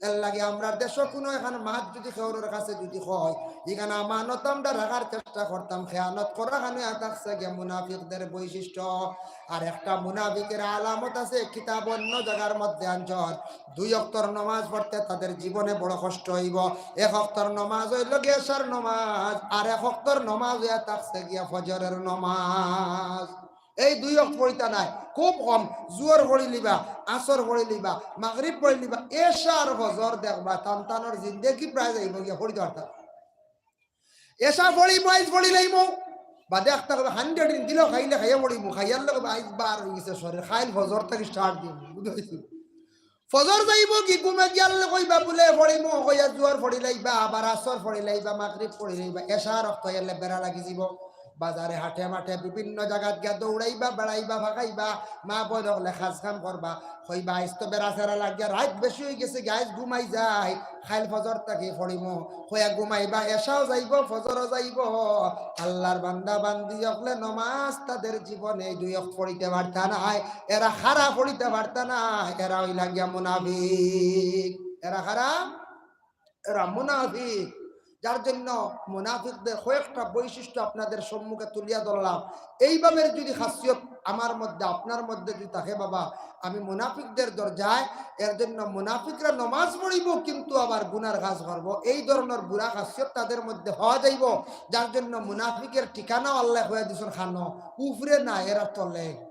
এর লাগি আমরার দেশো কোনো এখান মাত যদি কেউরর কাছে যদি কয়, ইখান আমানত আমরা রাখার চেষ্টা করতাম, খেয়ানত করা খানো ইয়া থাকছে গিয়া মুনাফিকদের বৈশিষ্ট্য। আর একটা মুনাফিকের আলামত আছে, কিতাব অন্য জাগার মধ্যে আনছন, দুই অক্তর নমাজ পড়তে তাদের জীবনে বড় কষ্ট অইবো। এক অক্তর নমাজ অইলো গিয়া এশার নমাজ, আর এক অক্তর নমাজ অইয়া থাকছে গিয়া ফজরের নমাজ। এই দুই অক্ত পড়িতা নায়, খুব কম, জুহর পড়িলিবা, আসর পড়িলিবা, মাগরিব পড়িলিবা, এশার ফজর দেখবা, তান তানর জিন্দেগি প্রায় যাইবো গিয়া, পড়িতা পারতা না। এশা পড়িমু, আইজ পড়িলাইমু, বাদে একটা কইবা hundred in দিলো, খাইলে খাইয়া পড়িমু, খাইয়ার লগে আইজ বার অইগেছে শরীর, খাইল ফজর থাকি start দিমু, বুঝছো? ফজর যাইবো কি ঘুমে গিয়ালে কইবা বুলে পড়িমু, কইয়া জুহর পড়িলাইবা, আবার আসর পড়িলাইবা, মাগরিব পড়িলাইবা, এশার অক্ত অইলে বেড়া লাগি যিবো। বাজারে হাটে মাঠে বিভিন্ন জাগাত গিয়া দৌড়াইবা, বেড়াইবা, ফাকাইবা, মা বইন অকলে কাজ কাম করবা, কইবা, "আইজ তো বেড়া সেরা লাগিয়া রাইত বেশি অইগেছে, আইজ ঘুমাই যাই, খাইল ফজর থাকি পড়িমু।" কইয়া ঘুমাইবা, এশাও যাইবো, ফজরও যাইবো। আল্লার বান্দা বান্দি অকলে নমাজ তাদের জীবনে এই দুই অক্ত পড়িতা পারতা নায়, এরা কারা পড়িতা পারতা নায়, এরা অইলা গিয়া মুনাফিক। এরা কারা? এরা মুনাফিক। যার জন্য মুনাফিকদের কয়েকটা বৈশিষ্ট্য আপনাদের সম্মুখে তুলিয়া ধরলাম। এইভাবে যদি খাসিয়ত আমার মধ্যে, আপনার মধ্যে যদি থাকে বাবা, আমি মুনাফিকদের দরজায়, এর জন্য মুনাফিকরা নমাজ পড়িবো কিন্তু আবার গুনার কাজ করবো, এই ধরনের বুরা খাসিয়ত তাদের মধ্যে পাওয়া যাইবো। যার জন্য মুনাফিকের ঠিকানাও আল্লায় কইয়া দিছন খানো, উপরে না, এরা তলে।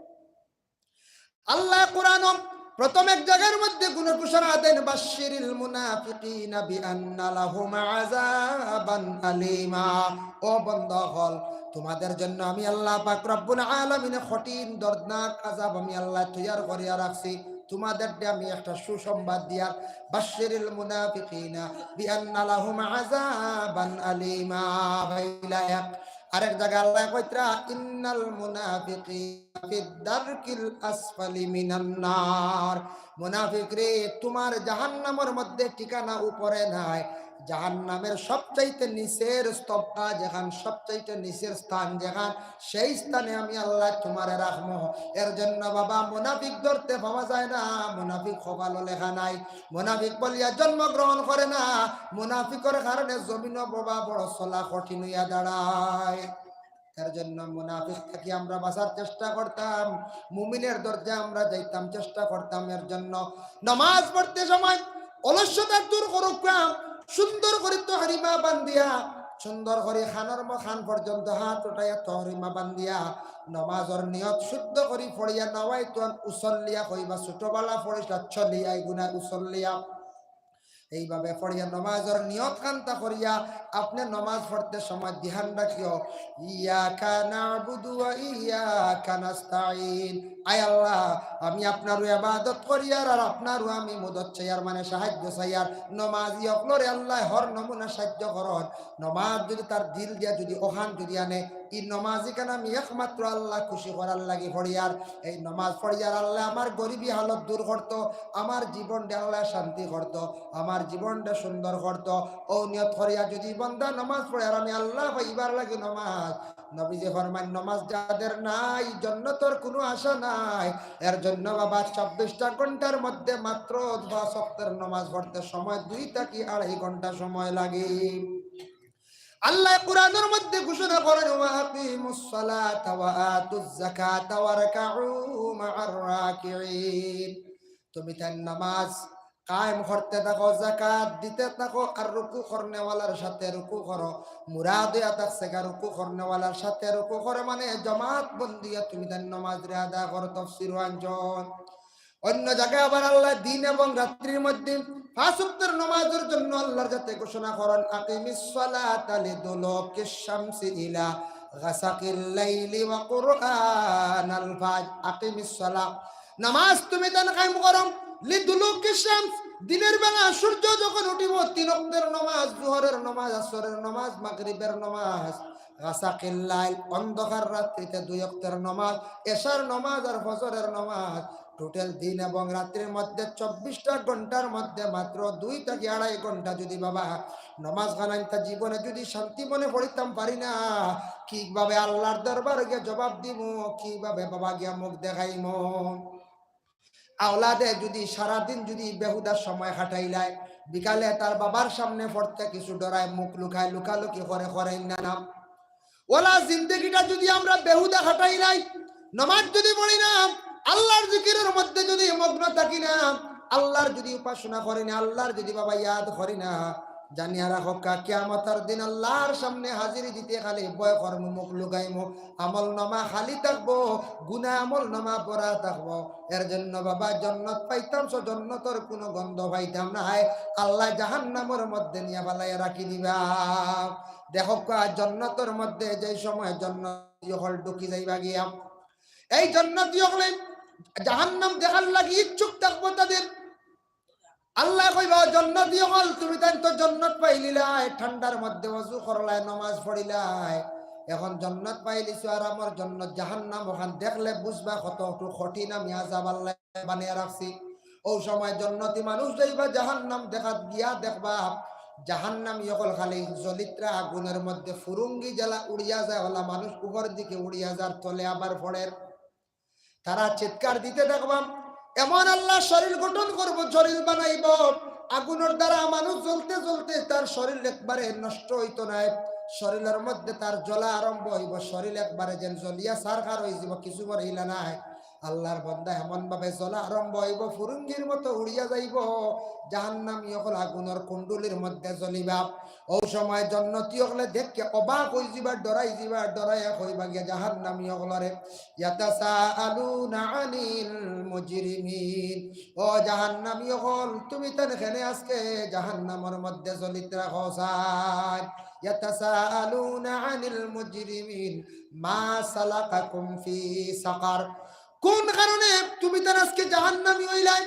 আল্লায় কোরআনো প্রথম এক জাগার মধ্যে গুণ ঘোষণা দেন, "বাশশিরিল মুনাফিকিনা বিআন্না লাহুম আযাবান আলীমা।" ও বন্দা অকল, তোমাদের জন্য আমি আল্লাহ পাক রব্বুল আলামিনে কঠিন দর্দনাক আযাব আমি আল্লায় তৈয়ার করিয়া রাখছি। তোমাদেররে আমি একটা সুসংবাদ দিয়ার, "বাশশিরিল মুনাফিকিনা বিআন্না লাহুম আযাবান আলীমা।" পয়লা এক, আরেক জাগায় আল্লায় কইতরা, "ইন্নাল মুনাফিকিনা ফিদ দারকিল আসফালি মিনান নার।" মুনাফিকরে, তুমার জাহান্নামর মধ্যে ঠিকানা উপরে নায়, জাহান্নামের সবচাইতে নিচের স্তবকা যেখান, সবচাইতে নিচের স্থান যেখান, সেই স্থানে আমি আল্লায় তুমারে রাখমু। এর জন্য বাবা, মুনাফিক ধরতে পাওয়া যায় না, মুনাফিক কপালো লেখা নাই, মুনাফিক বলিয়া জন্মগ্রহণ করে না, মুনাফিকর কারণে জমিনো বাবা বড় চলা কঠিন অইয়া দাঁড়ায়। এর জন্য মুনাফিক থাকি আমরা বাঁচার চেষ্টা করতাম, মুমিনের দরজা আমরা যাইতাম, চেষ্টা করতাম। এর জন্য নমাজ পড়তে সময় অলসতা দূর করুক্কা, সুন্দর করি তহরিমা বান্ধিয়া, সুন্দর করি কানর ম-, কান পর্যন্ত হাত উঠাইয়া তহরিমা বান্ধিয়া, নমাজর নিয়ত শুদ্ধ করি পড়িয়া, নাওয়াইতু আন উসল্লিয়া কইবা, ছোটবেলা পড়িস না, চলিয়া, এগুনা উসল্লিয়া। এইভাবে পড়িয়া নমাজর নিয়ত খান্তা করিয়া আপনে নমাজ পড়তে সময় ধ্যান রাখিও, "ইয়াকা না'বুদু ওয়া ইয়াকা নাস্তাইন।" আয় আল্লাহ, আমি আপনারও ইবাদত করিয়ার, আর আপনারও আমি মদত চাইয়ার, মানে সাহায্য চাইয়ার। নমাজি অকলরে আল্লায় হর নমুনা সাহায্য করইন। নমাজ যুদি তার দিল দিয়া যুদি অখান যুদি আনে, ই নমাজ ইখান আমি একমাত্র আল্লাহ খুশি করার লাগি পড়িয়ার। এই নমাজ পড়িয়ার আল্লায় আমার গরিবি হালত দূর করতো, আমার জীবনটা আল্লায় শান্তি করতো, আমার জীবনটা সুন্দর করতো। অউ নিয়ত করিয়া যুদি বন্দা নমাজ পড়ে, আর আমি আল্লাহ পাইবার লাগি নমাজ, নবীজি ফরমাইন, নমাজ যাদের নাই, জন্নতর কুনু আশা নাই। এর জন্য বাবা, চব্বিশটা ঘন্টার মধ্যে মাত্র পাঁচ ওয়াক্তের নমাজ পড়তে সময় দুই থাকি আড়াই ঘন্টা সময় লাগে। আল্লায় কুরআনর মধ্যে ঘোষণা করইন, "ওয়া আকিমুস সালাতা ওয়া আতুজ যাকাতা ওয়ারকাউ মা'আর রাকিঈন।" তুমি তাইন নামাজ কায়েম করতে থাকো, যাকাত দিতে থাকো, আর রুকু করনেওয়ালার সাথে রুকু করো। মুরাদ অইয়া থাকছে গা রুকু করনেওয়ালার সাথে রুকু করো, মানে জমাত বন্দিয়া তুমি তাইন নামাজরে আদায় করো। তফসিরো আনছইন। অন্য জাগায় আবার আল্লায় দিন এবং রাত্রির মধ্যে পাঁচ ওয়াক্তের নমাজর জন্য আল্লাহর যাতে ঘোষণা করইন, "আকিমিস সালাতা লিদুলুকিশ শামসি ইলা গাসাকিল লাইলি ওয়া কুরআনাল ফাজর।" আকিমিস সালাহ, নমাজ তুমি তাইন কায়েম করো, লিদুলুকিশ শামস, দিনের বেলা সূর্য যখন উঠিবো, তিন ওয়াক্তের নমাজ, জোহরের নমাজ, আসরের নমাজ, মাগরিবের নমাজ, গাসাকিল লাইল, অন্ধকার রাত্রিতে দুই ওয়াক্তের নমাজ, এশার নমাজ আর ফজরের নমাজ, টোটাল দিন এবং রাত্রির মধ্যে চব্বিশটা ঘন্টার মধ্যে মাত্র দুই থাকি আড়াই ঘন্টা যুদি বাবা নমাজ খানাইনতা জীবনে যুদি শান্তি মনে পড়িতাম পারি না, কিভাবে আল্লাহর দরবারে গিয়া জবাব দিমু, কিভাবে বাবা গিয়া মুখ দেখাইমু? আওলাদে যুদি সারাদিন যুদি বেহুদা সময় কাটাইলায়, বিকালে তার বাবার সামনে পড়তে কিছু ডরায়, মুখ লুকায়, লুকালুকি করে, করেন না, না? ওলা জিন্দেগিটা যুদি আমরা বেহুদা কাটাইলাই, নমাজ যুদি পড়ি না, আল্লাহর জিকিরের মধ্যে যুদি মগ্ন থাকি না, আল্লাহর যুদি উপাসনা করি না, আল্লাহর যুদি বাবা ইয়াদ করি না, জানিয়া রাখো কা, কিয়ামতর দিন আল্লাহর সামনে হাজিরি দিতে খালি ভয় করমু, মুখ লুকাইমু, আমল নামা খালি থাকবো, গুনা আমল নামা ভরা থাকবো। এর জন্য বাবা জন্নত পাইতাম, সো জন্নতর কুনু গন্ধ পাইতাম না, হায় আল্লাহ জাহান্নামর মধ্যে নিয়া ফালাইয়া রাখি দিবা। দেখো কা, জন্নতর মধ্যে যেই সময় জন্নতি অকল ঢুকি যাইবা গিয়া, এই জন্নতি অকলে জাহান্নাম দেখার লাগি ইচ্ছুক থাকবো তাদের। আল্লাহ কইবা, "জন্নতি অকল, তুমি তাইন তো জন্নত পাইলিলায়, ঠান্ডার মধ্যে অজু করলায়, নমাজ পড়িলায়, এখন জন্নত পাইলিছো, আরামর জন্নত, জাহান্নাম অখান দেখলে বুঝবা কত একটু কঠিন আমি আজাব আল্লাহ বানিয়া রাখছি।" অউ সময় জন্নতি মানুষ যাইবা জাহান্নাম দেখাত, গিয়া দেখবা জাহান্নামী অকল খালি জ্বলিত্রা আগুনের মধ্যে ফুরুঙ্গি যেলা উড়িয়া যায়, ওলা মানুষ উপর দিকে উড়িয়া যার, তলে আবার পড়ের। তারা চিৎকার দিতে দেখবা, এমন আল্লাহ শরীর গঠন করবো, শরীর বানাইবো, আগুনের দ্বারা মানুষ জ্বলতে জ্বলতে তার শরীর একবারে নষ্ট অইতো নায়, শরীরের মধ্যে তার জ্বলা আরম্ভ অইবো, শরীর একবারে যেন জ্বলিয়া ছারখার অইযিবো, কিছু পরে ইলা নাই। আল্লাহর বান্দা এমন ভাবে জ্বলা আরম্ভ অইবো, ফুরুঙ্গির মতো উড়িয়া যাইবো, জাহান্নামী অকল আগুনের কুণ্ডুলির মধ্যে জ্বলিবা। অউ সময় জন্নতি অকলে দেখিয়া অবাক অইযিবা, ডরাই যিবা, ডরাইয়া কইবা গিয়া জাহান্নামী অকলরে, ইয়াতাসাআলুনা আনিল মুজরিমিন, ও জাহান্নামী অকল, তুমি তাইন কেনে আজকে জাহান্নামর মধ্যে জ্বলিত্রা কও ছাইন? ইয়াতাসাআলুনা আনিল মুজরিমিন, মা সালাকাকুম ফি সাকার, কোন কারণে তুমি তাইন আজকে জাহান্নামী অইলায়?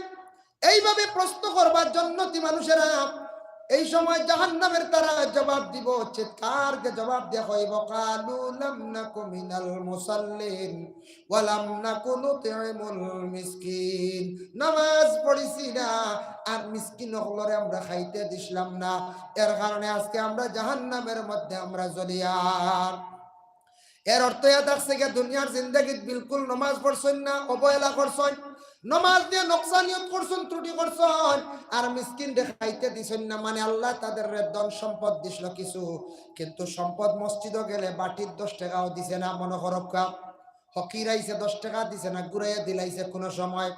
এইভাবে প্রশ্ন করবা জন্নতি মানুষেরা। এই সময় জাহান্নামের তারা জবাব দিব, চিৎকার দিয়া জবাব দিয়া কইব, "কালু লাম নাকু মিনাল মুসাল্লিন ওয়া লাম নাকু নুতইমুল মিসকিন।" নামাজ পড়ছি না, আর মিসকিন অকলরে আমরা খাইতে দিছলাম না, এর কারণে আজকে আমরা জাহান্নামের মধ্যে আমরা জ্বলিয়ার। এর অর্থ ইয়া থাকছে গিয়া দুনিয়ার জিন্দেগিত বিলকুল নমাজ পড়ছইন না, অবহেলা করছইন, নমাজ দিয়া নকশানিয়ত করছইন, ত্রুটি করছইন, আর মিসকিনরে খাইতে দিছইন না, মানে আল্লায় তাদেররে ধন সম্পদ দিছলা কিছু, কিন্তু সম্পদ মসজিদো গেলে বাটির দশ টেকাও দিছে না, মনো করউক্কা। ফকির আইছে, দশ টেকা দিছে না, ঘুরাইয়া দিলাইছে কুনু সময়।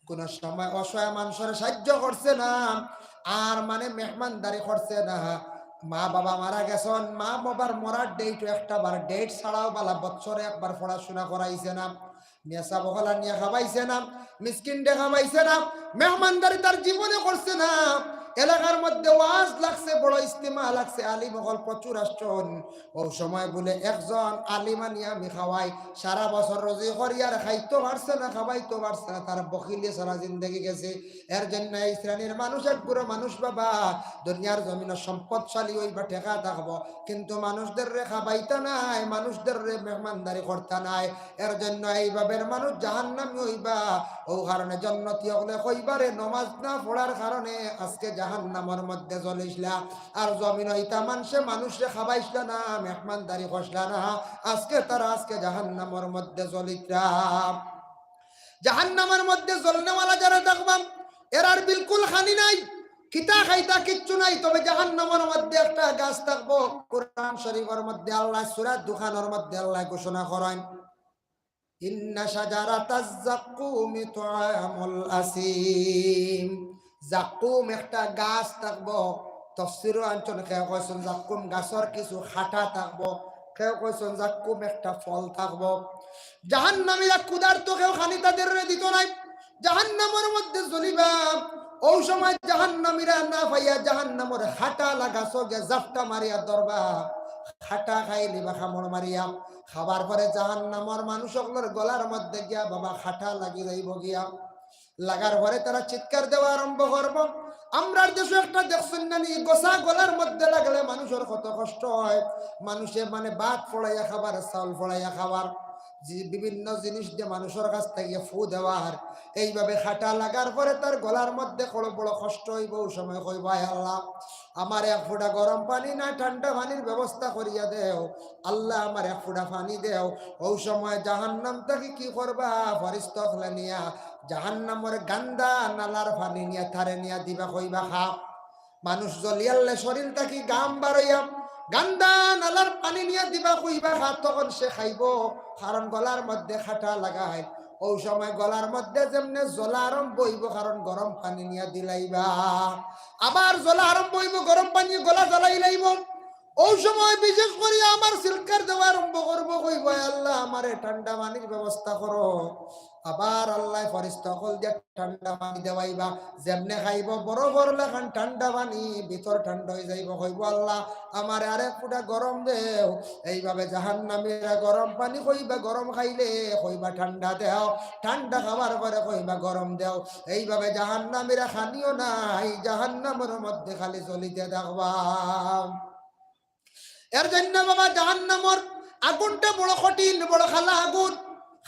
কুনু সময় অসহায় মানষরে সাহায্য করছে না, আর মানে মেহমানদারি করছে না। মা বাবা মারা গেছইন, মা বাবার মরার date একটা বার, date ছাড়াও বালা বছরে একবার পড়াশোনা করাইছে না, মেসাব অকল আনিয়া খাবাইছে না, মিসকিনরে খাবাইছে না, মেহমানদারি তার জীবনে করছে না। এলাকার মধ্যে ওয়াজ লাগছে, বড় ইজতেমা লাগছে, আলিম অকল প্রচুর আসছইন, অউ সময় বুলে একজন আলিম আনিয়া আমি খাওয়াই, সারা বছর রুজি করিয়ার খাইতো পারছে না, খাবাইতো পারছে না, তার বখিলি সারা জিন্দেগি গেছে। এর জন্য এই শ্রেণীর মানুষ এক গুরু মানুষ বাবা, দুনিয়ার জমিনো সম্পদশালী অইবা, টেকা থাকবো, কিন্তু মানুষদেররে খাবাইতা নায়, মানুষদেররে মেহমানদারি করতা নায়। এর জন্য এইভাবের মানুষ জাহান্নামী অইবা। অউ কারণে জন্নতি অকলে কইবা রে, নমাজ না পড়ার কারণে আজকে জাহান্নামর মধ্যে জ্বলিছলা। আর জমিনো ইতা মানষে মানুষরে খাবাইছলা না, মেহমানদারি করছলা না, আজকে তারা আজকে জাহান্নামর মধ্যে জ্বলিতরা। জাহান্নামর মধ্যে জ্বলনেওয়ালা যারা থাকবা, এরার বিলকুল খানি নাই, কিতা খাইতা কিচ্ছু নাই। তবে জাহান্নামর মধ্যে একটা গাছ থাকবো, কোরআন শরীফর মধ্যে আল্লায় সূরা দুখানর মধ্যে আল্লায় ঘোষণা করইন, "ইন্না শাজারাতাজ জাক্কুমি তুআমুল আসিম।" জাক্কুম একটা গাছ থাকবো। তফসিরো আনছইন, কেউ কইছইন জাক্কুম গাছর কিছু কাটা থাকবো, কেউ কইছইন জাক্কুম একটা ফল থাকবো। জাহান্নামীরা ক্ষুধার্ত, কেউ খানি তাদেররে দিতো নায়। জাহান্নামর মধ্যে জ্বলিবা। অউ সময় জাহান্নামীরা না পাইয়া জাহান্নামর কাটা লাগা গাছো গিয়া জাপটা মারিয়া ধরবা, কাটা খাইলিবা কামড় মারিয়া। খাবার পরে জাহান্নামর মানুষ অকলর গলার মধ্যে গিয়া বাবা কাটা লাগি যাইবো গিয়া। লাগার পরে তারা চিৎকার দেওয়া আরম্ভ করবো। আমরার দেশো একটা দেখছইন না নি, গোছা গলার মধ্যে লাগলে মানুষর কত কষ্ট হয়। মানুষে মানে ভাত ফড়াইয়া খাবার, চাউল ফড়াইয়া খাবার, যে বিভিন্ন জিনিস দিয়া মানুষর কাছ থাকি ফু দেওয়ার, এইভাবে কাটা লাগার পরে তার গলার মধ্যে বড় বড় কষ্ট অইবো। অউ সময় কইবো, "আয় আল্লাহ, আমার এক ফুটা গরম পানি না ঠান্ডা পানির ব্যবস্থা করিয়া দেও, আল্লাহ, আমার এক ফুটা পানি দেও।" অউ সময় জাহান্নাম থাকি কি করবা? ফিরিস্তা অকলে নিয়া জাহান্নামর গান্দা নালার পানি নিয়া তারে নিয়া দিবা, কইবা, "খা।" মানুষ জ্বলিয়ারলে শরীর থাকি ঘাম বারইয়া গান্দা নালার পানি নিয়া দিবা, কইবা, "খা।" তখন সে খাইবো, কারণ গলার মধ্যে কাটা লাগাইল। অউ সময় গলার মধ্যে যেমনে জ্বলা আরম্ভ অইবো, কারণ গরম পানি নিয়া দিলাইবা। আবার জ্বলা আরম্ভ অইবো, গরম পানি গলা জ্বালাইলাইবো। অউ সময় বিশেষ করি আমার চিৎকার দেওয়া আরম্ভ করবো, কইবো, "আয় আল্লাহ, আমারে ঠান্ডা পানির ব্যবস্থা করো।" আবার আল্লায় ফিরিস্তা অকল দিয়া ঠান্ডা পানি দেওয়াইবা। যেমনে খাইবো, বরফর লাখান ঠান্ডা পানি, ভিতর ঠান্ডা অইযাইবো। কইবো, "আল্লাহ, আমারে আরেক ফুটা গরম দেও।" এইভাবে জাহান্নামীরা গরম পানি কইবা, গরম খাইলে কইবা, "ঠান্ডা দেও।" ঠান্ডা খাবার পরে কইবা, "গরম দেও।" এইভাবে জাহান্নামীরা খানিও নাই, জাহান্নামর মধ্যে খালি জ্বলিতে থাকবা। এর জন্য বাবা জাহান্নামর আগুনটা বড় কঠিন, বড় কালা আগুন।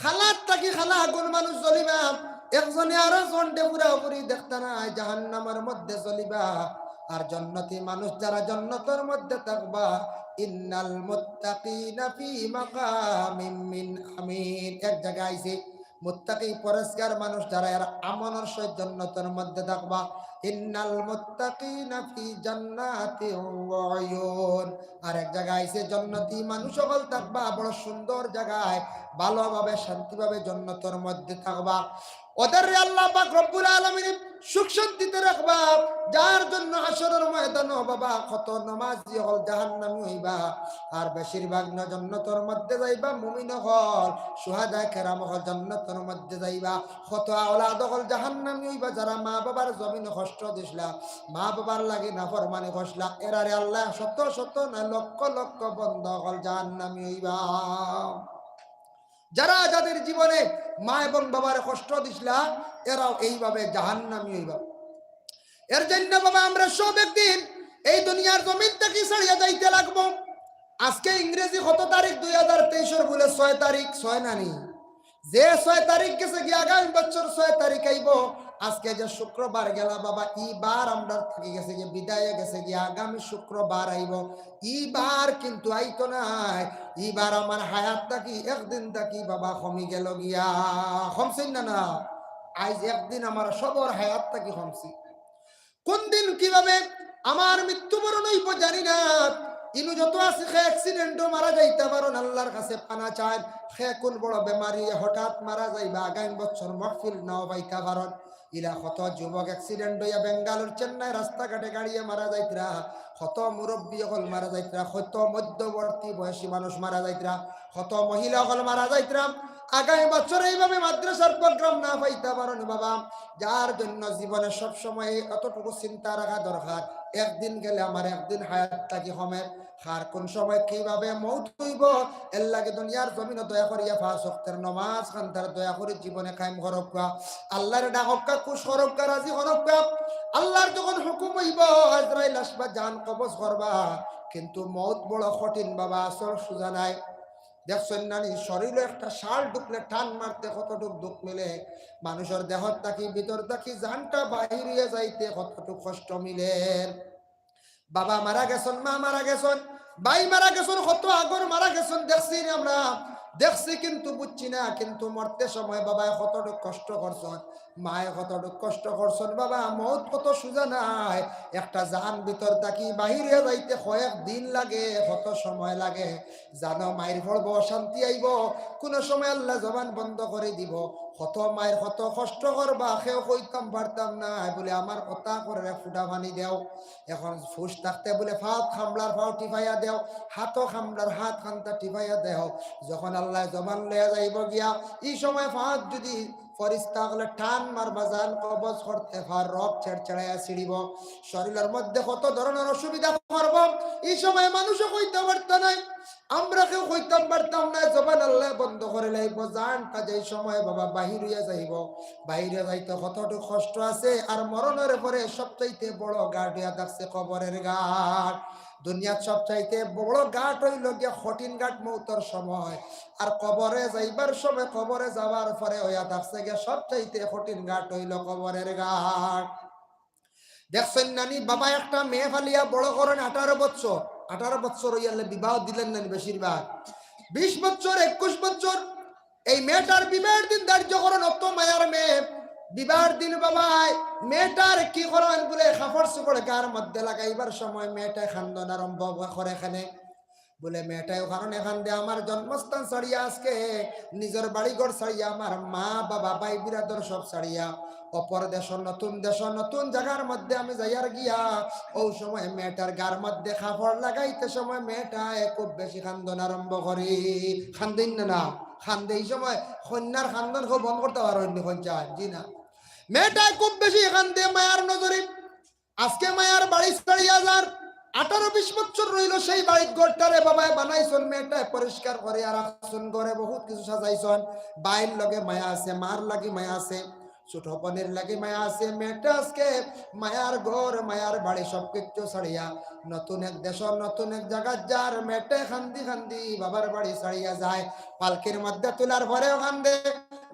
কালার থাকি কালা আগুন মানুষ জ্বলিবা। একজনে আরো জনরে পুরাপুরি দেখতা নায়, জাহান্নামর মধ্যে জ্বলিবা। আর জন্নতি মানুষ যারা জন্নতর মধ্যে থাকবা, ইন্নাল মুত্তাকিনা ফি মাকামিম মিন আমিন। এক জায়গায় আইছে, মুত্তাকি পরেজগার মানুষ যারা, এরা আমানর সহিত জন্নতর মধ্যে থাকবা। ইন্নাল মুত্তাকিনা ফি জান্নাতিন ওয়া উয়ুন। আর এক জায়গায় আইছে, জন্নতি মানুষ অকল থাকবা বড় সুন্দর জায়গায়, ভালোভাবে শান্তিভাবে জন্নতর মধ্যে থাকবা। ওদেররে আল্লাহ পাক রব্বুল আলামিন সুখ শান্তিতে রাখবা, যার জন্য হাশরর ময়দানো বাবা কত নমাজি অকল জাহান্নামী অইবা, আর বেশিরভাগ ন-, জন্নতর মধ্যে যাইবা মুমিন অকল, শুহাদায়ে কেরাম অকল জন্নতর মধ্যে যাইবা। কত আওলাদ অকল জাহান্নামী অইবা, যারা মা বাবার জমিনো কষ্ট দিছলা, মা বাবার লাগি নাফরমানি করছলা, এরারে আল্লাহ শত শত না লক্ষ লক্ষ বন্দা অকল জাহান্নামী অইবা। যারা যাদের জীবনে মা এবং বাবার কষ্ট দিছলা, এরাও এইভাবে জাহান্নামী অইবা। এর জন্য বাবা আমরা সব একদিন এই দুনিয়ার জমিন থাকি ছাড়িয়া যাইতে লাগবো। আজকে ইংরেজি কত তারিখ? দুই হাজার তেইশর বুলে ছয় তারিখ, ছয় নানি? যে ছয় তারিখ গেছে গিয়া, আগামী বছর ছয় তারিখ আইবো। আজকে যে শুক্রবার গেলা বাবা, ই বার আমরার থাকি গেছে গিয়া, বিদায় গেছে গিয়া, আগামী শুক্রবার আইবো। ই বার কিন্তু আইতো নায়। ই বার আমার হায়াত থাকি একদিন থাকি বাবা কমি গেল গিয়া। কমছে না, না? আইজ একদিন আমার সবর হায়াত থাকি কমছে। কোন দিন কিভাবে আমার মৃত্যুবরণ হইব জানি না। ইনু যত আছে, কে অ্যাক্সিডেন্টও মারা যাইতা পারন, আল্লাহর কাছে পানা চায়। কে কোন বড় বেমারি হঠাৎ মারা যাইবা, আগামী বছর মহফিল নাও পাইতা পারন। ইলা কত যুবক অ্যাক্সিডেন্ট হইয়া বেঙ্গালোর, চেন্নাই রাস্তাঘাটে গাড়িয়ে মারা যাইতরা, কত মুরব্বী অকল মারা যাইতরা, কত মধ্যবর্তী বয়সী মানুষ মারা যাইতরা, কত মহিলা অকল মারা যাইতরা। আগামী বছর এইভাবে মাদ্রাসার প্রোগ্রাম না পাইতা পারন বাবা, যার জন্য জীবনে সব সময় অতটুকু চিন্তা রাখা দরকার, একদিন গেলে আমার একদিন হায়াত থাকি কমে। কার কোন সময় কিভাবে মৌত হইব, এর লাগি দুনিয়ার জমিনে দয়া করিয়া পাঁচ ওয়াক্তের নমাজ খান্তার দয়া করি জীবনে কায়েম করউক্কা। আল্লাহর ডাকউক্কা, খুশ করউক্কা, রাজি করউক্কা। আল্লাহর যখন হুকুম হইব, আজরাইল আসবা, জান কবজ করবা, কিন্তু মৌত বড় কঠিন বাবা, আসল সুজা নাই। দেখছইন নানি, শরীরে একটা শাল ঢুকলে টান মারতে কতটুক দুঃখ মিলে, মানুষের দেহ থাকি, ভিতর থাকি জানটা বাহির হইয়া যাইতে কতটুক কষ্ট মিলে। বাবা মারা গেছন, মা মারা গেছন, ভাই মারা গেছন, কত আগর মারা গেছন, দেখছি নি আমরা, দেখছি কিন্তু বুঝছি না। কিন্তু মরতে সময় বাবায় কতটুক কষ্ট করছন, মায়ে কতটুক কষ্ট করছন বাবা। মৌত কত সুজা নায়, একটা জান ভিতর থাকি বাহির হইয়া যাইতে কয়েক দিন লাগে, কত সময় লাগে। জানো, মাইর পড়বো, অশান্তি আইবো, কোনো সময় আল্লাহ জবান বন্ধ করি দিবো। কত মাইর, কত কষ্ট করবা, কেউ কইতাম পারতাম না। বুলে, "আমার কথা করে ফুটা পানি দেও।" এখন হুশ থাকতে বুলে, "ফাত কামড়ার, ফাও টিপাইয়া দেও, হাতও কামড়ার, হাত খান্তা টিপাইয়া দেও।" যখন আল্লাহ জবান লইয়া যাইবো গিয়া, ই সময় ফাত যদি ফরিস্তা অকলে টান মারবা, জান কবজ করতে পার, রক ছেড়ছেড়াইয়া ছিড়িবো, শরীরের মধ্যে কত ধরনের অসুবিধা করবো, ই সময় মানুষে কইতা পারতা নায়। আমরা কেউ কইতাম পারতাম না, জবান আল্লাহ বন্ধ করি লাইবো। জানটা যেই সময় বাবা বাহির হইয়া যাইবো, বাহির হইয়া যাইতে কতটুক কষ্ট আছে। আর মরণের পরে সবচাইতে বড় ঘাট হইয়া থাকছে কবরের ঘাট। দুনিয়ার সবচাইতে বড় ঘাট হইল গিয়া কঠিন ঘাট মৌতর সময়, আর কবরে যাইবার সময়, কবরে যাওয়ার পরে হইয়া থাকছে গিয়া সবচাইতে কঠিন ঘাট হইল কবরের ঘাট। দেখছইন নানি, বাবা একটা মেয়ে ফালিয়া বড় করেন আঠারো বছর, আঠারো বছর হইয়ালে বিবাহ দিলেন নানি বেশিরভাগ, বিশ বছর, একুশ বছর। এই মেয়েটার বিবাহের দিন ধার্য করেন, অত মায়ার মেয়ে। বিবাহের দিন বাবায় মেয়েটার কি করেন বুলে, কাপড় চোপড় গার মধ্যে লাগাইবার সময় মেয়েটায় কান্দন আরম্ভ করে। এখানে বুলে মেয়েটায় অউ কারণে কান্দে, "আমার জন্মস্থান ছাড়িয়া আজকে, নিজের বাড়ি ঘর ছাড়িয়া, আমার মা বাবা ভাই বিরাদর সব ছাড়িয়া, অপর দেশ, নতুন দেশ, নতুন জাগার মধ্যে আমি যাইয়ার গিয়া।" অউ সময় মেয়েটার গার মধ্যে কাপড় লাগাইতে সময় মেয়েটায় খুব বেশি কান্দন আরম্ভ করি। কান্দিন না, না? কান্দে ই সময় কন্যার কান্দন কেউ বন্ধ করতা পারইন নি, কইন চাই? জি না। মেয়েটায় খুব বেশি কান্দে মায়ার নজরে। আজকে মায়ার বাড়ি ছাড়িয়া যার, আঠারো বিশ বছর রইল সেই বাড়িত, ঘরটারে বাবায় বানাইছন, মেয়েটায় পরিষ্কার করিয়া রাখছন, ঘরে বহুত কিছু সাজাইছন, ভাইর লগে মায়া আছে, মার লাগি মায়া আছে, ছোট বোনের লাগি মায়া আছে। মেয়েটা আজকে মায়ার ঘর, মায়ার বাড়ি সব কিছু ছাড়িয়া নতুন এক দেশ, নতুন এক জাগাত যার। মেয়েটায় কান্দি কান্দি বাবার বাড়ি ছাড়িয়া যায়। পালকির মধ্যে তুলার পরেও কান্দে,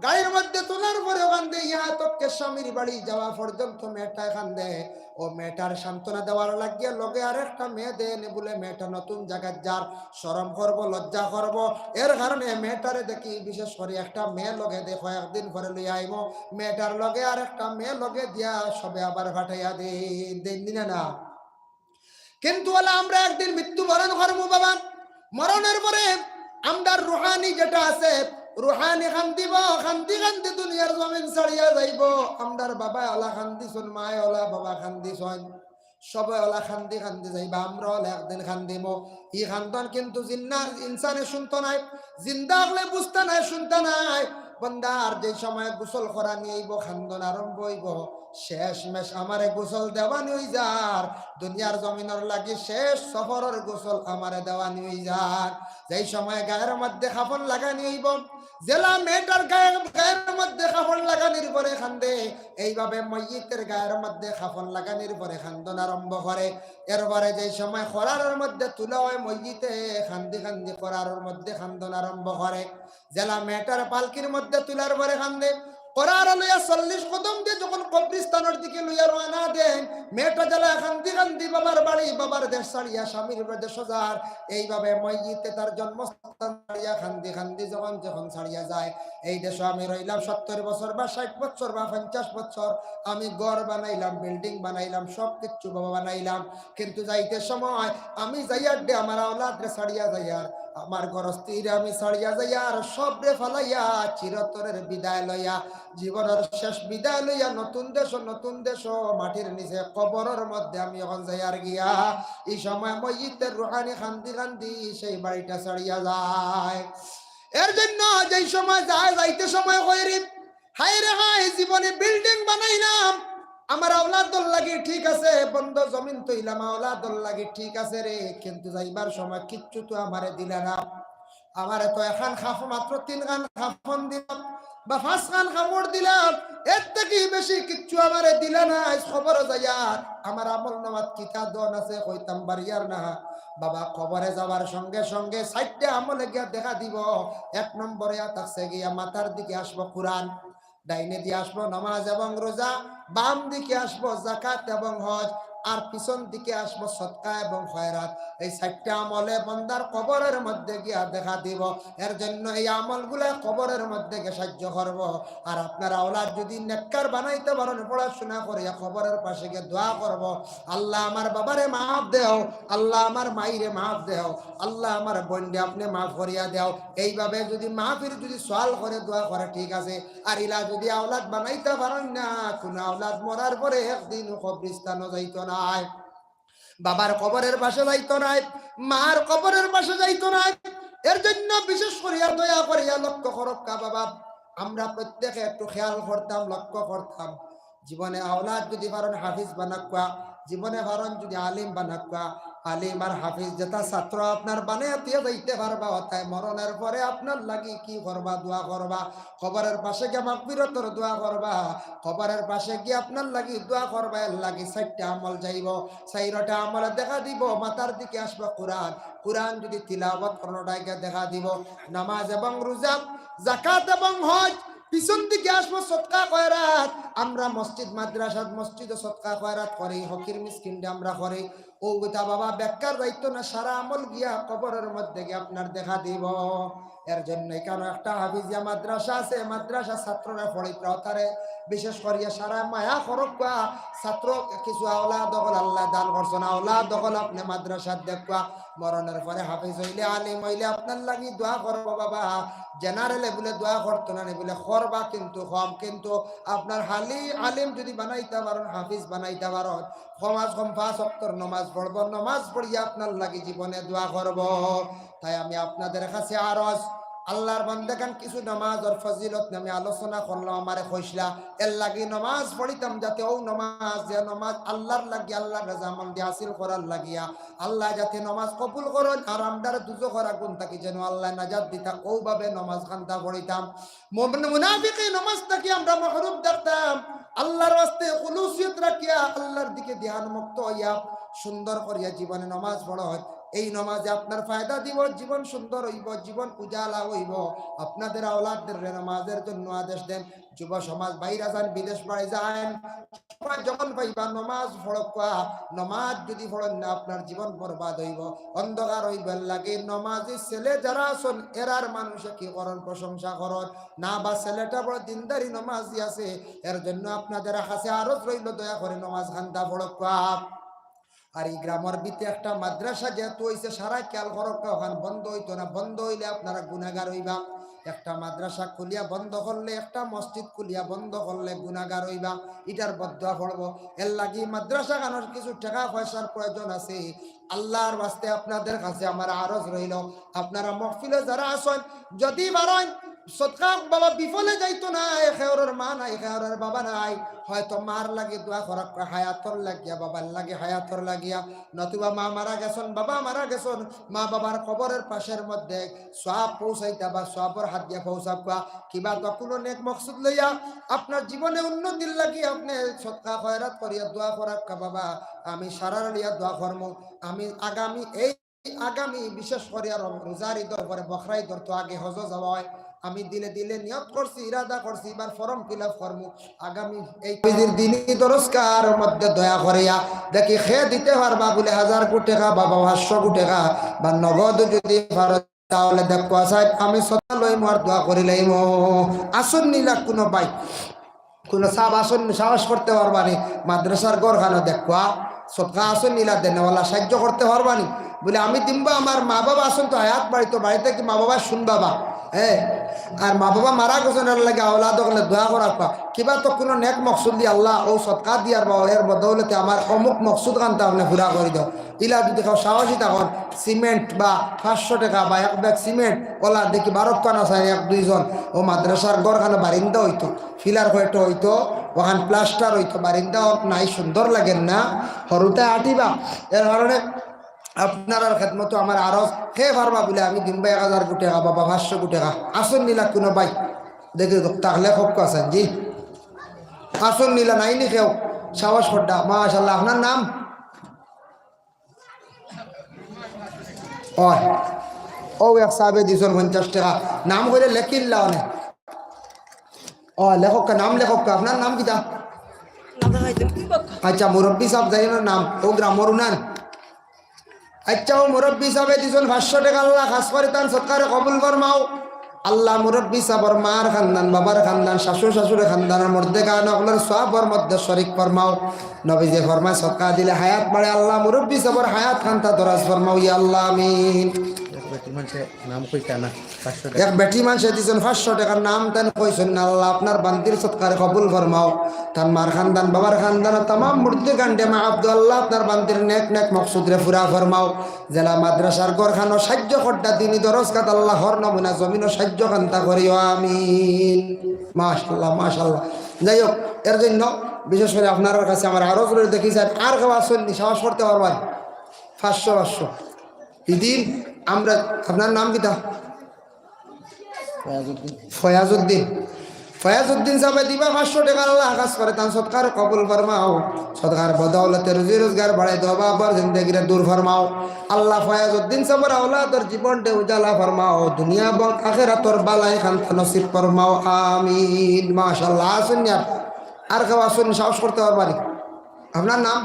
গাড়ির মধ্যে তুলার পরেও কান্দে, ইয়া তক কে স্বামীর বাড়ি যাওয়া পর্যন্ত মেয়েটায় কান্দে। অউ মেয়েটার সান্ত্বনা দেওয়ার লাগিয়া লগে আরেকটা মেয়ে দেয় নি বুলে, মেয়েটা নতুন জাগাত যার, শরম করবো, লজ্জা করবো, এর কারণে মেয়েটারে দেখি বিশেষ করি একটা মেয়ে লগে দে, কয়েকদিন পরে লইয়া আইমু, মেয়েটার লগে আরেকটা মেয়ে লগে দিয়া সবে আবার ফাটাইয়া দেইন, দেইন নি না, না? কিন্তু অলা আমরা একদিন মৃত্যুবরণ করমু বাবা। মরণের পরে আমরার রুহানি যেটা আছে, রুহানি কান্দিবো, কান্দি কান্দি দুনিয়ার জমিন ছাড়িয়া যাইবো। আমরার বাবায় অলা কান্দিছন, মায় অলা, বাবা কান্দিছন, সবে অলা কান্দি কান্দি যাইবা, আমরা অলা একদিন কান্দিমু। ই কান্দন কিন্তু জিন্না ইনসানে শুনতো নায়, জিন্দা অকলে বুঝতা নায়, শুনতা নায়। বন্দার যে সময় গোসল করানি অইবো, কান্দন আরম্ভ অইবো, "শেষ মেশ আমারে গোসল দেওয়ানি অইযার, দুনিয়ার জমিনর লাগি শেষ সফরর গোসল আমারে দেওয়ানি অইযার।" যেই সময় গায়ের মধ্যে কাফন লাগানি অইবো, যেলা মেয়েটার গায়ে, গায়ের মধ্যে কাপড় লাগানির পরে কান্দে, এইভাবে মইয়িতের গায়ের মধ্যে কাপড় লাগানির পরে কান্দন আরম্ভ করে। এরপরে যেই সময় করারর মধ্যে তুলা অয়, মইয়িতে কান্দি কান্দি করারর মধ্যে কান্দন আরম্ভ করে। যেলা মেয়েটার পালকির মধ্যে তুলার পরে কান্দে, করার লইয়া চল্লিশ কদম দিয়া যখন কবরিস্তানর দিকে লইয়া রওয়ানা দেন, মেয়েটা যেলা কান্দি কান্দি বাবার বাড়ি, বাবার দেশ ছাড়িয়া স্বামীর দেশো যার, এইভাবে মইয়িতে তার জন্মস্থান ছাড়িয়া কান্দি কান্দি যখন, যখন ছাড়িয়া যায়, এই দেশো আমি রইলাম সত্তর বছর বা ষাট বছর বা পঞ্চাশ বছর, আমি ঘর বানাইলাম, বিল্ডিং বানাইলাম, সব কিচ্ছু বাবা বানাইলাম, কিন্তু যাইতে সময় আমি যাইয়ার দে আমার আওলাদরে ছাড়িয়া যাইয়ার, আমার গরস্তিরে আমি ছাড়িয়া যাইয়ার, সবরে ফালাইয়া চিরতরের বিদায় লইয়া, জীবনর শেষ বিদায় লইয়া নতুন দেশো, নতুন দেশো মাটির নিচে কবরর মধ্যে আমি অখন যাইয়ার গিয়া। এই সময় মইয়িতের রুহানি কান্দি কান্দি সেই বাড়িটা ছাড়িয়া যায়। এর জন্য যেই সময় যায়, যাইতে সময় কইরি, হায় রে হায়, জীবনে বিল্ডিং বানাইলাম, আমার আওলাদর লাগি ঠিক আছে, বন্ধ জমিন থইলাম আওলাদর লাগি ঠিক আছে রে, কিন্তু যাইবার সময় কিচ্ছু তো আমারে দিলা না। আমারে তো এখান কাফ-, মাত্র তিনখান কাফন দিলাম বা পাঁচখান কাপড় দিলাম, এর থাকি বেশি কিচ্ছু আমারে দিলা না। আইজ কবরো যাইয়ার আমার আমল নামাত কিতা দন আছে কইতাম পারিয়ার না। বাবা, কবরে যাওয়ার সঙ্গে সঙ্গে চাইরটা আমলে গিয়া দেখা দিব। এক নম্বরে থাকছে গিয়া মাথার দিকে আসবো কোরআন, ডাইনে দিয়ে আসবো নামাজ এবং রোজা, বাম দিকে আসবো যাকাত এবং হজ, আর পিছন দিকে আসবো সদকা এবং খয়রাত। এই চাইরটা আমলে বন্দার কবরের মধ্যে গিয়া দেখা দিব। এর জন্য এই আমলগুলা কবরের মধ্যে গিয়া সাহায্য করবো। আর আপনার আওলাদ যদি নেককার বানাইতা পারইন, পড়াশোনা করিয়া কবরের পাশে গিয়া দোয়া করবো, "আল্লাহ, আমার বাবারে মাফ দেও, আল্লাহ, আমার মাইরে মাফ দেও, আল্লাহ, আমার বইনরে আপনে মাফ করিয়া দেও।" এইভাবে যদি মাহফিল যদি সওয়াল করে দোয়া করে, ঠিক আছে। আর ইলা যদি আওলাদ বানাইতা পারইন না, কুনু আওলাদ মরার পরে একদিন কবরিস্তানো যাইতো নায়, বাবার কবরের পাশে যাইতো নায়, মার কবরের পাশে যাইতো নায়। এর জন্য বিশেষ করিয়া দয়া করিয়া লক্ষ্য করউক্কা বাবা, আমরা প্রত্যেকে একটু খেয়াল করতাম, লক্ষ্য করতাম। জীবনে আওলাদ যদি পারইন হাফিজ বানাউক্কা, জীবনে পারইন যদি আলিম বানাউক্কা, আলিম আর হাফিজ যেটা ছাত্র আপনার বানাইয়া দিয়া যাইতে পারবা, অতায় মরণের পরে আপনার লাগি কি করবা? দোয়া করবা। কবরের পাশে গিয়া মাগফিরতর দোয়া করবা, কবরের পাশে গিয়া আপনার লাগি দোয়া করবা। এর লাগি চাইরটা আমল যাইবো, চাইরটা আমলে দেখা দিবো। মাথার দিকে আসবো কোরআন, কোরআন যদি তিলাওয়াত করইন, অটায় গিয়া দেখা দিবো নামাজ এবং রোজা, যাকাত এবং হজ। পিছন দিকে আসবো সদকা খয়রাত। আমরা মসজিদ মাদ্রাসাত, মসজিদো সদকা খয়রাত করি, ফকির মিসকিনরে আমরা করি। অউ কথা বাবা বেকার যাইতো না, সারা আমল গিয়া কবরের মধ্যে গিয়া আপনার দেখা দিবো। এর জন্য এখানো একটা হাফিজিয়া মাদ্রাসা আছে, মাদ্রাসার ছাত্ররা পড়িতরা, অতারে বিশেষ করিয়া সারা মায়া করউক্কা। ছাত্র কিছু আওলাদ অকল আল্লায় দান করছইন, আওলাদ অকল আপনে মাদ্রাসাত দেউক্কা। মরণের পরে হাফিজ অইলে, আলিম অইলে আপনার লাগি দোয়া করবো বাবা। জেনারেলে বুলে দোয়া করতো না নি বুলে, করবা কিন্তু কম, কিন্তু আপনার হালি আলিম যদি বানাইতা পারইন, হাফিজ বানাইতা পারইন, কম আজ কম পাঁচ ওয়াক্তর নমাজ পড়বো, নমাজ পড়িয়া আপনার লাগি জীবনে দোয়া করবো। তাই আমি আপনাদের কাছে আরজ, আল্লার বান্দাগান কিছু নমাজর ফজিলত নিয়া আমি আলোচনা করলাম, আমারে কইছলা, এর লাগি নমাজ পড়িতাম যাতে অউ নমাজ, যে নমাজ আল্লার লাগি, আল্লার রাজামন্দি হাসিল করার লাগিয়া, আল্লায় যাতে নমাজ কবুল করইন আর আমরারে দুজখর আগুন থাকি যেন আল্লায় নাজাত দিতা, অউভাবে নমাজ কান্দা পড়িতাম। মুমিন মুনাফিকি নমাজ থাকি আমরা মাহরুম থাকতাম। আল্লার ওয়াস্তে খুলুসিয়ত রাখিয়া আল্লার দিকে ধ্যান মুক্ত অইয়া সুন্দর করিয়া জীবনে নমাজ পড়ইন। এই নমাজে আপনার ফায়দা দিবো, জীবন সুন্দর অইবো, জীবন উজালা অইবো। আপনাদের আওলাদরে নমাজের জন্য আদেশ দেন। যুব সমাজ বাইরা যাইন, বিদেশ বাড়ি যাইন, সময় যখন পাইবা নমাজ পড়উক্কা। নমাজ যদি পড়ইন না, আপনার জীবন বরবাদ অইবো, অন্ধকার অইবো। এর লাগি নমাজি ছেলে যারা আছইন, এরার মানুষে কি করইন? প্রশংসা করইন। না বা ছেলেটা বড় দিনদারি নমাজি আছে, এর জন্য আপনাদের কাছে আরজ রইলো, দয়া করি নমাজ কান্দা পড়উক্কা। আর ই গ্রামর ভিতরে একটা মাদ্রাসা যেহেতু অইছে, সারা খেয়াল করউক্কা, অখান বন্ধ অইতো না। বন্ধ অইলে আপনারা গুনাগার অইবা। একটা মাদ্রাসা খুলিয়া বন্ধ করলে, একটা মসজিদ খুলিয়া বন্ধ করলে গুনাগার অইবা, ইটার বদদোয়া পড়বো। এর লাগি মাদ্রাসাখানর কিছু টেকা পয়সার প্রয়োজন আছে। আল্লার ওয়াস্তে আপনাদের কাছে আমার আরজ রইলো, আপনারা মহফিলো যারা আছইন, যদি পারইন সদকা বাবা বিফলে যাইতো নায়। কেউরর মা নাই, কেউরর বাবা নাই। হয়তো মার লাগি দোয়া করা, হায়াতর লাগিয়া, বাবার লাগি হায়াতর লাগিয়া, নতুবা মা মারা গেছইন, বাবা মারা গেছইন, মা বাবার কবরর পাশর মধ্যে সওয়াব পৌঁছাইতা বা সওয়াবর হাত দিয়া পৌঁছাউক্কা, কিবা তো কুনু নেক মকসুদ লইয়া আপনার জীবনে উন্নতির লাগি আপনে সদকা খয়রাত করিয়া দোয়া করাউক্কা, বাবা, আমি সারার লইয়া দোয়া করমু। আমি আগামী এই আগামী বিশেষ করিয়া রম-, রোজার ইদর পরে বখরা ইদর তো আগে হজ যাওয়া অয়। আমি দিলে দিলে নিয়ত করছি, ইরাদা করছি, ইবার form fill up করমু। আগামী এই নবীজির দিনী দরসগাহর মধ্যে দয়া করিয়া দেখি কে দিতে পারবা বুলে হাজার গু টেকা, বাবা পাঁচশো গু টেকা, বা নগদ যদি পারো তাহলে দেখো সাব, আমি সদকা লইমু আর দোয়া করি লইমু। আছইন নি লা কুনু ভাই, কুনু সাব আছইন নি, সাহস করতে পারবা নি? মাদ্রাসার ঘরখানো দেখো, সদকা আছইন নি লা দেনেওয়ালা, সাহায্য করতে পারবা নি? বুলে আমি দিমু বা, আমার মা বাবা আছইন তো হায়াত বাড়িত, বাড়িত কি মা বাবা শুন বাবা? হ্যাঁ, আর মা বাবা মারা গেছইন, এর লাগি আওলাদ অকলে দোয়া করাউক্কা, কিবা তো কুনু নেক মকসুদ দি আল্লাহ অউ সদকা দিয়ার বা এর বদৌলতে আমার অমুক মকসুদ খানতা আপনে পুরা করি দেও। ইলা যদি কেউ সাহসী থাকইন, সিমেন্ট বা পাঁচশো টেকা বা এক ব্যাগ সিমেন্ট, অলা দেখি বারো খান আছইন এক দুইজন, অউ মাদ্রাসার ঘরখানো বারিন্দা অইতো, ফিলার কয়টা অইতো, অখান প্লাস্টার অইতো, বারিন্দা নাই, সুন্দর লাগের না, হুরুতায় আটিবা। এর কারণে আপনারার খেদমতো আমার আরজ, কে পারবা বুলে আমি দিমু বা এক হাজার গু টেকা, বাবা পাঁচশো গু টেকা, আছইন নি লা কুনু ভাই? দেখি তো, তাহলে খুব আছইন জি, আছইন নি লা, নাই নি কেউ? সাহস কররা, মাশাআল্লাহ। আপনার নাম? অয়, অউ এক সাবে দিছইন পঞ্চাশ টেকা, নাম কইলে লেখিলা অনে। অয়, লেখউক্কা, নাম লেখউক্কা, আপনার নাম কিতা? আচ্ছা, মুরব্বি সাব যাইন নাম, অউ গ্রামর উনান। আচ্ছা, অউ মুরব্বি সাবে দিছইন পাঁচশো টেকা, আল্লাহ খাস করি তান সদকারে কবুল ফরমাও। আল্লাহ মুরব্বি সাবর মার খান্দান, বাবার খান্দান, শাশু শাশুড়ি খান্দানর মুর্দেগান অকলর সওয়াবর মধ্যে শরিক ফরমাও। নবীজিয়ে ফরমায়, সদকা দিলে হায়াত বাড়ে। আল্লাহ মুরব্বি সাবর হায়াত খানতা দরাজ ফরমাও, ইয়া আল্লাহ, আমিন। এক বেটি মানষে নাম কইতা না, পাঁচশো টেকা। এক বেটি মানষে দিছইন পাঁচশো টেকার, নাম তান কইছইন না। আল্লাহ আপনার বান্দির সদকারে কবুল ফরমাও। তান মার খান্দান, বাবার খান্দান, তামাম মুর্দেগানরে মাফ দেও। আল্লাহ আপনার বান্দির নেক নেক মকসুদরে পুরা ফরমাও। জেলা মাদ্রাসার ঘরখানো সাহায্য কররা, দিনী দরসগাত আল্লাহ হর নমুনা জমিনো সাহায্য খানতা করিও, আমিন। মাশাআল্লাহ, মাশাআল্লাহ। যাই হোক, এর জন্য বিশেষ করি আপনারার কাছে আমার আরজ রইল, দেখি সাব, আর কেউ আছইন নি, সাহস করতে পারবা নি? পাঁচশো, পাঁচশো। ইদিন আমরা, আপনার নাম কিতা? ফয়াজউদ্দিন। ফয়াজউদ্দিন। ফয়াজউদ্দিন সাবে দিবা পাঁচশো টেকা, আল্লাহ খাস করি তান সদকারে কবুল ফরমাও। সদকার বদৌলতে রুজি রোজগার বাড়াই দেও, বাবার জিন্দেগিরে দূর ফরমাও। আল্লাহ ফয়াজউদ্দিন সাবর আওলাদর জীবনরে উজালা ফরমাও, দুনিয়া এবং আখেরাতর বালাই খান্তা নসিব ফরমাও, আমিন। মাশাআল্লাহ। আছইন নি আর? আর কেউ আছইন নি, সাহস করতে পারবা নি? আপনার নাম?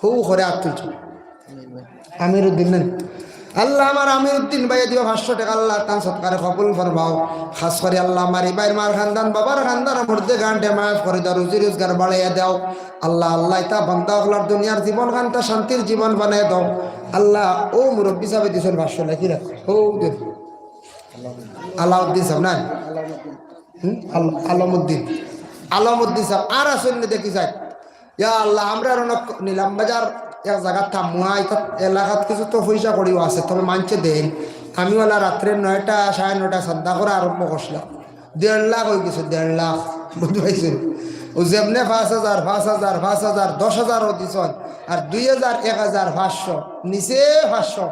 হউ করে আত তুলছো। আমিরউদ্দিন নানি? আল্লাহ আমার আমিরউদ্দিন ভাইয়ে দিবা পাঁচশো টেকা, আল্লাহ তান সদকারে কবুল ফরমাও। খাস করি আল্লাহ আমার ই ভাইর মার খান্দান, বাবার খান্দান, মুর্দেগানরে মাফ করি দেও, রুজি রোজগার বাড়াইয়া দেও। আল্লাহ, আল্লাহ ইতা বান্দা অকলর দুনিয়ার জীবন খান্তা শান্তির জীবন বানাই দেও। আল্লাহ অউ মুরব্বি সাবে দিছইন পাঁচশো, লেখি রাখো। হউ দেন। আলাউদ্দিন সাব না? হুম? আল-, আলমউদ্দিন। আলমউদ্দিন সাব, আর আছইন নি দেখি যাই। ইয়া আল্লাহ, আমরার অনো নিলাম বাজার এক জাগাত থামমু, ইতা এলাকাত কিছু তো পয়সা কড়িও আছে, তবে মানষে দেইন। আমি অলা রাত্রে নয়টা, সাড়ে নয়টা চান্দা করা আরম্ভ করছিলাম। দেড় লাখ অইগেছে, দেড় লাখ। বুঝতে পারছইন? অউ যেমনে পাঁচ হাজার, পাঁচ হাজার, পাঁচ হাজার, দশ হাজারও দিছইন, আর দুই হাজার, এক হাজার, পাঁচশো, নিচে পাঁচশো।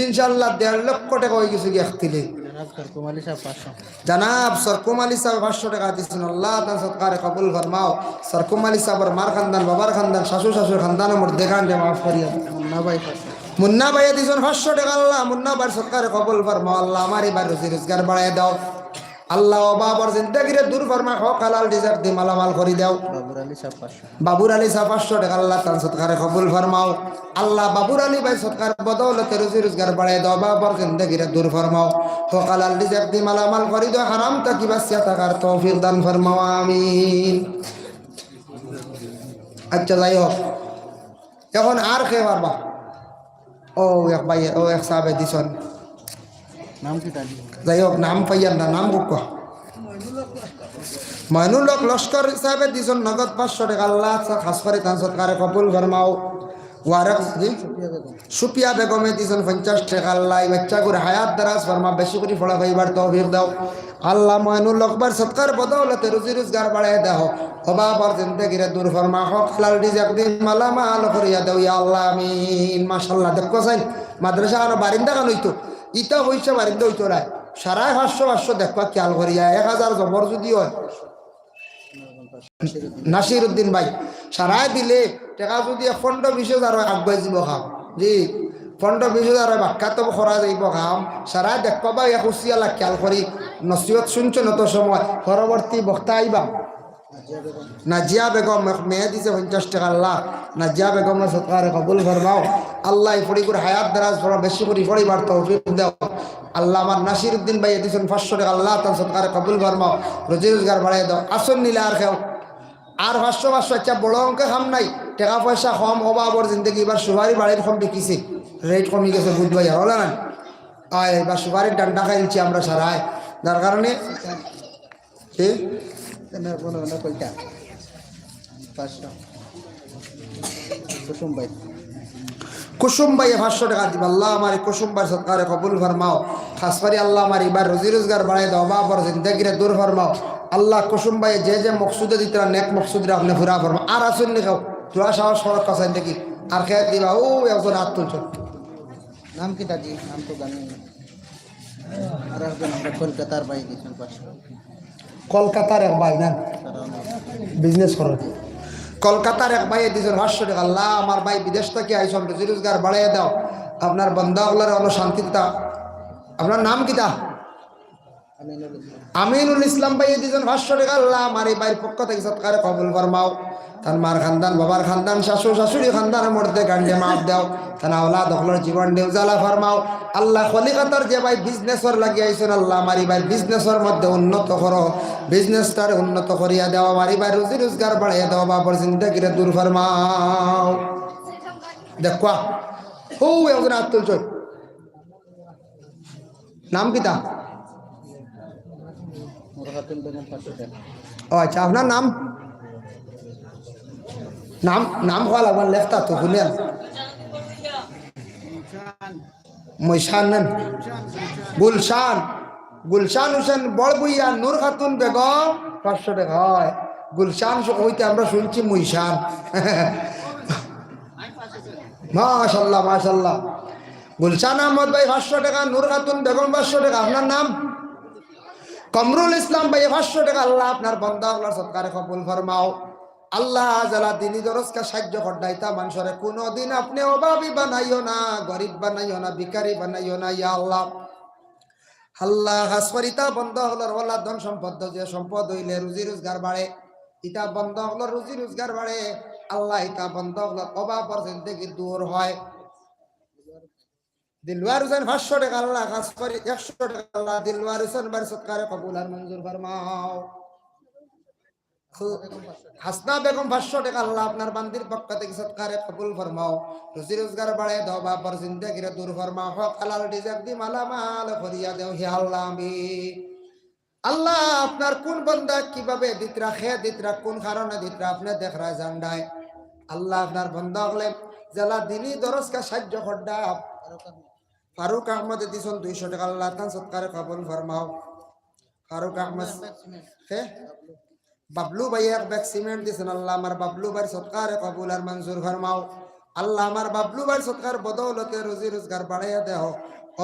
ইনশাআল্লাহ দেড় লক্ষ টেকা অইগেছে গি একতিলে। জনাব সরকুম আলী সাব পাঁচশো। জনাব সরকুম আলী সাবে পাঁচশো টেকা দিছইন। আল্লাহ তান সদকারে কবুল ফরমাও। সরকুম আলী সাবর মার খান্দান, বাবার খান্দান, শাশু শাশুর খান্দান, মুর্দেগানরে মাফ করিয়া দেও। মুন্না ভাই পাঁচশো। মুন্না ভাইয়ে দিছইন পাঁচশো টেকা। আল্লাহ মুন্না ভাইর সদকারে কবুল ফরমাও। আল্লাহ আমার ই ভাইর রুজি রোজগার বাড়াই দেও। আল্লাহ অভাবর জিন্দেগিরে দূর ফরমাও, হক হালাল রিজিক দি মালামাল করি দেও। বাবুর আলী সাব পাঁচশো। বাবুর আলী সাব পাঁচশো টেকা, আল্লাহ তান সদকারে কবুল ফরমাও। আল্লাহ বাবুর আলী ভাইর সদকার বদৌলতে রুজি রোজগার বাড়াই দেও, অভাবর জিন্দেগিরে দূর ফরমাও, হক হালাল রিজিক দি মালামাল করি দেও, হারাম থাকি বাচিয়া থাকার তৌফিক দান ফরমাও, আমিন। আচ্ছা, যাই হোক, অখন আর কে পারবা? অউ এক ভাই, অউ এক সাবে দিছইন। নাম কিতা? যাই হোক, নাম পাইয়ার না, নাম কউক্কা। মইনুল হক লস্কর সাবে দিছইন নগদ পাঁচশো টেকা। আল্লাহ খাস করি তান সদকারে কবুল ফরমাও। ওয়ারেক জি? সুপিয়া বেগমে দিছইন পঞ্চাশ টেকা। আল্লাহ, ই বাচ্চাগুর হায়াত দারাজ ফরমা, বেশি করি পড়া পাইবার তৌফিক দেও। আল্লাহ, ময়নুল হক ভাইর সদকার বদৌলতে রুজি রুজগার বাড়াই দেও। অভাবর জিন্দেগিরে দূর ফরমা, হক হালাল রিজিক দি মালামাল করিয়া দেও, ইয়া আল্লাহ, আমিন। মাশাআল্লাহ, দেখো চাইন, মাদ্রাসা আরো বারিন্দা খান অইতো, ইতা অইছে বারিন্দা অইতো নায়। সারায় পাঁচশো, পাঁচশো দেখবা খেয়াল করিয়া, এক হাজার জবর যুদি অয়, নাসির উদ্দিন ভাই, সারায় দিলে টেকা যুদি পনেরো বিশ হাজার অয়, আগুয়াই যিবো কাম। জি, পনেরো বিশ হাজার অয়, বাক্কা তো করা যাইবো কাম। সারায় দেখবা ভাই, এক উসিয়ালা খেয়াল করি, নসিহত শুনছো নত সময়, পরবর্তী বক্তা আইবা। নাজিয়া বেগম, এক মেয়ে দিছে পঞ্চাশ টেকা। আল্লাহ, নাজিয়া বেগমর সদকারে কবুল ফরমাও। আল্লাহ, ই ফুড়িগুর হায়াত দারাজ ফরমাও, বেশি করি পড়িবার তৌফিক দেও। আল্লাহ, আমার নাসির উদ্দিন ভাইয়ে দিছইন পাঁচশো টেকা। আল্লাহ, তান সদকারে কবুল ফরমাও, রুজি রুজগার বাড়াই দেও। আসুন নিলে আর কেউ? আর পাঁচশো, পাঁচশো, আচ্ছা, বড় অঙ্কে কাম নাই, টেকা পয়সা কম, অভাবর জিন্দেগি, এবার সুপারি বাড়ির কম বিকিছে, রেট কমি গেছে, বুধ ভাই, আর অলা না? আয়, এবার সুপারির ডান্ডা খাইলছি আমরা সারায়, যার কারণে কি? না, বলো না, কইটা? পাঁচশো। কুসুম ভাই। কুসুম ভাইয়ে পাঁচশো টেকা দিবা। আল্লাহ, আমার ই কুসুম ভাইর সদকারে কবুল ফরমাও। খাস করি আল্লাহ, আমার ইবার রুজি রুজগার বাড়াই দেও, অভাবর জিন্দেগিরে দূর ফরমাও। আল্লাহ, কুসুম ভাইয়ে যে যে মকসুদে দিতরা, নেক মকসুদরে আপনে পুরা ফরমাও। আর আসুন নি কেউ? দোয়া সাহস করো, কাছে দেখি। আর কে দিবা? ও, একজন হাত তুলছো। নাম কিতা জি? নাম তো জানি না। আর একজন আমরা কলকাতার ভাই দিছইন পাঁচশো। কলকাতার এক ভাই না? বিজনেস করেন। কলকাতার এক ভাইয়ে দিছইন পাঁচশো টেকা। আল্লাহ, আমার ভাই বিদেশ থাকি আইছইন, রুজি রুজগার বাড়াইয়া দেও। আপনার বন্দা অকলরে অনো শান্তি দিতা। আপনার নাম কিতা? আমিনুল ইসলাম। আমিনুল ইসলাম ভাইয়ে দিছইন পাঁচশো টেকা। আল্লাহ, আমার ই ভাইর পক্ষ থাকি সদকারে কবুল ফরমাও। তান মার খান্দান, বাবার খান্দান, শাশু শাশুড়ি খান্দানর মধ্যে গান্ডে মাফ দেও। তান আওলাদ অকলর জীবনরে উজালা ফরমাও। আল্লাহ, কলিকাতার যে ভাই বিজনেসর লাগি আইছইন, আল্লাহ, আমার ই ভাইর বিজনেসর মধ্যে উন্নত করো, বিজনেসটারে উন্নত করিয়া দেও, আমার ই ভাইর রুজি রুজগার বাড়াইয়া দেও, অভাবর জিন্দেগিরে দূর ফরমাও। দেখবা, হউ একজন হাত তুলছইন। নাম কিতা? ও আচ্ছা, আপনার নাম? নাম, নাম কওয়া লাগবো না, লেখতা তো শুনেন। মৈশান নেন। গুলশান, গুলশান হোসেন বড়বুইয়া, নূর খাতুন বেগম পাঁচশো টেকা। অয় গুলশান শ-, অইতে আমরা শুনছি মৈশান। মাশাল্লাহ, মাশাল্লাহ। গুলশান আহমদ ভাই পাঁচশো টেকা, নূর খাতুন বেগম পাঁচশো টেকা। আপনার নাম? কমরুল ইসলাম ভাই পাঁচশো টেকা। আল্লাহ, আপনার বন্দা অকলর সদকারে কবুল ফরমাও। আল্লাহ, যারা দিনি দরসকা সাহায্য কররা, ইতা মানষরে কুনুদিন আপনে অভাবী বানাইও না, গরিব বানাইও না, ভিখারি বানাইও না, ইয়া আল্লাহ। আল্লাহ, খাস করি ইতা বন্দা অকলর অলা ধন সম্পদ, যে সম্পদ অইলে রুজি রুজগার বাড়ে, ইতা বন্দা অকলর রুজি রুজগার বাড়ে। আল্লাহ, ইতা বন্দা অকলর অভাবর জিন্দেগি দূর অয়। দিলওয়ার হোসেন পাঁচশো টেকা। আল্লাহ, খাস করি একশো টেকা। আল্লাহ, দিলওয়ার হোসেন ভাইর সদকারে কবুল আর মঞ্জুর ফরমাও। হাসনা বেগম পাঁচশো টেকা। আল্লাহ, আপনার বান্দির পক্ষ থাকি সদকারে কবুল ফরমাও। রুজি রুজগার বাড়াই দেও, অভাবর জিন্দেগিরে দূর ফরমাও। হক হালাল রিজিক দি মালামাল করিয়া দেও, হে আল্লাহ, আমিন। আল্লাহ, আপনার কুন বন্দা কিভাবে দিতরা, কে দিতরা, কুন কারণে দিতরা, আপনে দেখরা জানরায়। আল্লাহ, আপনার বন্দা অকলে যেলা দিনি দরসকা সাহায্য কররা। ফারুক আহমদে দিছইন দুইশো টেকা, আল্লাহ, তান সদকারে কবুল ফরমাও। ফারুক আহমদ, কে? বাবলু ভাই এক ব্যাগ সিমেন্ট দিছইন, আল্লাহ, আমার বাবলু ভাইর সদকারে কবুল আর মঞ্জুর ফরমাও। আল্লাহ, আমার বাবলু ভাইর সদকার বদৌলতে রুজি রুজগার বাড়াইয়া দেও,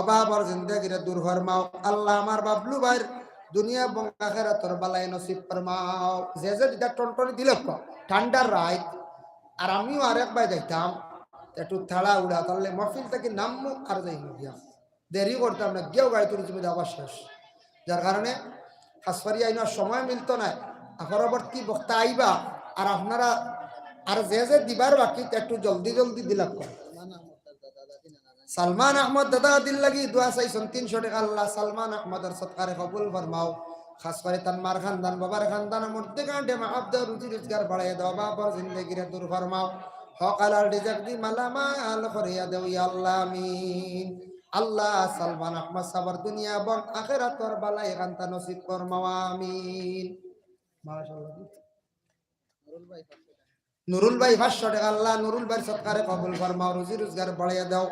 অভাবর জিন্দেগিরে দূর ফরমাও। আল্লাহ, আমার বাবলু ভাইর দুনিয়া এবং আখেরাতর বালাই নসিব ফরমাও। যে যে দিতা টনটনি দিলে ক, ঠান্ডার রাইত, আর আমিও আরেক ভাই যাইতাম, একটু তাড়াহুড়া, তাইলে মহফিল থাকি নামমু আর যাইমু গিয়া। দেরি করতাম না, গিয়াও গাড়ি তুলি তুমি আবার শেষ। যার কারণে খাস করি আইনার সময় মিলতো নায়। আর পরবর্তী বক্তা আইবা, আর আপনারা আর যে যে দিবার বাকি, একটু জলদি জলদি দিলাও। সালমান আহমদ দাদা দিল লাগি দোয়া চাইছইন তিনশো টেকা। আল্লাহ, সালমান আহমদর সদকারে কবুল ফরমাও। খাস করি তান মার খান্দান, বাবার খান্দান, মুর্দে গান্ডে মাফ দেও, রুজি রুজগার বাড়াইয়া দেও, অভাবর জিন্দেগিরে দূর ফরমাও। হক হালাল রিজিক দি মালামাল করিয়া দেও, ইয়া আল্লাহ, আমিন। আল্লাহ, সালমান আহমদ সাবর দুনিয়া এবং আখেরাতর বালাই খান্তা নসিব ফরমাও, আমিন। মাশাআল্লাহ। নুরুল ভাই পাঁচশো টেকা, আল্লাহ নুরুল ভাইর সদকারে কবুল ফরমাও, রুজি রোজগার বাড়াইয়া দাও,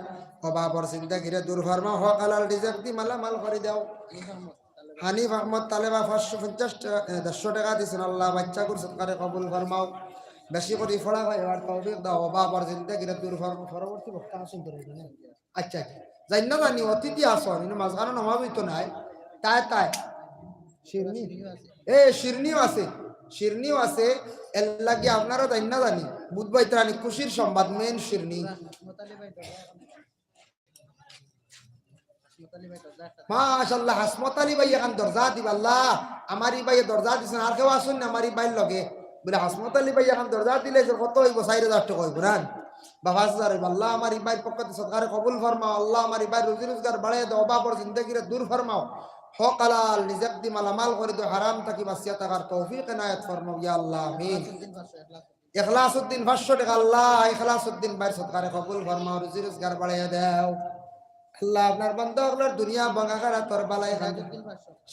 অভাবর জিন্দেগিরে দূর ফরমাও, হক হালাল রিজিক দি মালামাল করি দাও। হানিফ আহমদ তালেবা পাঁচশো পঞ্চাশ টেকা, এ, দেড়শো টেকা দিছইন, আল্লাহ বাচ্চাগুর সদকারে কবুল ফরমাও, বেশি করি পড়া হয় আর তৌফিক দাও, অভাবর জিন্দেগিরে দূর ফরমাও। পরবর্তী বক্তা আছইন তো রইল না? আচ্ছা, আচ্ছা। জানি না জানি, অতিথি আছইন, ইনো মাঝখানো নমাজ অইতো নায়। তাই, তাই। শিরনি। এ, শিরনিও আছে। শিরনিও আছে। এর লাগি আপনারা জানি না জানি। বুধবাই ত্রাণী খুশির সংবাদ, মেইন শিরনি। মাশাআল্লাহ, হাসমত আলী ভাই এখন দরজা দিবা। আল্লাহ, আমার ই ভাইয়ে দরজা দিছইন, আর কেউ আছইন না আমার ই ভাইর লগে। বলে, হাসমত আলী ভাই এখন দরজা দিলে যে কত অইবো? চাইর হাজার টেকা অইবো না? বা পাঁচ হাজার অইবো। আল্লাহ, আমার ই ভাইর পক্ষ থাকি সদকারে কবুল ফরমাও। আল্লাহ, আমার ই ভাইর রুজি রোজগার বাড়াইয়া দাও, অভাবর জিন্দেগিরে দূর ফরমাও। হক হালাল রিজিক দি মালামাল করি দাও, হারাম থাকি বাঁচিয়া থাকার তৌফিক এনায়েত ফরমাও, ইয়া আল্লাহ, আমিন। ইখলাসউদ্দিন পাঁচশো টেকা, আল্লাহ, ইখলাসউদ্দিন ভাইর সদকারে কবুল ফরমাও, রুজি রোজগার বাড়াইয়া দাও। আল্লাহ, আপনার বান্দা অকলর দুনিয়া এবং আখিরাতর বালাই খান।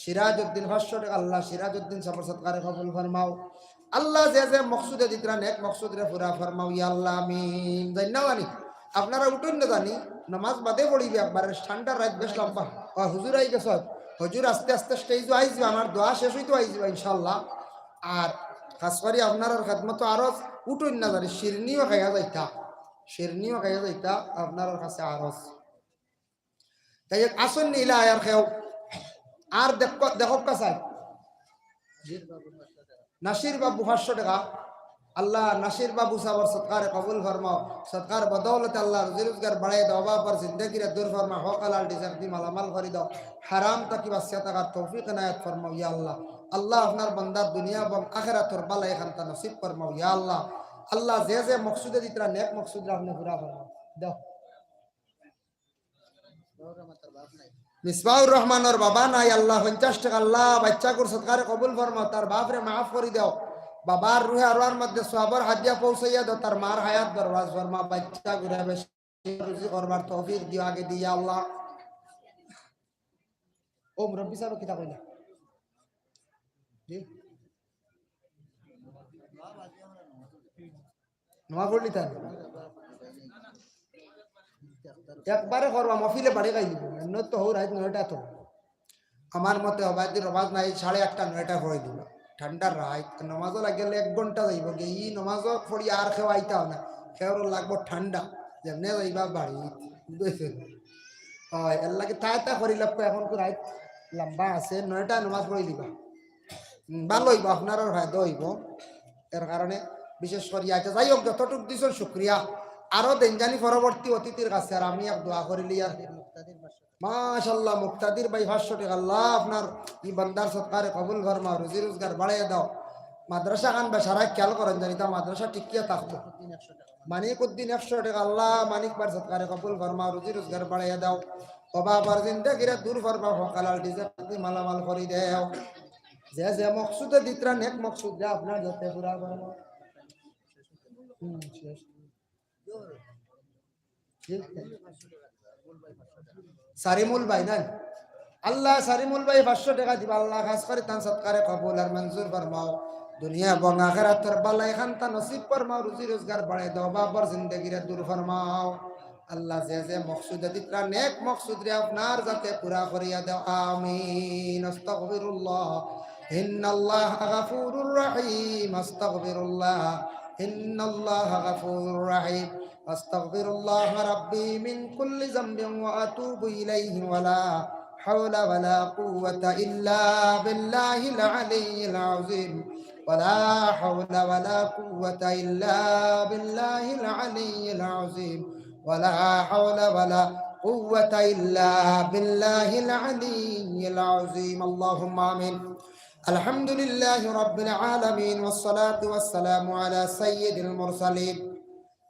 সিরাজ উদ্দিন পাঁচশো টেকা, আল্লাহ, সিরাজ উদ্দিন সাবর সদকারে কবুল ফরমাও। আল্লাহ, যে যে মকসুদে দিতরা নেক মকসুদরে পুরা ফরমাও, ইয়া আল্লাহ, আমিন। জানি না জানি, আপনারা উঠইন না জানি, নমাজ বাদে পড়িবে একবারে, ঠান্ডার রাইত বেশ লম্বা। ও, হুজুর আই গেছইন, হুজুর আস্তে আস্তে স্টেজো আইযিবা, আমার দোয়া শেষ অইতো আইযিবা ইনশাআল্লাহ। আর খাস করি আপনারার খেদমতো আরজ, উঠইন না জানি, শিরনিও খাইয়া যাইতা, শিরনিও খাইয়া যাইতা, আপনারার কাছে আরজ। তাই এক আসন নিলা আর কেউ, আর দেখ-, দেখউক্কা চাই। নাসির বাবু পাঁচশো টেকা। আল্লাহ, নাসির বাবু সাবর সদকারে কবুল ফরমাও। সদকার বদৌলতে আল্লাহ রুজি রোজগার বাড়াইয়া দাও, অভাবর জিন্দেগিরে দূর ফরমাও, হক হালাল রিজিক দি মালামাল করি দাও, হারাম থাকি বাঁচিয়া থাকার তৌফিক এনায়েত ফরমাও, ইয়া আল্লাহ। আল্লাহ, আপনার বান্দার দুনিয়া এবং আখিরাতর বালাই খান্তা নসিব ফরমাও, ইয়া আল্লাহ। আল্লাহ, যে যে মকসুদে দিতরা নেক মকসুদরে আপনে পুরা ফরমাও। দাও। মিসবাউর রহমানর বাবা নাই, আল্লাহ, পঞ্চাশ টেকা, আল্লাহ, বাচ্চাগুর সদকারে কবুল ফরমাও, তার বাপরে মাফ করি দাও। বাবার রুহে আরওয়ার মধ্যে সওয়াবর হাদিয়া পৌঁছাইয়া দাও, তার মার হায়াত দরওয়াজ ফরমা, বাচ্চাগুরে বেশি রুজি করবার তৌফিক দিও আগে দিয়া, আল্লাহ। ও মুরব্বি সাহেব, কিতা কইলা? জি? নমাজ পড়লি তাই? একবারে করবা, মফিলে বাড়ি খাই দিব। এমনি তো হউ রাইত নয়টা তো। আমার মতে হবায়দি নমাজ নাই, সাড়ে আটটা নয়টা পড়ি দিবা। ঠান্ডার রাইত, নমাজও লাগিলে এক ঘন্টা যাইবো গি। ই নমাজও পড়ি আর কেউ আইতাও না। কেউর লাগবো ঠান্ডা। যেমনে যাইবা বাড়ি, বুঝতে পারছো? হয়, এর লাগি তাই তা করি লাগবো, এখন তো রাইত লম্বা আছে, নয়টা নমাজ পড়ি দিবা। হুম, ভালো অইবো, আপনারার ফায়দা অইবো। এর কারণে বিশেষ করি, আচ্ছা, যাই হোক, যতটুক দিছইন শুক্রিয়া। আরো দেইন জানি পরবর্তী অতিথির কাছে, আর আমি এক দোয়া করিলি আর। মাশাআল্লাহ, মুক্তাদির ভাই পাঁচশো টেকা, আল্লাহ আপনার ই বান্দার সদকারে কবুল ফরমাও, রুজি রোজগার বাড়াইয়া দাও। মাদ্রাসা খান বা সারা খেয়াল করইন জানি তা মাদ্রাসা টিকিয়া থাকতো। মানিক উদ্দিন একশো টেকা, আল্লাহ মানিক ভাইর সদকারে কবুল ফরমাও, রুজি রোজগার বাড়াইয়া দাও। ও বাবার জিন্দেগিরে দূর ফরমাও, হক হালাল রিজিক দি মালামাল করি দেও। যে যে মকসুদে দিতরা নেক মকসুদরে আপনার যাতে পুরা ফরমাও। হুম, শেষ। সারিমুল ভাই নাই? আল্লাহ সারিমুল ভাই পাঁচশো টেকা দিবা, আল্লাহ খাস করি তান সদকারে কবুল আর মঞ্জুর ফরমাও। দুনিয়া এবং আখিরাতর বালাই খান্তা নসিব ফরমাও, রুজি রোজগার বাড়াই দাও, বাবার জিন্দেগিরে দূর ফরমাও। আল্লাহ যে যে মকসুদে দিতরা নেক মকসুদরে আপনার যাতে পুরা করিয়া দেও, আমিন। আস্তাগফিরুল্লাহ, ইন্নাল্লাহা গাফুরুর রহিম। আস্তাগফিরুল্লাহ, ইন্নাল্লাহা গাফুরুর রহিম। أستغفر الله ربي من كل ذنب وأتوب إليه، ولا حول ولا قوة إلا بالله العلي العظيم، ولا حول ولا قوة إلا بالله العلي العظيم، ولا حول ولا قوة إلا بالله العلي العظيم. اللهم آمين. الحمد لله رب العالمين، والصلاة والسلام على سيد المرسلين.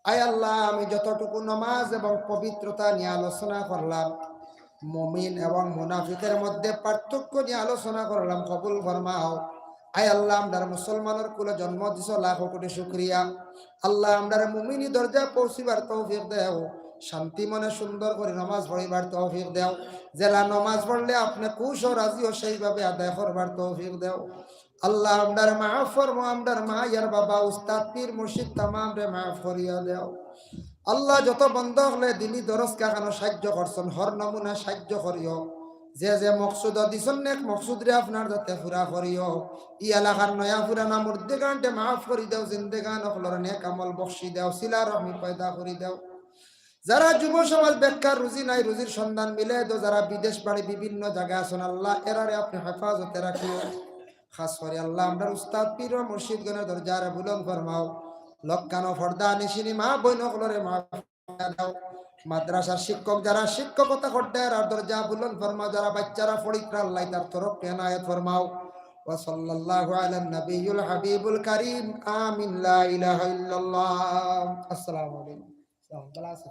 আয় আল্লাহ, আমি যতটুকু নমাজ এবং পবিত্রতা নিয়ে আলোচনা করলাম, মুমিন এবং মুনাফিকের মধ্যে পার্থক্য নিয়ে আলোচনা করলাম, কবুল ফরমাও। আয় আল্লাহ, আমরার মুসলমানর কুলে জন্ম দিছো, লাখো কোটি শুকরিয়া। আল্লাহ, আমরার মুমিনি দরজা পৌঁছিবার তৌফিক দেও, শান্তি মনে সুন্দর করি নমাজ পড়িবার তৌফিক দেও, যেলা নমাজ পড়লে আপনে খুশ ও রাজি ও সেইভাবে আদায় করবার তৌফিক দেও। আল্লাহ, আমরারে মাফ ফরমাও, আমরার মা আর বাবা, উস্তাদ, পীর, মুর্শিদ, তামামরে মাফ করিয়া দেও। আল্লাহ, যত বন্দা অকলে দিনি দরস কাখানো সাহায্য করছইন, হর নমুনা সাহায্য করিও। যে যে মকসুদ দিছইন, নেক মকসুদরে আপনার যাতে পুরা করিও। ই এলাকার নয়া পুরানা মুর্দেগানরে মাফ করি দেও, জিন্দেগান অকলর নেক আমল বখশি দেও, সিলা রহমি পয়দা করি দেও। যারা যুব সমাজ বেকার, রুজি নাই, রুজির সন্ধান মিলাই দেও, যারা বিদেশ বাড়ি বিভিন্ন জাগায় আছইন, আল্লাহ, এরারে আপনে হেফাজতে রাখিও। খাস করি আল্লাহ, আমরার উস্তাদ, পীর ও মুর্শিদগণর দরজারে বুলন্দ ফরমাও। লক্কানো পর্দা নিশিনি মা বইন অকলরে মাফ করিয়া দেও। মাদ্রাসার শিক্ষক যারা শিক্ষকতা কররা, এরার দরজা বুলন্দ ফরমাও। যারা বাচ্চারা পড়িতরা, আল্লাহ, তারার তরফ এনায়েত ফরমাও। ওয়া সাল্লাল্লাহু আলা নবিয়্যিল হাবিবুল কারীম। আমিন। লা ইলাহা ইল্লাল্লাহ। আসসালামু আলাইকুম। আসসালাম, ভালা আছো?